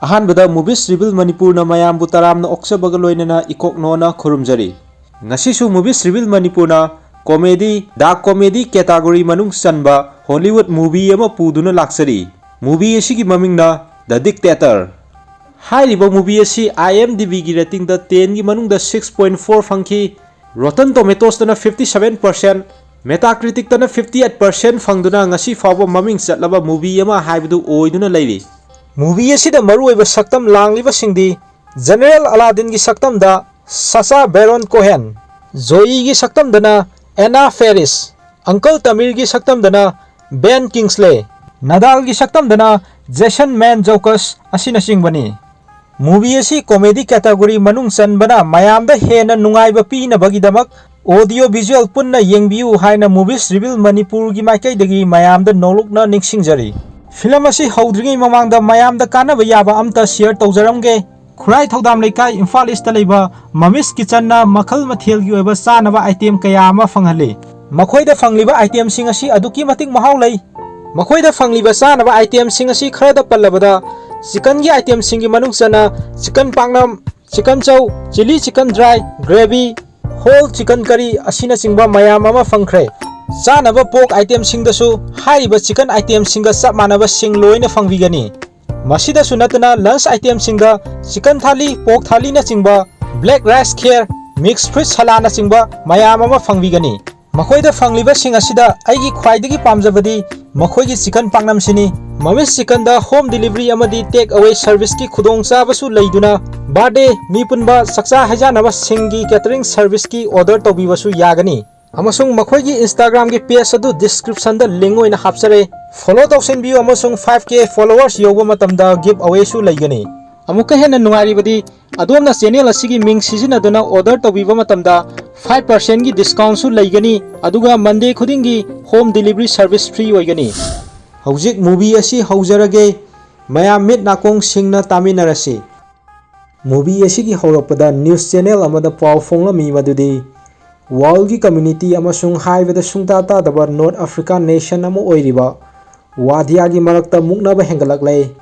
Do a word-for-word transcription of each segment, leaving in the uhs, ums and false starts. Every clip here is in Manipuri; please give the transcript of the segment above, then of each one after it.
ꯑꯍꯥꯟꯕꯗ Movies Reveal ꯃꯅꯤꯄꯨꯔꯅ ꯃꯌꯥꯝꯕꯨ ꯇꯔꯥꯝꯅ ꯑꯣꯛꯆꯕꯒ ꯂꯣꯏꯅꯅ ꯏꯀꯣꯛꯅꯣꯅ ꯈꯨꯔꯨꯝꯖꯔꯤ꯫ ꯉꯁꯤꯁꯨ Movies Reveal ꯃꯅꯤꯄꯨꯔꯅ comedy, dark comedy category ꯃꯅꯨꯡ ꯆꯟꯕ Hollywood movie ꯑꯃ ꯄꯨꯗꯨꯅ ꯂꯥꯛꯆꯔꯤ꯫ Movie ꯑꯁꯤꯒꯤ ꯃꯃꯤꯡꯅ The Dictator꯫ ꯍꯥꯏꯔꯤꯕ movie ꯑꯁꯤ IMDbꯒꯤ ratingꯗ tenꯒꯤ ꯃꯅꯨꯡꯗ six point four ꯐꯪꯈꯤ꯫ Rotten Tomatoesꯇꯅ fifty seven percent, Metacriticꯇꯅ fifty eight percent ꯐꯪꯗꯨꯅ ꯉꯁꯤ ꯐꯥꯎꯕ ꯃꯃꯤꯡ ꯆꯠꯂꯕ movie ꯑꯃ ꯍꯥꯏꯕꯗꯨ ꯑꯣꯏꯗꯨꯅ ꯂꯩꯔꯤ꯫ Movie ꯑꯁꯤꯗ ꯃꯔꯨꯑꯣꯏꯕ ꯁꯛꯇꯝ ꯂꯥꯡꯂꯤꯕꯁꯤꯡꯗꯤ General Aladdinꯒꯤ ꯁꯛꯇꯝꯗ Sacha Baron Cohen, Zoeꯒꯤ ꯁꯛꯇꯝꯗꯅ Anna Faris, Uncle Tamirꯒꯤ ꯁꯛꯇꯝꯗꯅ Ben Kingsley, Nadalꯒꯤ ꯁꯛꯇꯝꯗꯅ Jason Mantzoukas ꯑꯁꯤꯅꯆꯤꯡꯕꯅꯤ꯫ Movie ꯑꯁꯤ comedy category ꯃꯅꯨꯡ ꯆꯟꯕꯅ ꯃꯌꯥꯝꯗ ꯍꯦꯟꯅ ꯅꯨꯡꯉꯥꯏꯕ ꯄꯤꯅꯕꯒꯤꯗꯃꯛ audio visual ꯄꯨꯟꯅ ꯌꯦꯡꯕꯤꯌꯨ ꯍꯥꯏꯅ Movies Reveal ꯃꯅꯤꯄꯨꯔꯒꯤ ꯃꯥꯏꯀꯩꯗꯒꯤ ꯃꯌꯥꯝꯗ ꯅꯣꯂꯨꯛꯅ ꯅꯤꯡꯁꯤꯡꯖꯔꯤ꯫ Film ꯑꯁꯤ ꯍꯧꯗ꯭ꯔꯤꯉꯩ ꯃꯃꯥꯡꯗ ꯃꯌꯥꯝꯗ ꯀꯥꯟꯅꯕ ꯌꯥꯕ ꯑꯝꯇ share ꯇꯧꯖꯔꯝꯒꯦ꯫ ꯈꯨꯔꯥꯏ ꯊꯧꯗꯥꯝ ꯂꯩꯀꯥꯏ, ꯏꯝꯐꯥꯜ ꯏꯁꯇ ꯂꯩꯕ Mummy's Kitchenꯅ ꯃꯈꯜ ꯃꯊꯦꯜꯒꯤ ꯑꯣꯏꯕ ꯆꯥꯅꯕ itemꯁꯤꯡ ꯀꯌꯥ ꯑꯃ ꯐꯪꯍꯜꯂꯤ꯫ ꯃꯈꯣꯏꯗ ꯐꯪꯂꯤꯕ itemꯁꯤꯡ ꯑꯁꯤ ꯑꯗꯨꯛꯀꯤ ꯃꯇꯤꯛ ꯃꯍꯥꯎ ꯂꯩ꯫ ꯃꯈꯣꯏꯗ ꯐꯪꯂꯤꯕ ꯆꯥꯅꯕ itemꯁꯤꯡ ꯑꯁꯤ ꯈꯔꯗ ꯄꯜꯂꯕꯗ, chickenꯒꯤ itemꯁꯤꯡꯒꯤ ꯃꯅꯨꯡ ꯆꯟꯅ chicken ꯄꯥꯛꯅꯝ, chicken chow, chilli chicken dry, gravy, whole chicken curry ꯑꯁꯤꯅꯆꯤꯡꯕ ꯃꯌꯥꯝ ꯑꯃ ꯐꯪꯈ꯭ꯔꯦ꯫ ꯆꯥꯅꯕ pork itemꯁꯤꯡꯗꯁꯨ ꯍꯥꯏꯔꯤꯕ chicken itemꯁꯤꯡꯒ ꯆꯞ ꯃꯥꯟꯅꯕꯁꯤꯡ ꯂꯣꯏꯅ ꯐꯪꯕꯤꯒꯅꯤ꯫ ꯃꯁꯤꯗꯁꯨ ꯅꯠꯇꯅ lunch itemꯁꯤꯡꯗ chicken ꯊꯥꯂꯤ, pork ꯊꯥꯂꯤꯅꯆꯤꯡꯕ, black rice kheer, mixed fruit saladꯅꯆꯤꯡꯕ ꯃꯌꯥꯝ ꯑꯃ ꯐꯪꯕꯤꯒꯅꯤ꯫ ꯃꯈꯣꯏꯗ ꯐꯪꯂꯤꯕꯁꯤꯡ ꯑꯁꯤꯗ ꯑꯩꯒꯤ ꯈ꯭ꯋꯥꯏꯗꯒꯤ ꯄꯥꯝꯖꯕꯗꯤ ꯃꯈꯣꯏꯒꯤ chicken ꯄꯥꯛꯅꯝꯁꯤꯅꯤ꯫ Mummy's Kitchenꯗ home delivery ꯑꯃꯗꯤ take away serviceꯀꯤ ꯈꯨꯗꯣꯡꯆꯥꯕꯁꯨ ꯂꯩꯗꯨꯅ, birthday, ꯃꯤ ꯄꯨꯟꯕ, ꯆꯥꯛꯆꯥ ꯍꯩꯖꯥꯟꯅꯕꯁꯤꯡꯒꯤ catering serviceꯀꯤ order ꯇꯧꯕꯤꯕꯁꯨ ꯌꯥꯒꯅꯤ꯫ ꯑꯃꯁꯨꯡ ꯃꯈꯣꯏꯒꯤ Instagramꯒꯤ page ꯑꯗꯨ descriptionꯗ link ꯑꯣꯏꯅ ꯍꯥꯞꯆꯔꯦ꯫ Follow ꯇꯧꯁꯤꯟꯕꯤꯌꯨ ꯑꯃꯁꯨꯡ five K followers ꯌꯧꯕ ꯃꯇꯝꯗ give awayꯁꯨ ꯂꯩꯒꯅꯤ꯫ ꯑꯃꯨꯛꯀ ꯍꯦꯟꯅ ꯅꯨꯡꯉꯥꯏꯔꯤꯕꯗꯤ, ꯑꯗꯣꯝꯅ channel ꯑꯁꯤꯒꯤ ꯃꯤꯡ ꯁꯤꯖꯤꯟꯅꯗꯨꯅ order ꯇꯧꯕꯤꯕ ꯃꯇꯝꯗ five percentꯒꯤ discountꯁꯨ ꯂꯩꯒꯅꯤ, ꯑꯗꯨꯒ Monday ꯈꯨꯗꯤꯡꯒꯤ home delivery service free ꯑꯣꯏꯒꯅꯤ꯫ ꯍꯧꯖꯤꯛ movie ꯑꯁꯤ ꯍꯧꯖꯔꯒꯦ, ꯃꯌꯥꯝ ꯃꯤꯠ ꯅꯥꯀꯣꯡ ꯁꯤꯡꯅ ꯇꯥꯃꯤꯟꯅꯔꯁꯤ꯫ Movie ꯑꯁꯤꯒꯤ ꯍꯧꯔꯛꯄꯗ news channel ꯑꯃꯗ ꯄꯥꯎ ꯐꯣꯡꯂꯝꯃꯤ ꯃꯗꯨꯗꯤ worldꯒꯤ community ꯑꯃꯁꯨꯡ ꯍꯥꯏꯕꯗ ꯁꯨꯡꯇꯥ ꯇꯥꯗꯕ North African nation ꯑꯃ ꯑꯣꯏꯔꯤꯕ ꯋꯥꯗꯤꯌꯥꯒꯤ ꯃꯔꯛꯇ ꯃꯨꯛꯅꯕ ꯍꯦꯟꯒꯠꯂꯛꯂꯦ꯫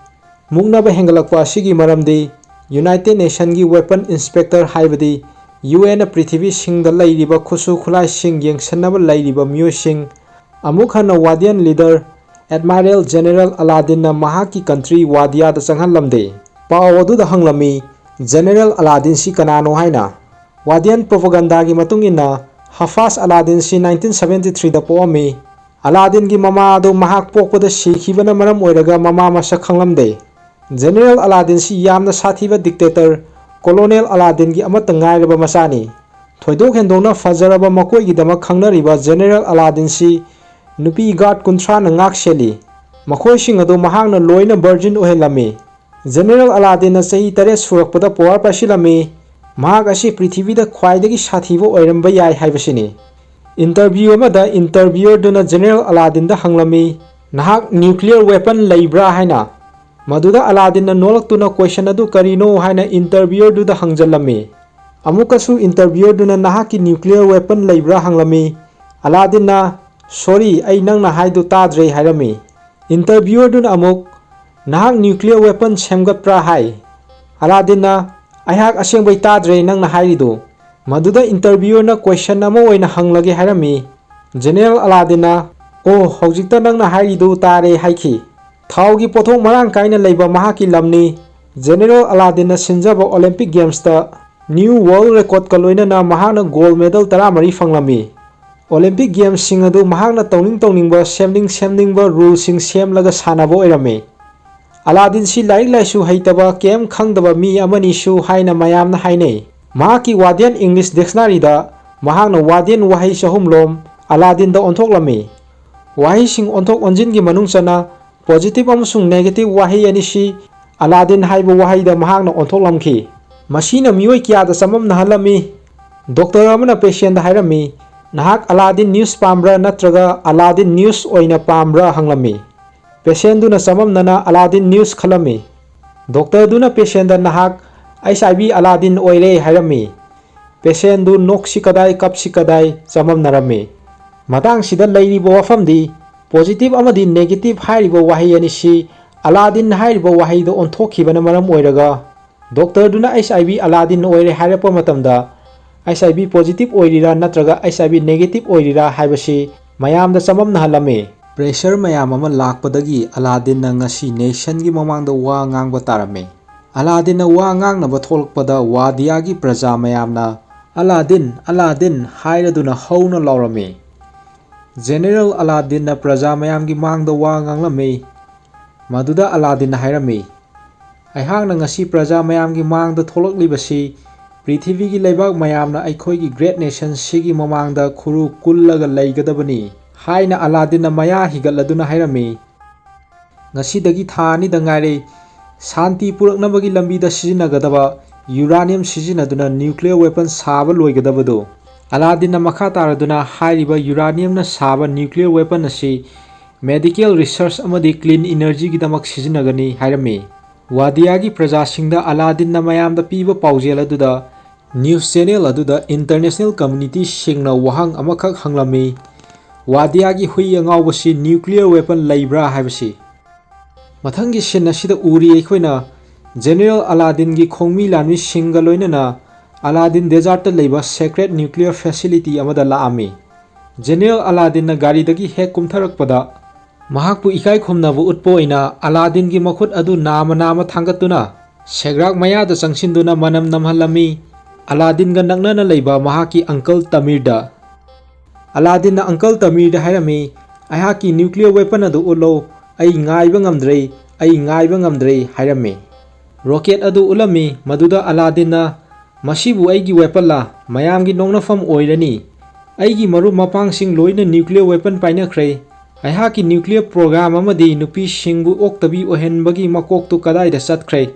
ꯃꯨꯛꯅꯕ ꯍꯦꯟꯒꯠꯂꯛꯄ ꯑꯁꯤꯒꯤ ꯃꯔꯝꯗꯤ United Nationꯒꯤ weapon inspector ꯍꯥꯏꯕꯗꯤ ꯌꯨ ꯑꯦꯟꯅ ꯄ꯭ꯔꯤꯊꯤꯕꯤꯁꯤꯡꯗ ꯂꯩꯔꯤꯕ ꯈꯨꯠꯁꯨ ꯈꯨꯠꯂꯥꯏꯁꯤꯡ ꯌꯦꯡꯁꯤꯟꯅꯕ ꯂꯩꯔꯤꯕ ꯃꯤꯑꯣꯏꯁꯤꯡ ꯑꯃꯨꯛ ꯍꯟꯅ Wadian leader Admiral General Aladdinꯅ ꯃꯍꯥꯛꯀꯤ country ꯋꯥꯗꯤꯌꯥꯗ ꯆꯪꯍꯜꯂꯝꯗꯦ꯫ ꯄꯥꯎ ꯑꯗꯨꯗ ꯍꯪꯂꯝꯃꯤ, General Aladdinꯁꯤ ꯀꯅꯥꯅꯣ ꯍꯥꯏꯅ꯫ Wadian propagandaꯒꯤ ꯃꯇꯨꯡ ꯏꯟꯅ, Hafez Aladdinꯁꯤ nineteen seventy threeꯗ ꯄꯣꯛꯑꯝꯃꯤ꯫ Aladdinꯒꯤ ꯃꯃꯥ ꯑꯗꯨ ꯃꯍꯥꯛ ꯄꯣꯛꯄꯗ ꯁꯤꯈꯤꯕꯅ ꯃꯔꯝ ꯑꯣꯏꯔꯒ ꯃꯃꯥ ꯃꯁꯛ ꯈꯪꯂꯝꯗꯦ꯫ General Aladdinꯁꯤ ꯌꯥꯝꯅ ꯁꯥꯊꯤꯕ dictator Colonel Aladdinꯒꯤ ꯑꯃꯠꯇ ꯉꯥꯏꯔꯕ ꯃꯆꯥꯅꯤ꯫ ꯊꯣꯏꯗꯣꯛ ꯍꯦꯟꯗꯣꯛꯅ ꯐꯖꯔꯕ ꯃꯀꯣꯏꯒꯤꯗꯃꯛ ꯈꯪꯅꯔꯤꯕ General Aladdinꯁꯤ ꯅꯨꯄꯤ guard ꯀꯨꯟꯊ꯭ꯔꯥꯅ ꯉꯥꯛ ꯁꯦꯜꯂꯤ꯫ ꯃꯈꯣꯏꯁꯤꯡ ꯑꯗꯨ ꯃꯍꯥꯛꯅ ꯂꯣꯏꯅ virgin ꯑꯣꯏꯍꯜꯂꯝꯃꯤ꯫ General Aladdinꯅ ꯆꯍꯤ ꯇꯔꯦꯠ ꯁꯨꯔꯛꯄꯗ power ꯄꯥꯏꯁꯤꯜꯂꯝꯃꯤ꯫ ꯃꯍꯥꯛ ꯑꯁꯤ ꯄ꯭ꯔꯤꯊꯤꯕꯤꯗ ꯈ꯭ꯋꯥꯏꯗꯒꯤ ꯁꯥꯊꯤꯕ ꯑꯣꯏꯔꯝꯕ ꯌꯥꯏ ꯍꯥꯏꯕꯁꯤꯅꯤ꯫ Interview ꯑꯃꯗ interviewerꯗꯨꯅ General Aladdinꯗ ꯍꯪꯂꯝꯃꯤ, "ꯅꯍꯥꯛ nuclear weapon ꯂꯩꯕ꯭ꯔꯥ?" ꯍꯥꯏꯅ꯫ ꯃꯗꯨꯗ Aladdinꯅ ꯅꯣꯛꯂꯛꯇꯨꯅ question ꯑꯗꯨ ꯀꯔꯤꯅꯣ ꯍꯥꯏꯅ interviewerꯗꯨꯗ ꯍꯪꯖꯜꯂꯝꯃꯤ꯫ ꯑꯃꯨꯛꯀꯁꯨ interviewerꯗꯨꯅ "ꯅꯍꯥꯛꯀꯤ nuclear weapon ꯂꯩꯕ꯭ꯔꯥ?" ꯍꯪꯂꯝꯃꯤ꯫ Aladdinꯅ, "Sorry, ꯑꯩ ꯅꯪꯅ ꯍꯥꯏꯗꯨ ꯇꯥꯗ꯭ꯔꯦ" ꯍꯥꯏꯔꯝꯃꯤ꯫ Interviewerꯗꯨꯅ ꯑꯃꯨꯛ, "ꯅꯍꯥꯛ nuclear weapon ꯁꯦꯝꯒꯠꯄ꯭ꯔꯥ?" ꯍꯥꯏ꯫ Aladdinꯅ, "ꯑꯩꯍꯥꯛ ꯑꯁꯦꯡꯕꯩ ꯇꯥꯗ꯭ꯔꯦ ꯅꯪꯅ ꯍꯥꯏꯔꯤꯗꯨ"꯫ ꯃꯗꯨꯗ interviewerꯅ question ꯑꯃ ꯑꯣꯏꯅ ꯍꯪꯂꯒꯦ ꯍꯥꯏꯔꯝꯃꯤ꯫ General Aladdinꯅ, "ꯑꯣ, ꯍꯧꯖꯤꯛꯇ ꯅꯪꯅ ꯍꯥꯏꯔꯤꯗꯨ ꯇꯥꯔꯦ" ꯍꯥꯏꯈꯤ꯫ ꯊꯥꯎꯒꯤ ꯄꯣꯠꯊꯣꯛ ꯃꯔꯥꯡ ꯀꯥꯏꯅ ꯂꯩꯕ ꯃꯍꯥꯛꯀꯤ ꯂꯝꯅꯤ꯫ General Aladdinꯅ ꯁꯤꯟꯖꯕ Olympic Gamesꯇ new world recordꯀ ꯂꯣꯏꯅꯅ ꯃꯍꯥꯛꯅ gold medal ꯇꯔꯥꯃꯔꯤ ꯐꯪꯂꯝꯃꯤ꯫ Olympic Gamesꯁꯤꯡ ꯑꯗꯨ ꯃꯍꯥꯛꯅ ꯇꯧꯅꯤꯡ ꯇꯧꯅꯤꯡꯕ, ꯁꯦꯝꯅꯤꯡ ꯁꯦꯝꯅꯤꯡꯕ ruleꯁꯤꯡ ꯁꯦꯝꯂꯒ ꯁꯥꯟꯅꯕ ꯑꯣꯏꯔꯝꯃꯤ꯫ Aladdinꯁꯤ ꯂꯥꯏꯔꯤꯛ ꯂꯥꯏꯁꯨ ꯍꯩꯇꯕ, ꯀꯩꯝ ꯈꯪꯗꯕ ꯃꯤ ꯑꯃꯅꯤꯁꯨ ꯍꯥꯏꯅ ꯃꯌꯥꯝꯅ ꯍꯥꯏꯅꯩ꯫ ꯃꯍꯥꯛꯀꯤ Wadian English Dictionaryꯗ ꯃꯍꯥꯛꯅ Wadian ꯋꯥꯍꯩ ꯆꯍꯨꯝꯂꯣꯝ Aladdinꯗ ꯑꯣꯟꯊꯣꯛꯂꯝꯃꯤ꯫ ꯋꯥꯍꯩꯁꯤꯡ ꯑꯣꯟꯊꯣꯛ ꯑꯣꯟꯖꯤꯟꯒꯤ ꯃꯅꯨꯡ ꯆꯟꯅ positive ꯑꯃꯁꯨꯡ negative ꯋꯥꯍꯩ ꯑꯅꯤꯁꯤ Aladdin ꯍꯥꯏꯕ ꯋꯥꯍꯩꯗ ꯃꯍꯥꯛꯅ ꯑꯣꯟꯊꯣꯛꯂꯝꯈꯤ꯫ ꯃꯁꯤꯅ ꯃꯤꯑꯣꯏ ꯀꯌꯥꯗ ꯆꯃꯝꯅꯍꯜꯂꯝꯃꯤ꯫ Doctor ꯑꯃꯅ patientꯗ ꯍꯥꯏꯔꯝꯃꯤ, "ꯅꯍꯥꯛ Aladdin news ꯄꯥꯝꯕ꯭ꯔꯥ ꯅꯠꯇ꯭ꯔꯒ Aladdin news ꯑꯣꯏꯅ ꯄꯥꯝꯕ꯭ꯔꯥ?" ꯍꯪꯂꯝꯃꯤ꯫ Patientꯗꯨꯅ ꯆꯃꯝꯅꯅ Aladdin news ꯈꯜꯂꯝꯃꯤ꯫ Doctorꯗꯨꯅ patientꯗ "ꯅꯍꯥꯛ H I V Aladdin ꯑꯣꯏꯔꯦ" ꯍꯥꯏꯔꯝꯃꯤ꯫ Patientꯗꯨ ꯅꯣꯛꯁꯤ ꯀꯗꯥꯏ ꯀꯞꯁꯤ ꯀꯗꯥꯏ ꯆꯃꯝꯅꯔꯝꯃꯤ꯫ ꯃꯇꯥꯡꯁꯤꯗ ꯂꯩꯔꯤꯕ ꯋꯥꯐꯝꯗꯤ positive ꯑꯃꯗꯤ negative ꯍꯥꯏꯔꯤꯕ ꯋꯥꯍꯩ ꯑꯅꯤꯁꯤ ꯑꯂꯥꯗꯤꯟ ꯍꯥꯏꯔꯤꯕ ꯋꯥꯍꯩꯗꯣ ꯑꯣꯟꯊꯣꯛꯈꯤꯕꯅ ꯃꯔꯝ ꯑꯣꯏꯔꯒ ꯗꯣꯛꯇꯔꯗꯨꯅ ꯑꯩꯆ ꯑꯥꯏ ꯚꯤ ꯑꯂꯥꯗꯤꯟ ꯑꯣꯏꯔꯦ ꯍꯥꯏꯔꯛꯄ ꯃꯇꯝꯗ ꯑꯩꯆ ꯑꯥꯏ ꯚꯤ ꯄꯣꯖꯤꯇꯤꯚ ꯑꯣꯏꯔꯤꯔꯥ ꯅꯠꯇ꯭ꯔꯒ ꯑꯩꯆ ꯑꯥꯏ ꯚꯤ ꯅꯦꯒꯦꯇꯤꯚ ꯑꯣꯏꯔꯤꯔꯥ ꯍꯥꯏꯕꯁꯤ ꯃꯌꯥꯝꯗ ꯆꯃꯝꯅꯍꯜꯂꯝꯃꯤ꯫ ꯄ꯭ꯔꯦꯁꯔ ꯃꯌꯥꯝ ꯑꯃ ꯂꯥꯛꯄꯗꯒꯤ ꯑꯂꯥꯗꯤꯟꯅ ꯉꯁꯤ ꯅꯦꯁꯟꯒꯤ ꯃꯃꯥꯡꯗ ꯋꯥ ꯉꯥꯡꯕ ꯇꯥꯔꯝꯃꯤ꯫ ꯑꯂꯥꯗꯤꯟꯅ ꯋꯥ ꯉꯥꯡꯅꯕ ꯊꯣꯛꯂꯛꯄꯗ ꯋꯥꯗꯤꯌꯥꯒꯤ ꯄ꯭ꯔꯖꯥ ꯃꯌꯥꯝꯅ "ꯑꯂꯥꯗꯤꯟ, ꯑꯂꯥꯗꯤꯟ" ꯍꯥꯏꯔꯗꯨꯅ ꯍꯧꯅ ꯂꯥꯎꯔꯝꯃꯤ꯫ ꯖꯦꯅꯦꯔꯦꯜ ꯑꯂꯥꯗꯤꯟꯅ ꯄ꯭ꯔꯖꯥ ꯃꯌꯥꯝꯒꯤ ꯃꯥꯡꯗ ꯋꯥ ꯉꯥꯡꯂꯝꯃꯤ꯫ ꯃꯗꯨꯗ ꯑꯂꯥꯗꯤꯟꯅ ꯍꯥꯏꯔꯝꯃꯤ, "ꯑꯩꯍꯥꯛꯅ ꯉꯁꯤ ꯄ꯭ꯔꯖꯥ ꯃꯌꯥꯝꯒꯤ ꯃꯥꯡꯗ ꯊꯣꯛꯂꯛꯂꯤꯕꯁꯤ ꯄ꯭ꯔꯤꯊꯤꯕꯤꯒꯤ ꯂꯩꯕꯥꯛ ꯃꯌꯥꯝꯅ ꯑꯩꯈꯣꯏꯒꯤ ꯒ꯭ꯔꯦꯠ ꯅꯦꯁꯟꯁꯤꯒꯤ ꯃꯃꯥꯡꯗ ꯈꯨꯔꯨ ꯀꯨꯜꯂꯒ ꯂꯩꯒꯗꯕꯅꯤ" ꯍꯥꯏꯅ ꯑꯂꯥꯗꯤꯟꯅ ꯃꯌꯥ ꯍꯤꯒꯠꯂꯗꯨꯅ ꯍꯥꯏꯔꯝꯃꯤ꯫ ꯉꯁꯤꯗꯒꯤ ꯊꯥ ꯑꯅꯤꯗ ꯉꯥꯏꯔꯦ ꯁꯥꯟꯇꯤ ꯄꯨꯔꯛꯅꯕꯒꯤ ꯂꯝꯕꯤꯗ ꯁꯤꯖꯤꯟꯅꯒꯗꯕ ꯌꯨꯔꯥꯅꯤꯌꯝ ꯁꯤꯖꯤꯟꯅꯗꯨꯅ ꯅ꯭ꯌꯨꯀ꯭ꯂꯤꯌꯔ ꯋꯦꯄꯟ ꯁꯥꯕ ꯂꯣꯏꯒꯗꯕꯗꯨ꯫ ꯑꯂꯥꯗꯤꯟꯅ ꯃꯈꯥ ꯇꯥꯔꯗꯨꯅ ꯍꯥꯏꯔꯤꯕ ꯌꯨꯔꯥꯅꯤꯌꯝꯅ ꯁꯥꯕ ꯅ꯭ꯌꯨꯀ꯭ꯂꯤꯌꯔ ꯋꯦꯄꯟ ꯑꯁꯤ ꯃꯦꯗꯤꯀꯦꯜ ꯔꯤꯁꯔꯆ ꯑꯃꯗꯤ ꯀ꯭ꯂꯤꯟ ꯏꯅꯔꯖꯤꯒꯤꯗꯃꯛ ꯁꯤꯖꯤꯟꯅꯒꯅꯤ ꯍꯥꯏꯔꯝꯃꯤ꯫ ꯋꯥꯗꯤꯌꯥꯒꯤ ꯄ꯭ꯔꯖꯥꯁꯤꯡꯗ ꯑꯂꯥꯗꯤꯟꯅ ꯃꯌꯥꯝꯗ ꯄꯤꯕ ꯄꯥꯎꯖꯦꯜ ꯑꯗꯨꯗ ꯅ꯭ꯌꯨꯁ ꯆꯦꯅꯦꯜ ꯑꯗꯨꯗ ꯏꯟꯇꯔꯅꯦꯁꯅꯦꯜ ꯀꯝꯃ꯭ꯌꯨꯅꯤꯇꯤꯁꯤꯡꯅ ꯋꯥꯍꯪ ꯑꯃꯈꯛ ꯍꯪꯂꯝꯃꯤ, "ꯋꯥꯗꯤꯌꯥꯒꯤ ꯍꯨꯏ ꯑꯉꯥꯎꯕꯁꯤ ꯅ꯭ꯌꯨꯀ꯭ꯂꯤꯌꯔ ꯋꯦꯄꯟ ꯂꯩꯕ꯭ꯔꯥ?" ꯍꯥꯏꯕꯁꯤ꯫ ꯃꯊꯪꯒꯤ ꯁꯤꯟ ꯑꯁꯤꯗ ꯎꯔꯤ ꯑꯩꯈꯣꯏꯅ ꯖꯦꯅꯦꯔꯦꯜ ꯑꯂꯥꯗꯤꯟꯒꯤ ꯈꯣꯡꯃꯤ ꯂꯥꯟꯃꯤꯁꯤꯡꯒ ꯂꯣꯏꯅꯅ ꯑꯂꯥꯗꯤꯟ ꯗꯦꯖꯥꯔꯠꯇ ꯂꯩꯕ ꯁꯦꯀ꯭ꯔꯦꯠ ꯅ꯭ꯌꯨꯀ꯭ꯂꯤꯌꯔ ꯐꯦꯁꯤꯂꯤꯇꯤ ꯑꯃꯗ ꯂꯥꯛꯑꯝꯃꯤ꯫ ꯖꯦꯅꯦꯔꯦꯜ ꯑꯂꯥꯗꯤꯟꯅ ꯒꯥꯔꯤꯗꯒꯤ ꯍꯦꯛ ꯀꯨꯝꯊꯔꯛꯄꯗ ꯃꯍꯥꯛꯄꯨ ꯏꯀꯥꯏ ꯈꯨꯝꯅꯕ ꯎꯠꯄ ꯑꯣꯏꯅ ꯑꯂꯥꯗꯤꯟꯒꯤ ꯃꯈꯨꯠ ꯑꯗꯨ ꯅꯥꯝꯃ ꯅꯥꯝꯃ ꯊꯥꯡꯒꯠꯇꯨꯅ ꯁꯦꯒ꯭ꯔꯥꯛ ꯃꯌꯥꯗ ꯆꯪꯁꯤꯟꯗꯨꯅ ꯃꯅꯝ ꯅꯝꯍꯜꯂꯝꯃꯤ꯫ ꯑꯂꯥꯗꯤꯟꯒ ꯅꯛꯅꯅ ꯂꯩꯕ ꯃꯍꯥꯛꯀꯤ ꯑꯪꯀꯜ ꯇꯃꯤꯔꯗ꯫ ꯑꯂꯥꯗꯤꯟꯅ ꯑꯪꯀꯜ ꯇꯃꯤꯔꯗ ꯍꯥꯏꯔꯝꯃꯤ, "ꯑꯩꯍꯥꯛꯀꯤ ꯅ꯭ꯌꯨꯀ꯭ꯂꯤꯌꯔ ꯋꯦꯄꯟ ꯑꯗꯨ ꯎꯠꯂꯣ, ꯑꯩ ꯉꯥꯏꯕ ꯉꯝꯗ꯭ꯔꯦ, ꯑꯩ ꯉꯥꯏꯕ ꯉꯝꯗ꯭ꯔꯦ" ꯍꯥꯏꯔꯝꯃꯤ꯫ ꯔꯣꯀꯦꯠ ꯑꯗꯨ ꯎꯠꯂꯝꯃꯤ, ꯃꯗꯨꯗ ꯑꯂꯥꯗꯤꯟꯅ "ꯃꯁꯤꯕꯨ ꯑꯩꯒꯤ ꯋꯦꯄꯟꯂꯥ? ꯃꯌꯥꯝꯒꯤ ꯅꯣꯛꯅꯐꯝ ꯑꯣꯏꯔꯅꯤ꯫ ꯑꯩꯒꯤ ꯃꯔꯨꯞ ꯃꯄꯥꯡꯁꯤꯡ ꯂꯣꯏꯅ ꯅ꯭ꯌꯨꯀ꯭ꯂꯤꯌꯔ ꯋꯦꯄꯟ ꯄꯥꯏꯅꯈ꯭ꯔꯦ꯫ ꯑꯩꯍꯥꯛꯀꯤ ꯅ꯭ꯌꯨꯀ꯭ꯂꯤꯌꯔ ꯄ꯭ꯔꯣꯒ꯭ꯔꯥꯝ ꯑꯃꯗꯤ ꯅꯨꯄꯤꯁꯤꯡꯕꯨ ꯑꯣꯛꯇꯕꯤ ꯑꯣꯏꯍꯟꯕꯒꯤ ꯃꯀꯣꯛꯇꯨ ꯀꯗꯥꯏꯗ ꯆꯠꯈ꯭ꯔꯦ?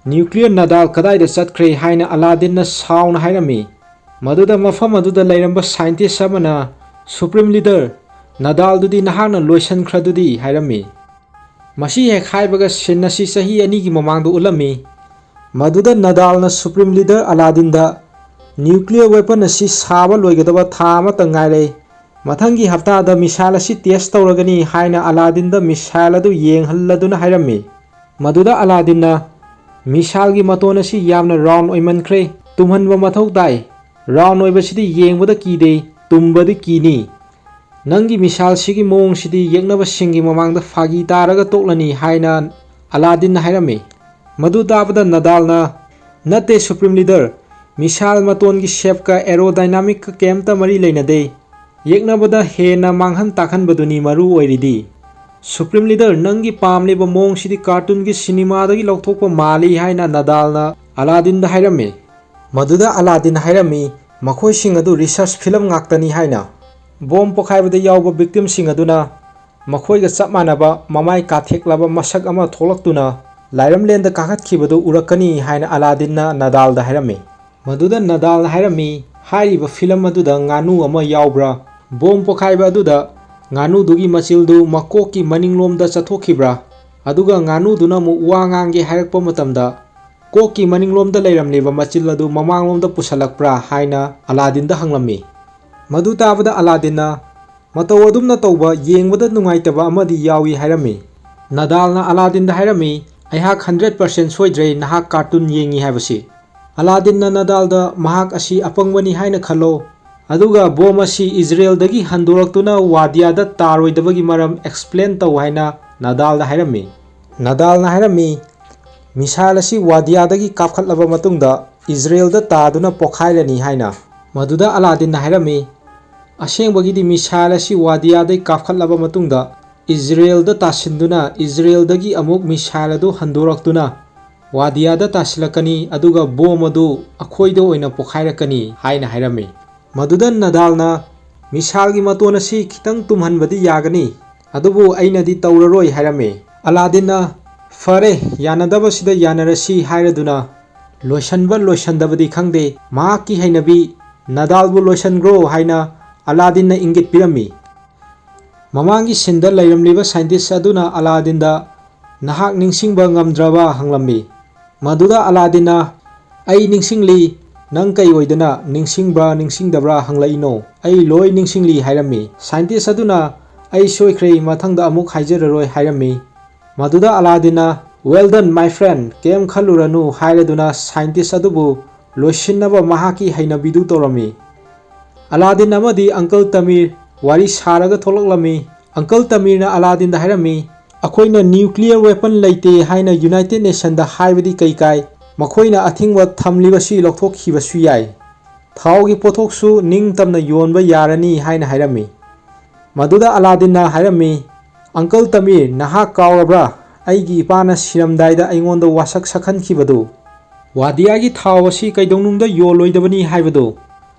ꯅ꯭ꯌꯨꯀ꯭ꯂꯤꯌꯔ ꯅꯗꯥꯜ ꯀꯗꯥꯏꯗ ꯆꯠꯈ꯭ꯔꯦ?" ꯍꯥꯏꯅ ꯑꯂꯥꯗꯤꯟꯅ ꯁꯥꯎꯅ ꯍꯥꯏꯔꯝꯃꯤ꯫ ꯃꯗꯨꯗ ꯃꯐꯝ ꯑꯗꯨꯗ ꯂꯩꯔꯝꯕ ꯁꯥꯏꯟꯇꯤꯁ ꯑꯃꯅ "ꯁꯨꯄ꯭ꯔꯤꯝ ꯂꯤꯗꯔ, ꯅꯗꯥꯜꯗꯨꯗꯤ ꯅꯍꯥꯛꯅ ꯂꯣꯏꯁꯤꯟꯈ꯭ꯔꯗꯨꯗꯤ" ꯍꯥꯏꯔꯝꯃꯤ꯫ ꯃꯁꯤ ꯍꯦꯛ ꯍꯥꯏꯕꯒ ꯁꯤꯟ ꯑꯁꯤ ꯆꯍꯤ ꯑꯅꯤꯒꯤ ꯃꯃꯥꯡꯗ ꯎꯠꯂꯝꯃꯤ꯫ ꯃꯗꯨꯗ ꯅꯗꯥꯜꯅ ꯁꯨꯄ꯭ꯔꯤꯝ ꯂꯤꯗꯔ ꯑꯂꯥꯗꯤꯟꯗ "ꯅ꯭ꯌꯨꯀ꯭ꯂꯤꯌꯔ ꯋꯦꯄꯟ ꯑꯁꯤ ꯁꯥꯕ ꯂꯣꯏꯒꯗꯕ ꯊꯥ ꯑꯃꯇ ꯉꯥꯏꯔꯦ꯫ "ꯃꯊꯪꯒꯤ ꯍꯞꯇꯥꯗ ꯃꯤꯁꯥꯏꯜ ꯑꯁꯤ ꯇꯦꯁ ꯇꯧꯔꯒꯅꯤ" ꯍꯥꯏꯅ ꯑꯂꯥꯗꯤꯟꯗ ꯃꯤꯁꯥꯏꯜ ꯑꯗꯨ ꯌꯦꯡꯍꯜꯂꯗꯨꯅ ꯍꯥꯏꯔꯝꯃꯤ꯫ ꯃꯗꯨꯗ ꯑꯂꯥꯗꯤꯟꯅ, "ꯃꯤꯁꯥꯏꯜꯒꯤ ꯃꯇꯣꯟ ꯑꯁꯤ ꯌꯥꯝꯅ ꯔꯥꯎꯟ ꯑꯣꯏꯃꯟꯈ꯭ꯔꯦ, ꯇꯨꯝꯍꯟꯕ ꯃꯊꯧ ꯇꯥꯏ꯫ ꯔꯥꯎꯟ ꯑꯣꯏꯕꯁꯤꯗꯤ ꯌꯦꯡꯕꯗ ꯀꯤꯗꯦ, ꯇꯨꯝꯕꯗꯤ ꯀꯤꯅꯤ꯫ ꯅꯪꯒꯤ ꯃꯤꯁꯥꯏꯜꯁꯤꯒꯤ ꯃꯑꯣꯡꯁꯤꯗꯤ ꯌꯦꯛꯅꯕꯁꯤꯡꯒꯤ ꯃꯃꯥꯡꯗ ꯐꯥꯒꯤ ꯇꯥꯔꯒ ꯇꯣꯛꯂꯅꯤ" ꯍꯥꯏꯅ ꯑꯂꯥꯗꯤꯟꯅ ꯍꯥꯏꯔꯝꯃꯤ꯫ ꯃꯗꯨ ꯇꯥꯕꯗ ꯅꯗꯥꯜꯅ, "ꯅꯠꯇꯦ ꯁꯨꯄ꯭ꯔꯤꯝ ꯂꯤꯗꯔ, ꯃꯤꯁꯥꯏꯜ ꯃꯇꯣꯟꯒꯤ ꯁꯦꯞꯀ ꯑꯦꯔꯣꯗꯥꯏꯅꯥꯃꯤꯛꯀ ꯀꯩꯝꯇ ꯃꯔꯤ ꯂꯩꯅꯗꯦ꯫ ꯌꯦꯛꯅꯕꯗ ꯍꯦꯟꯅ ꯃꯥꯡꯍꯟ ꯇꯥꯛꯍꯟꯕꯗꯨꯅꯤ ꯃꯔꯨ ꯑꯣꯏꯔꯤꯗꯤ꯫ ꯁꯨꯄ꯭ꯔꯤꯝ ꯂꯤꯗꯔ, ꯅꯪꯒꯤ ꯄꯥꯝꯂꯤꯕ ꯃꯑꯣꯡꯁꯤꯗꯤ ꯀꯥꯔꯇꯨꯟꯒꯤ ꯁꯤꯅꯦꯃꯥꯗꯒꯤ ꯂꯧꯊꯣꯛꯄ ꯃꯥꯜꯂꯤ" ꯍꯥꯏꯅ ꯅꯗꯥꯜꯅ ꯑꯂꯥꯗꯤꯟꯗ ꯍꯥꯏꯔꯝꯃꯤ꯫ ꯃꯗꯨꯗ ꯑꯂꯥꯗꯤꯟ ꯍꯥꯏꯔꯝꯃꯤ, ꯃꯈꯣꯏꯁꯤꯡ ꯑꯗꯨ ꯔꯤꯁꯔꯆ ꯐꯤꯂꯝ ꯉꯥꯛꯇꯅꯤ ꯍꯥꯏꯅ꯫ ꯕꯣꯝ ꯄꯣꯈꯥꯏꯕꯗ ꯌꯥꯎꯕ ꯚꯤꯛꯇꯤꯝꯁꯤꯡ ꯑꯗꯨꯅ ꯃꯈꯣꯏꯒ ꯆꯞ ꯃꯥꯟꯅꯕ ꯃꯃꯥꯏ ꯀꯥꯊꯦꯛꯂꯕ ꯃꯁꯛ ꯑꯃ ꯊꯣꯛꯂꯛꯇꯨꯅ ꯂꯥꯏꯔꯝꯂꯦꯟꯗ ꯀꯥꯈꯠꯈꯤꯕꯗꯨ ꯎꯔꯛꯀꯅꯤ ꯍꯥꯏꯅ ꯑꯂꯥꯗꯤꯟꯅ ꯅꯗꯥꯜꯗ ꯍꯥꯏꯔꯝꯃꯤ꯫ ꯃꯗꯨꯗ ꯅꯗꯥꯜꯅ ꯍꯥꯏꯔꯝꯃꯤ, "ꯍꯥꯏꯔꯤꯕ ꯐꯤꯂꯝ ꯑꯗꯨꯗ ꯉꯥꯅꯨ ꯑꯃ ꯌꯥꯎꯕ꯭ꯔꯥ? ꯕꯣꯝ ꯄꯣꯈꯥꯏꯕ ꯑꯗꯨꯗ ꯉꯥꯅꯨꯗꯨꯒꯤ ꯃꯆꯤꯜꯗꯨ ꯃꯀꯣꯛꯀꯤ ꯃꯅꯤꯡꯂꯣꯝꯗ ꯆꯠꯊꯣꯛꯈꯤꯕ꯭ꯔꯥ? ꯑꯗꯨꯒ ꯉꯥꯅꯨꯗꯨꯅ ꯑꯃꯨꯛ ꯋꯥ ꯉꯥꯡꯒꯦ ꯍꯥꯏꯔꯛꯄ ꯃꯇꯝꯗ ꯀꯣꯛꯀꯤ ꯃꯅꯤꯡꯂꯣꯝꯗ ꯂꯩꯔꯝꯂꯤꯕ ꯃꯆꯤꯜ ꯑꯗꯨ ꯃꯃꯥꯡꯂꯣꯝꯗ ꯄꯨꯁꯜꯂꯛꯄ꯭ꯔꯥ?" ꯍꯥꯏꯅ ꯑꯂꯥꯗꯤꯟꯗ ꯍꯪꯂꯝꯃꯤ꯫ ꯃꯗꯨ ꯇꯥꯕꯗ ꯑꯂꯥꯗꯤꯟꯅ, "ꯃꯇꯧ ꯑꯗꯨꯝꯅ ꯇꯧꯕ ꯌꯦꯡꯕꯗ ꯅꯨꯡꯉꯥꯏꯇꯕ ꯑꯃꯗꯤ ꯌꯥꯎꯏ" ꯍꯥꯏꯔꯝꯃꯤ꯫ ꯅꯗꯥꯜꯅ ꯑꯂꯥꯗꯤꯟꯗ ꯍꯥꯏꯔꯝꯃꯤ, "ꯑꯩꯍꯥꯛ ꯍꯟꯗ꯭ꯔꯦꯠ ꯄꯥꯔꯁꯦꯟ ꯁꯣꯏꯗ꯭ꯔꯦ ꯅꯍꯥꯛ ꯀꯥꯔꯇꯨꯟ ꯌꯦꯡꯉꯤ ꯍꯥꯏꯕꯁꯤ"꯫ ꯑꯂꯥꯗꯤꯟꯅ ꯅꯗꯥꯜꯗ, "ꯃꯍꯥꯛ ꯑꯁꯤ ꯑꯄꯪꯕꯅꯤ ꯍꯥꯏꯅ ꯈꯜꯂꯣ, ꯑꯗꯨꯒ ꯕꯣꯝ ꯑꯁꯤ ꯏꯖꯔꯦꯜꯗꯒꯤ ꯍꯟꯗꯣꯔꯛꯇꯨꯅ ꯋꯥꯗꯤꯌꯥꯗ ꯇꯥꯔꯣꯏꯗꯕꯒꯤ ꯃꯔꯝ ꯑꯦꯛꯁꯄ꯭ꯂꯦꯟ ꯇꯧ" ꯍꯥꯏꯅ ꯅꯗꯥꯜꯗ ꯍꯥꯏꯔꯝꯃꯤ꯫ ꯅꯗꯥꯜꯅ ꯍꯥꯏꯔꯝꯃꯤ, "ꯃꯤꯁꯥꯏꯜ ꯑꯁꯤ ꯋꯥꯗꯤꯌꯥꯗꯒꯤ ꯀꯥꯞꯈꯠꯂꯕ ꯃꯇꯨꯡꯗ ꯏꯖꯔꯦꯜꯗ ꯇꯥꯗꯨꯅ ꯄꯣꯈꯥꯏꯔꯅꯤ" ꯍꯥꯏꯅ꯫ ꯃꯗꯨꯗ ꯑꯂꯥꯗꯤꯟꯅ ꯍꯥꯏꯔꯝꯃꯤ, "ꯑꯁꯦꯡꯕꯒꯤꯗꯤ ꯃꯤꯁꯥꯏꯜ ꯑꯁꯤ ꯋꯥꯗꯤꯌꯥꯗꯒꯤ ꯀꯥꯞꯈꯠꯂꯕ ꯃꯇꯨꯡꯗ ꯏꯖꯔꯦꯜꯗ ꯇꯥꯁꯤꯟꯗꯨꯅ ꯏꯖꯔꯦꯜꯗꯒꯤ ꯑꯃꯨꯛ ꯃꯤꯁꯥꯏꯜ ꯑꯗꯨ ꯍꯟꯗꯣꯔꯛꯇꯨꯅ ꯋꯥꯗꯤꯌꯥꯗ ꯇꯥꯁꯤꯜꯂꯛꯀꯅꯤ, ꯑꯗꯨꯒ ꯕꯣꯝ ꯑꯗꯨ ꯑꯩꯈꯣꯏꯗ ꯑꯣꯏꯅ ꯄꯣꯈꯥꯏꯔꯛꯀꯅꯤ" ꯍꯥꯏꯅ ꯍꯥꯏꯔꯝꯃꯤ꯫ ꯃꯗꯨꯗ ꯅꯗꯥꯜꯅ, "ꯃꯤꯁꯥꯏꯜꯒꯤ ꯃꯇꯣꯟ ꯑꯁꯤ ꯈꯤꯇꯪ ꯇꯨꯝꯍꯟꯕꯗꯤ ꯌꯥꯒꯅꯤ, ꯑꯗꯨꯕꯨ ꯑꯩꯅꯗꯤ ꯇꯧꯔꯔꯣꯏ" ꯍꯥꯏꯔꯝꯃꯤ꯫ ꯑꯂꯥꯗꯤꯟꯅ, "ꯐꯔꯦ, ꯌꯥꯅꯗꯕꯁꯤꯗ ꯌꯥꯅꯔꯁꯤ" ꯍꯥꯏꯔꯗꯨꯅ ꯂꯣꯏꯁꯟꯕ ꯂꯣꯏꯁꯟꯗꯕꯗꯤ ꯈꯪꯗꯦ, ꯃꯍꯥꯛꯀꯤ ꯍꯩꯅꯕꯤ ꯅꯗꯥꯜꯕꯨ ꯂꯣꯏꯁꯟꯈ꯭ꯔꯣ ꯍꯥꯏꯅ ꯑꯂꯥꯗꯤꯟꯅ ꯏꯪꯒꯤꯠ ꯄꯤꯔꯝꯃꯤ꯫ ꯃꯃꯥꯡꯒꯤ ꯁꯤꯟꯗ ꯂꯩꯔꯝꯂꯤꯕ ꯁꯥꯏꯟꯇꯤꯁ ꯑꯗꯨꯅ ꯑꯂꯥꯗꯤꯟꯗ, "ꯅꯍꯥꯛ ꯅꯤꯡꯁꯤꯡꯕ ꯉꯝꯗ꯭ꯔꯕ?" ꯍꯪꯂꯝꯃꯤ꯫ ꯃꯗꯨꯗ ꯑꯂꯥꯗꯤꯟꯅ, "ꯑꯩ ꯅꯤꯡꯁꯤꯡꯂꯤ, "ꯅꯪ ꯀꯩ ꯑꯣꯏꯗꯅ ꯅꯤꯡꯁꯤꯡꯕ꯭ꯔꯥ ꯅꯤꯡꯁꯤꯡꯗꯕ꯭ꯔꯥ ꯍꯪꯂꯛꯏꯅꯣ? ꯑꯩ ꯂꯣꯏ ꯅꯤꯡꯁꯤꯡꯂꯤ" ꯍꯥꯏꯔꯝꯃꯤ꯫ Scientist ꯑꯗꯨꯅ, "ꯑꯩ ꯁꯣꯏꯈ꯭ꯔꯦ, ꯃꯊꯪꯗ ꯑꯃꯨꯛ ꯍꯥꯏꯖꯔꯔꯣꯏ" ꯍꯥꯏꯔꯝꯃꯤ꯫ ꯃꯗꯨꯗ ꯑꯂꯥꯗꯤꯟꯅ, "Well done, my friend, ꯀꯩꯝ ꯈꯜꯂꯨꯔꯅꯨ" ꯍꯥꯏꯔꯗꯨꯅ scientist ꯑꯗꯨꯕꯨ ꯂꯣꯏꯁꯤꯟꯅꯕ ꯃꯍꯥꯛꯀꯤ ꯍꯩꯅꯕꯤꯗꯨ ꯇꯧꯔꯝꯃꯤ꯫ ꯑꯂꯥꯗꯤꯟ ꯑꯃꯗꯤ Uncle ꯇꯃꯤꯔ ꯋꯥꯔꯤ ꯁꯥꯔꯒ ꯊꯣꯛꯂꯛꯂꯝꯃꯤ꯫ Uncle ꯇꯃꯤꯔꯅ ꯑꯂꯥꯗꯤꯟꯗ ꯍꯥꯏꯔꯝꯃꯤ, "ꯑꯩꯈꯣꯏꯅ nuclear weapon ꯂꯩꯇꯦ ꯍꯥꯏꯅ United Nationꯗ ꯍꯥꯏꯕꯗꯤ ꯀꯩ ꯀꯥꯏ? ꯃꯈꯣꯏꯅ ꯑꯊꯤꯡꯕ ꯊꯝꯂꯤꯕꯁꯤ ꯂꯧꯊꯣꯛꯈꯤꯕꯁꯨ ꯌꯥꯏ꯫ ꯊꯥꯎꯒꯤ ꯄꯣꯠꯊꯣꯛꯁꯨ ꯅꯤꯡꯇꯝꯅ ꯌꯣꯟꯕ ꯌꯥꯔꯅꯤ" ꯍꯥꯏꯅ ꯍꯥꯏꯔꯝꯃꯤ꯫ ꯃꯗꯨꯗ ꯑꯂꯥꯗꯤꯟꯅ ꯍꯥꯏꯔꯝꯃꯤ, "Uncle ꯇꯃꯤꯔ, ꯅꯍꯥꯛ ꯀꯥꯎꯔꯕ꯭ꯔꯥ? ꯑꯩꯒꯤ ꯏꯄꯥꯅ ꯁꯤꯔꯝꯗꯥꯏꯗ ꯑꯩꯉꯣꯟꯗ ꯋꯥꯁꯛ ꯁꯛꯍꯟꯈꯤꯕꯗꯨ, ꯋꯥꯗꯤꯌꯥꯒꯤ ꯊꯥꯎ ꯑꯁꯤ ꯀꯩꯗꯧꯅꯨꯡꯗ ꯌꯣꯜꯂꯣꯏꯗꯕꯅꯤ ꯍꯥꯏꯕꯗꯨ꯫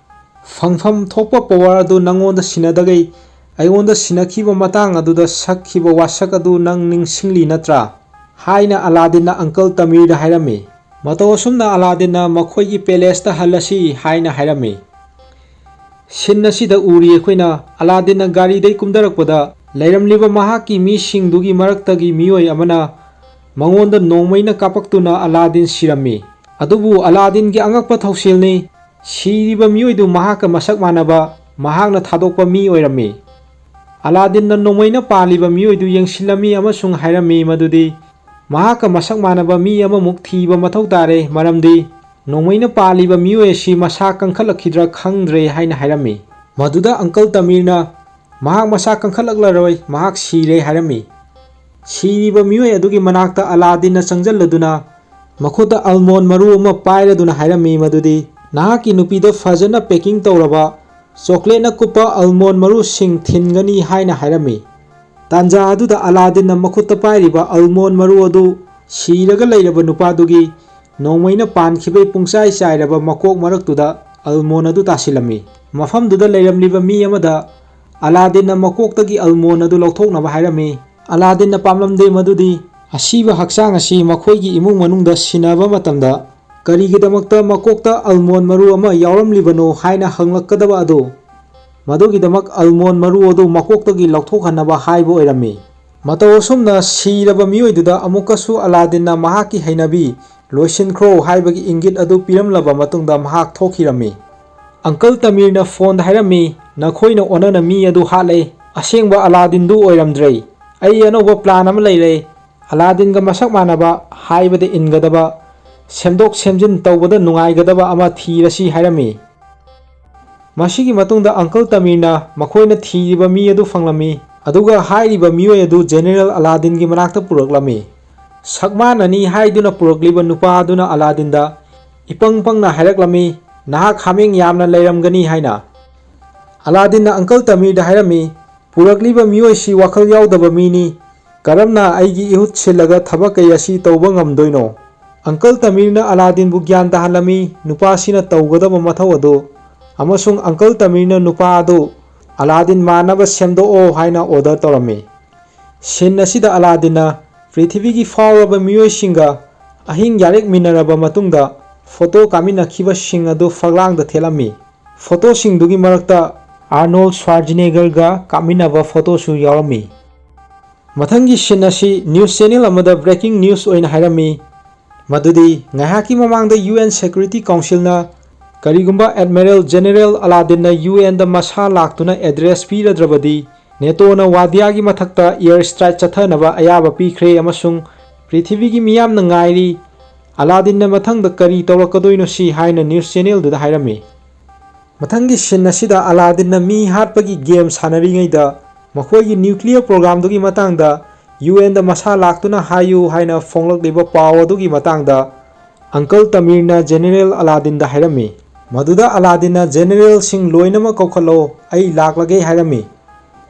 ꯐꯪꯐꯝ ꯊꯣꯛꯄ power ꯑꯗꯨ ꯅꯪꯉꯣꯟꯗ ꯁꯤꯟꯅꯗꯒꯩ ꯑꯩꯉꯣꯟꯗ ꯁꯤꯟꯅꯈꯤꯕ ꯃꯇꯥꯡ ꯑꯗꯨꯗ ꯁꯛꯈꯤꯕ ꯋꯥꯁꯛ ꯑꯗꯨ ꯅꯪ ꯅꯤꯡꯁꯤꯡꯂꯤ ꯅꯠꯇ꯭ꯔꯥ?" ꯍꯥꯏꯅ ꯑꯂꯥꯗꯤꯟꯅ Uncle ꯇꯃꯤꯔꯗ ꯍꯥꯏꯔꯝꯃꯤ꯫ ꯃꯇꯧ ꯑꯁꯨꯝꯅ ꯑꯂꯥꯗꯤꯟꯅ ꯃꯈꯣꯏꯒꯤ palaceꯇ ꯍꯜꯂꯁꯤ ꯍꯥꯏꯅ ꯍꯥꯏꯔꯝꯃꯤ꯫ Scene ꯑꯁꯤꯗ ꯎꯔꯤ ꯑꯩꯈꯣꯏꯅ, ꯑꯂꯥꯗꯤꯟꯅ ꯒꯥꯔꯤꯗꯩ ꯀꯨꯝꯊꯔꯛꯄꯗ ꯂꯩꯔꯝꯂꯤꯕ ꯃꯍꯥꯛꯀꯤ ꯃꯤꯁꯤꯡꯗꯨꯒꯤ ꯃꯔꯛꯇꯒꯤ ꯃꯤꯑꯣꯏ ꯑꯃꯅ ꯃꯉꯣꯟꯗ ꯅꯣꯡꯃꯩꯅ ꯀꯥꯞꯄꯛꯇꯨꯅ ꯑꯂꯥꯗꯤꯟ ꯁꯤꯔꯝꯃꯤ꯫ ꯑꯗꯨꯕꯨ ꯑꯂꯥꯗꯤꯟꯒꯤ ꯑꯉꯛꯄ ꯊꯧꯁꯤꯜꯅꯤ, ꯁꯤꯔꯤꯕ ꯃꯤꯑꯣꯏꯗꯨ ꯃꯍꯥꯛꯀ ꯃꯁꯛ ꯃꯥꯟꯅꯕ, ꯃꯍꯥꯛꯅ ꯊꯥꯗꯣꯛꯄ ꯃꯤ ꯑꯣꯏꯔꯝꯃꯤ꯫ ꯑꯂꯥꯗꯤꯟꯅ ꯅꯣꯡꯃꯩꯅ ꯄꯥꯜꯂꯤꯕ ꯃꯤꯑꯣꯏꯗꯨ ꯌꯦꯡꯁꯤꯜꯂꯝꯃꯤ ꯑꯃꯁꯨꯡ ꯍꯥꯏꯔꯝꯃꯤ ꯃꯗꯨꯗꯤ ꯃꯍꯥꯛꯀ ꯃꯁꯛ ꯃꯥꯟꯅꯕ ꯃꯤ ꯑꯃꯃꯨꯛ ꯊꯤꯕ ꯃꯊꯧ ꯇꯥꯔꯦ, ꯃꯔꯝꯗꯤ ꯅꯣꯡꯃꯩꯅ ꯄꯥꯜꯂꯤꯕ ꯃꯤꯑꯣꯏ ꯑꯁꯤ ꯃꯁꯥ ꯀꯟꯈꯠꯂꯛꯈꯤꯗ꯭ꯔꯥ ꯈꯪꯗ꯭ꯔꯦ ꯍꯥꯏꯅ ꯍꯥꯏꯔꯝꯃꯤ꯫ ꯃꯗꯨꯗ Uncle ꯇꯃꯤꯔꯅ, "ꯃꯍꯥꯛ ꯃꯁꯥ ꯀꯟꯈꯠꯂꯛꯂꯔꯣꯏ, ꯃꯍꯥꯛ ꯁꯤꯔꯦ" ꯍꯥꯏꯔꯝꯃꯤ꯫ ꯁꯤꯔꯤꯕ ꯃꯤꯑꯣꯏ ꯑꯗꯨꯒꯤ ꯃꯅꯥꯛꯇ ꯑꯂꯥꯗꯤꯟꯅ ꯆꯪꯁꯤꯜꯂꯗꯨꯅ ꯃꯈꯨꯠꯇ almond ꯃꯔꯨ ꯑꯃ ꯄꯥꯏꯔꯗꯨꯅ ꯍꯥꯏꯔꯝꯃꯤ ꯃꯗꯨꯗꯤ, "ꯅꯍꯥꯛꯀꯤ ꯅꯨꯄꯤꯗ ꯐꯖꯅ packing ꯇꯧꯔꯕ chocolateꯅ ꯀꯨꯞꯄ almond ꯃꯔꯨꯁꯤꯡ ꯊꯤꯟꯒꯅꯤ" ꯍꯥꯏꯅ ꯍꯥꯏꯔꯝꯃꯤ꯫ ꯇꯥꯟꯖꯥ ꯑꯗꯨꯗ ꯑꯂꯥꯗꯤꯟꯅ ꯃꯈꯨꯠꯇ ꯄꯥꯏꯔꯤꯕ almond ꯃꯔꯨ ꯑꯗꯨ ꯁꯤꯔꯒ ꯂꯩꯔꯕ ꯅꯨꯄꯥꯗꯨꯒꯤ ꯅꯣꯡꯃꯩꯅ ꯄꯥꯟꯈꯤꯕꯒꯤ ꯄꯨꯡꯆꯥꯏ ꯆꯥꯏꯔꯕ ꯃꯀꯣꯛ ꯃꯔꯛꯇꯨꯗ almond ꯑꯗꯨ ꯇꯥꯁꯤꯜꯂꯝꯃꯤ꯫ ꯃꯐꯝꯗꯨꯗ ꯂꯩꯔꯝꯂꯤꯕ ꯃꯤ ꯑꯃꯗ ꯑꯂꯥꯗꯤꯟꯅ ꯃꯀꯣꯛꯇꯒꯤ almond ꯑꯗꯨ ꯂꯧꯊꯣꯛꯅꯕ ꯍꯥꯏꯔꯝꯃꯤ꯫ ꯑꯂꯥꯗꯤꯟꯅ ꯄꯥꯝꯂꯝꯗꯦ ꯃꯗꯨꯗꯤ ꯑꯁꯤꯕ ꯍꯛꯆꯥꯡ ꯑꯁꯤ ꯃꯈꯣꯏꯒꯤ ꯏꯃꯨꯡ ꯃꯅꯨꯡꯗ ꯁꯤꯟꯅꯕ ꯃꯇꯝꯗ ꯀꯔꯤꯒꯤꯗꯃꯛꯇ ꯃꯀꯣꯛꯇ almond ꯃꯔꯨ ꯑꯃ ꯌꯥꯎꯔꯝꯂꯤꯕꯅꯣ ꯍꯥꯏꯅ ꯍꯪꯂꯛꯀꯗꯕ ꯑꯗꯨ꯫ ꯃꯗꯨꯒꯤꯗꯃꯛ almond ꯃꯔꯨ ꯑꯗꯨ ꯃꯀꯣꯛꯇꯒꯤ ꯂꯧꯊꯣꯛꯍꯟꯅꯕ ꯍꯥꯏꯕ ꯑꯣꯏꯔꯝꯃꯤ꯫ ꯃꯇꯧ ꯑꯁꯨꯝꯅ ꯁꯤꯔꯕ ꯃꯤꯑꯣꯏꯗꯨꯗ ꯑꯃꯨꯛꯀꯁꯨ ꯑꯂꯥꯗꯤꯟꯅ ꯃꯍꯥꯛꯀꯤ ꯍꯩꯅꯕꯤ "ꯂꯣꯏꯁꯤꯟꯈ꯭ꯔꯣ" ꯍꯥꯏꯕꯒꯤ ꯏꯪꯒꯤꯠ ꯑꯗꯨ ꯄꯤꯔꯝꯂꯕ ꯃꯇꯨꯡꯗ ꯃꯍꯥꯛ ꯊꯣꯛꯈꯤꯔꯝꯃꯤ꯫ ꯑꯪꯀꯜ ꯇꯃꯤꯔꯅ ꯐꯣꯟꯗ ꯍꯥꯏꯔꯝꯃꯤ, "ꯅꯈꯣꯏꯅ ꯑꯣꯟꯅꯅ ꯃꯤ ꯑꯗꯨ ꯍꯥꯠꯂꯦ꯫ ꯑꯁꯦꯡꯕ ꯑꯂꯥꯗꯤꯟꯗꯨ ꯑꯣꯏꯔꯝꯗ꯭ꯔꯦ꯫ ꯑꯩ ꯑꯅꯧꯕ ꯄ꯭ꯂꯥꯟ ꯑꯃ ꯂꯩꯔꯦ꯫ ꯑꯂꯥꯗꯤꯟꯒ ꯃꯁꯛ ꯃꯥꯟꯅꯕ, ꯍꯥꯏꯕꯗ ꯏꯟꯒꯗꯕ, ꯁꯦꯝꯗꯣꯛ ꯁꯦꯝꯖꯤꯟ ꯇꯧꯕꯗ ꯅꯨꯡꯉꯥꯏꯒꯗꯕ ꯑꯃ ꯊꯤꯔꯁꯤ" ꯍꯥꯏꯔꯝꯃꯤ꯫ ꯃꯁꯤꯒꯤ ꯃꯇꯨꯡꯗ ꯑꯪꯀꯜ ꯇꯃꯤꯔꯅ ꯃꯈꯣꯏꯅ ꯊꯤꯔꯤꯕ ꯃꯤ ꯑꯗꯨ ꯐꯪꯂꯝꯃꯤ, ꯑꯗꯨꯒ ꯍꯥꯏꯔꯤꯕ ꯃꯤꯑꯣꯏ ꯑꯗꯨ ꯖꯦꯅꯦꯔꯦꯜ ꯑꯂꯥꯗꯤꯟꯒꯤ ꯃꯅꯥꯛꯇ ꯄꯨꯔꯛꯂꯝꯃꯤ꯫ ꯁꯛꯃꯥꯟꯅꯅꯤ ꯍꯥꯏꯗꯨꯅ ꯄꯨꯔꯛꯂꯤꯕ ꯅꯨꯄꯥ ꯑꯗꯨꯅ ꯑꯂꯥꯗꯤꯟꯗ ꯏꯄꯪ ꯄꯪꯅ ꯍꯥꯏꯔꯛꯂꯝꯃꯤ, "ꯅꯍꯥꯛ ꯍꯥꯃꯦꯡ ꯌꯥꯝꯅ ꯂꯩꯔꯝꯒꯅꯤ" ꯍꯥꯏꯅ꯫ ꯑꯂꯥꯗꯤꯟꯅ ꯑꯪꯀꯜ ꯇꯃꯤꯔꯗ ꯍꯥꯏꯔꯝꯃꯤ, "ꯄꯨꯔꯛꯂꯤꯕ ꯃꯤꯑꯣꯏꯁꯤ ꯋꯥꯈꯜ ꯌꯥꯎꯗꯕ ꯃꯤꯅꯤ꯫ ꯀꯔꯝꯅ ꯑꯩꯒꯤ ꯏꯍꯨꯠ ꯁꯤꯜꯂꯒ ꯊꯕꯛ ꯀꯩ ꯑꯁꯤ ꯇꯧꯕ ꯉꯝꯗꯣꯏꯅꯣ?" ꯑꯪꯀꯜ ꯇꯃꯤꯔꯅ ꯑꯂꯥꯗꯤꯟꯕꯨ ꯒ꯭ꯌꯥꯟ ꯇꯥꯍꯜꯂꯝꯃꯤ, ꯅꯨꯄꯥꯁꯤꯅ ꯇꯧꯒꯗꯕ ꯃꯊꯧ ꯑꯗꯨ, ꯑꯃꯁꯨꯡ ꯑꯪꯀꯜ ꯇꯃꯤꯔꯅ ꯅꯨꯄꯥ ꯑꯗꯨ ꯑꯂꯥꯗꯤꯟ ꯃꯥꯟꯅꯕ ꯁꯦꯝꯗꯣꯛꯑꯣ ꯍꯥꯏꯅ ꯑꯣꯔꯗꯔ ꯇꯧꯔꯝꯃꯤ꯫ ꯁꯤꯟ ꯑꯁꯤꯗ ꯑꯂꯥꯗꯤꯟꯅ ꯄ꯭ꯔꯤꯊꯤꯕꯤꯒꯤ ꯐꯥꯎꯔꯕ ꯃꯤꯑꯣꯏꯁꯤꯡꯒ ꯑꯍꯤꯡ ꯌꯥꯔꯦꯛꯃꯤꯟꯅꯔꯕ ꯃꯇꯨꯡꯗ ꯐꯣꯇꯣ ꯀꯥꯃꯤꯟꯅꯈꯤꯕꯁꯤꯡ ꯑꯗꯨ ꯐꯛꯂꯥꯡꯗ ꯊꯦꯠꯂꯝꯃꯤ꯫ ꯐꯣꯇꯣꯁꯤꯡꯗꯨꯒꯤ ꯃꯔꯛꯇ ꯑꯥꯔꯅꯣꯜ ꯁ꯭ꯋꯥꯔꯖꯤꯅꯦꯒꯔꯒ ꯀꯥꯞꯃꯤꯟꯅꯕ ꯐꯣꯇꯣꯁꯨ ꯌꯥꯎꯔꯝꯃꯤ꯫ ꯃꯊꯪꯒꯤ ꯁꯤꯟ ꯑꯁꯤ ꯅ꯭ꯌꯨꯁ ꯆꯦꯅꯦꯜ ꯑꯃꯗ ꯕ꯭ꯔꯦꯀꯤꯡ ꯅ꯭ꯌꯨꯁ ꯑꯣꯏꯅ ꯍꯥꯏꯔꯝꯃꯤ, ꯃꯗꯨꯗꯤ ꯉꯥꯏꯍꯥꯛꯀꯤ ꯃꯃꯥꯡꯗ ꯌꯨ ꯑꯦꯟ ꯁꯦꯀ꯭ꯌꯨꯔꯤꯇꯤ ꯀꯥꯎꯟꯁꯤꯜꯅ ꯀꯔꯤꯒꯨꯝꯕ ꯑꯦꯗꯃꯤꯔꯦꯜ ꯖꯦꯅꯦꯔꯦꯜ ꯑꯂꯥꯗꯤꯟꯅ ꯌꯨ ꯑꯦꯟꯗ ꯃꯁꯥ ꯂꯥꯛꯇꯨꯅ ꯑꯦꯗ꯭ꯔꯦꯁ ꯄꯤꯔꯗ꯭ꯔꯕꯗꯤ, ꯅꯦꯇꯣꯅ ꯋꯥꯗꯤꯌꯥꯒꯤ ꯃꯊꯛꯇ ꯑꯦꯌꯔ ꯁ꯭ꯇ꯭ꯔꯥꯏꯛ ꯆꯠꯊꯅꯕ ꯑꯌꯥꯕ ꯄꯤꯈ꯭ꯔꯦ ꯑꯃꯁꯨꯡ ꯄ꯭ꯔꯤꯊꯤꯕꯤꯒꯤ ꯃꯤꯌꯥꯝꯅ ꯉꯥꯏꯔꯤ꯫ ꯑꯂꯥꯗꯤꯟꯅ ꯃꯊꯪꯗ ꯀꯔꯤ ꯇꯧꯔꯛꯀꯗꯣꯏꯅꯣ ꯁꯤ ꯍꯥꯏꯅ ꯅ꯭ꯌꯨꯁ ꯆꯦꯅꯦꯜꯗꯨꯗ ꯍꯥꯏꯔꯝꯃꯤ꯫ ꯃꯊꯪꯒꯤ ꯁꯤꯟ ꯑꯁꯤꯗ ꯑꯂꯥꯗꯤꯟꯅ ꯃꯤ ꯍꯥꯠꯄꯒꯤ ꯒꯦꯝ ꯁꯥꯟꯅꯔꯤꯉꯩꯗ ꯃꯈꯣꯏꯒꯤ ꯅ꯭ꯌꯨꯀ꯭ꯂꯤꯌꯔ ꯄ꯭ꯔꯣꯒ꯭ꯔꯥꯝꯗꯨꯒꯤ ꯃꯇꯥꯡꯗ ꯌꯨ ꯑꯦꯟꯗ ꯃꯁꯥ ꯂꯥꯛꯇꯨꯅ ꯍꯥꯏꯌꯨ ꯍꯥꯏꯅ ꯐꯣꯡꯂꯛꯂꯤꯕ ꯄꯥꯎ ꯑꯗꯨꯒꯤ ꯃꯇꯥꯡꯗ ꯑꯪꯀꯜ ꯇꯃꯤꯔꯅ ꯖꯦꯅꯦꯔꯦꯜ ꯑꯂꯥꯗꯤꯟꯗ ꯍꯥꯏꯔꯝꯃꯤ꯫ ꯃꯗꯨꯗ ꯑꯂꯥꯗꯤꯟꯅ "ꯖꯦꯅꯦꯔꯦꯜꯁꯤꯡ ꯂꯣꯏꯅꯃꯛ ꯀꯧꯈꯠꯂꯣ, ꯑꯩ ꯂꯥꯛꯂꯒꯦ" ꯍꯥꯏꯔꯝꯃꯤ꯫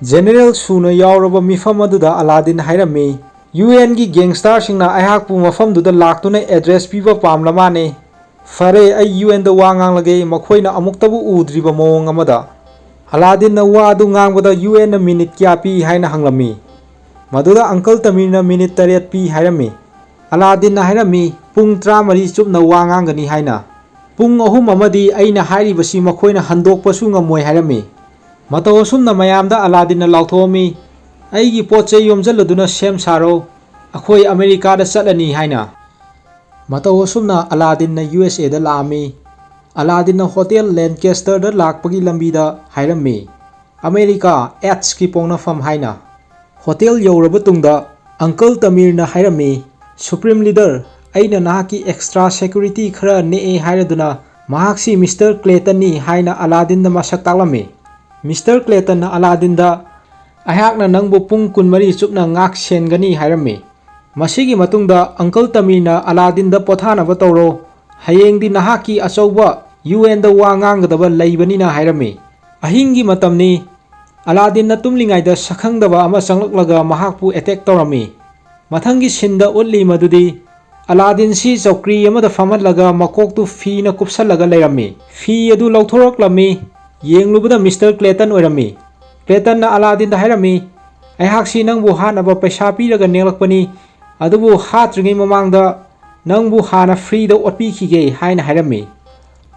ꯖꯦꯅꯦꯔꯦꯜ ꯁꯨꯅ ꯌꯥꯎꯔꯕ ꯃꯤꯐꯝ ꯑꯗꯨꯗ ꯑꯂꯥꯗꯤꯟ ꯍꯥꯏꯔꯝꯃꯤ, "ꯌꯨ ꯑꯦꯟꯒꯤ ꯒꯦꯡꯁꯇꯥꯔꯁꯤꯡꯅ ꯑꯩꯍꯥꯛꯄꯨ ꯃꯐꯝꯗꯨꯗ ꯂꯥꯛꯇꯨꯅ ꯑꯦꯗ꯭ꯔꯦꯁ ꯄꯤꯕ ꯄꯥꯝꯂ ꯃꯥꯅꯦ꯫ ꯐꯔꯦ, ꯑꯩ ꯌꯨ ꯑꯦꯟꯗ ꯋꯥ ꯉꯥꯡꯂꯒꯦ, ꯃꯈꯣꯏꯅ ꯑꯃꯨꯛꯇꯕꯨ ꯎꯗ꯭ꯔꯤꯕ ꯃꯑꯣꯡ ꯑꯃꯗ꯫" ꯑꯂꯥꯗꯤꯟꯅ ꯋꯥ ꯑꯗꯨ ꯉꯥꯡꯕꯗ ꯌꯨ ꯑꯦꯟꯅ ꯃꯤꯅꯤꯠ ꯀꯌꯥ ꯄꯤ ꯍꯥꯏꯅ ꯍꯪꯂꯝꯃꯤ꯫ ꯃꯗꯨꯗ ꯑꯪꯀꯜ ꯇꯃꯤꯔꯅ ꯃꯤꯅꯤꯠ ꯇꯔꯦꯠ ꯄꯤ ꯍꯥꯏꯔꯝꯃꯤ꯫ ꯑꯂꯥꯗꯤꯟꯅ ꯍꯥꯏꯔꯝꯃꯤ, "ꯄꯨꯡ ꯇꯔꯥꯃꯔꯤ ꯆꯨꯞꯅ ꯋꯥ ꯉꯥꯡꯒꯅꯤ" ꯍꯥꯏꯅ꯫ ꯄꯨꯡ ꯑꯍꯨꯝ ꯑꯃꯗꯤ ꯑꯩꯅ ꯍꯥꯏꯔꯤꯕꯁꯤ ꯃꯈꯣꯏꯅ ꯍꯟꯗꯣꯛꯄꯁꯨ ꯉꯝꯃꯣꯏ ꯍꯥꯏꯔꯝꯃꯤ꯫ ꯃꯇꯧ ꯑꯁꯨꯝꯅ ꯃꯌꯥꯝꯗ ꯑꯂꯥꯗꯤꯟꯅ ꯂꯥꯎꯊꯣꯛꯑꯝꯃꯤ, "ꯑꯩꯒꯤ ꯄꯣꯠ ꯆꯩ ꯌꯣꯝꯁꯤꯜꯂꯗꯨꯅ ꯁꯦꯝ ꯁꯥꯔꯣ, ꯑꯩꯈꯣꯏ ꯑꯃꯦꯔꯤꯀꯥꯗ ꯆꯠꯂꯅꯤ" ꯍꯥꯏꯅ꯫ ꯃꯇꯧ ꯑꯁꯨꯝꯅ ꯑꯂꯥꯗꯤꯟꯅ ꯌꯨ ꯑꯦꯁ ꯑꯦꯗ ꯂꯥꯛꯑꯝꯃꯤ꯫ ꯑꯂꯥꯗꯤꯟꯅ ꯍꯣꯇꯦꯜ ꯂꯦꯟꯀꯦꯁꯇꯔꯗ ꯂꯥꯛꯄꯒꯤ ꯂꯝꯕꯤꯗ ꯍꯥꯏꯔꯝꯃꯤ, "ꯑꯃꯦꯔꯤꯀꯥ, ꯑꯦꯗꯁꯀꯤ ꯄꯣꯛꯅꯐꯝ" ꯍꯥꯏꯅ꯫ ꯍꯣꯇꯦꯜ ꯌꯧꯔꯕ ꯇꯨꯡꯗ ꯑꯪꯀꯜ ꯇꯃꯤꯔꯅ ꯍꯥꯏꯔꯝꯃꯤ, "ꯁꯨꯄ꯭ꯔꯤꯝ ꯂꯤꯗꯔ, ꯑꯩꯅ ꯅꯍꯥꯛꯀꯤ ꯑꯦꯛꯁꯇ꯭ꯔꯥ ꯁꯦꯀ꯭ꯌꯨꯔꯤꯇꯤ ꯈꯔ ꯅꯦꯛꯑꯦ ꯍꯥꯏꯔꯗꯨꯅ ꯃꯍꯥꯛꯁꯤ ꯃꯤꯁꯇꯔ ꯀ꯭ꯂꯦꯇꯟꯅꯤ" ꯍꯥꯏꯅ ꯑꯂꯥꯗꯤꯟꯗ ꯃꯁꯛ ꯇꯥꯛꯂꯝꯃꯤ꯫ ꯃꯤꯁꯇꯔ ꯀ꯭ꯂꯦꯇꯟꯅ ꯑꯂꯥꯗꯤꯟꯗ, "ꯑꯩꯍꯥꯛꯅ ꯅꯪꯕꯨ ꯄꯨꯡ ꯀꯨꯟꯃꯔꯤ ꯆꯨꯞꯅ ꯉꯥꯛ ꯁꯦꯟꯒꯅꯤ" ꯍꯥꯏꯔꯝꯃꯤ꯫ ꯃꯁꯤꯒꯤ ꯃꯇꯨꯡꯗ ꯑꯪꯀꯜ ꯇꯃꯤꯔꯅ ꯑꯂꯥꯗꯤꯟꯗ "ꯄꯣꯊꯥꯅꯕ ꯇꯧꯔꯣ, ꯍꯌꯦꯡꯗꯤ ꯅꯍꯥꯛꯀꯤ ꯑꯆꯧꯕ ꯌꯨ ꯑꯦꯟꯗ ꯋꯥ ꯉꯥꯡꯒꯗꯕ ꯂꯩꯕꯅꯤꯅ" ꯍꯥꯏꯔꯝꯃꯤ꯫ ꯑꯍꯤꯡꯒꯤ ꯃꯇꯝꯅꯤ꯫ ꯑꯂꯥꯗꯤꯟꯅ ꯇꯨꯝꯂꯤꯉꯩꯗ ꯁꯛꯈꯪꯗꯕ ꯑꯃ ꯆꯪꯂꯛꯂꯒ ꯃꯍꯥꯛꯄꯨ ꯑꯦꯇꯦꯛ ꯇꯧꯔꯝꯃꯤ꯫ ꯃꯊꯪꯒꯤ ꯁꯤꯟꯗ ꯎꯠꯂꯤ ꯃꯗꯨꯗꯤ ꯑꯂꯥꯗꯤꯟꯁꯤ ꯆꯧꯀ꯭ꯔꯤ ꯑꯃꯗ ꯐꯝꯍꯜꯂꯒ ꯃꯀꯣꯛꯇꯨ ꯐꯤꯅ ꯀꯨꯞꯁꯜꯂꯒ ꯂꯩꯔꯝꯃꯤ꯫ ꯐꯤ ꯑꯗꯨ ꯂꯧꯊꯣꯔꯛꯂꯝꯃꯤ꯫ ꯌꯦꯡꯂꯨꯕꯗ ꯃꯤꯁꯇꯔ ꯀ꯭ꯂꯦꯇꯟ ꯑꯣꯏꯔꯝꯃꯤ꯫ ꯀ꯭ꯂꯦꯇꯟꯅ ꯑꯂꯥꯗꯤꯟꯗ ꯍꯥꯏꯔꯝꯃꯤ, "ꯑꯩꯍꯥꯛꯁꯤ ꯅꯪꯕꯨ ꯍꯥꯠꯅꯕ ꯄꯩꯁꯥ ꯄꯤꯔꯒ ꯅꯦꯛꯂꯛꯄꯅꯤ, ꯑꯗꯨꯕꯨ ꯍꯥꯠꯇ꯭ꯔꯤꯉꯩ ꯃꯃꯥꯡꯗ ꯅꯪꯕꯨ ꯍꯥꯟꯅ ꯐ꯭ꯔꯤꯗ ꯑꯣꯠꯄꯤꯈꯤꯒꯦ" ꯍꯥꯏꯅ ꯍꯥꯏꯔꯝꯃꯤ꯫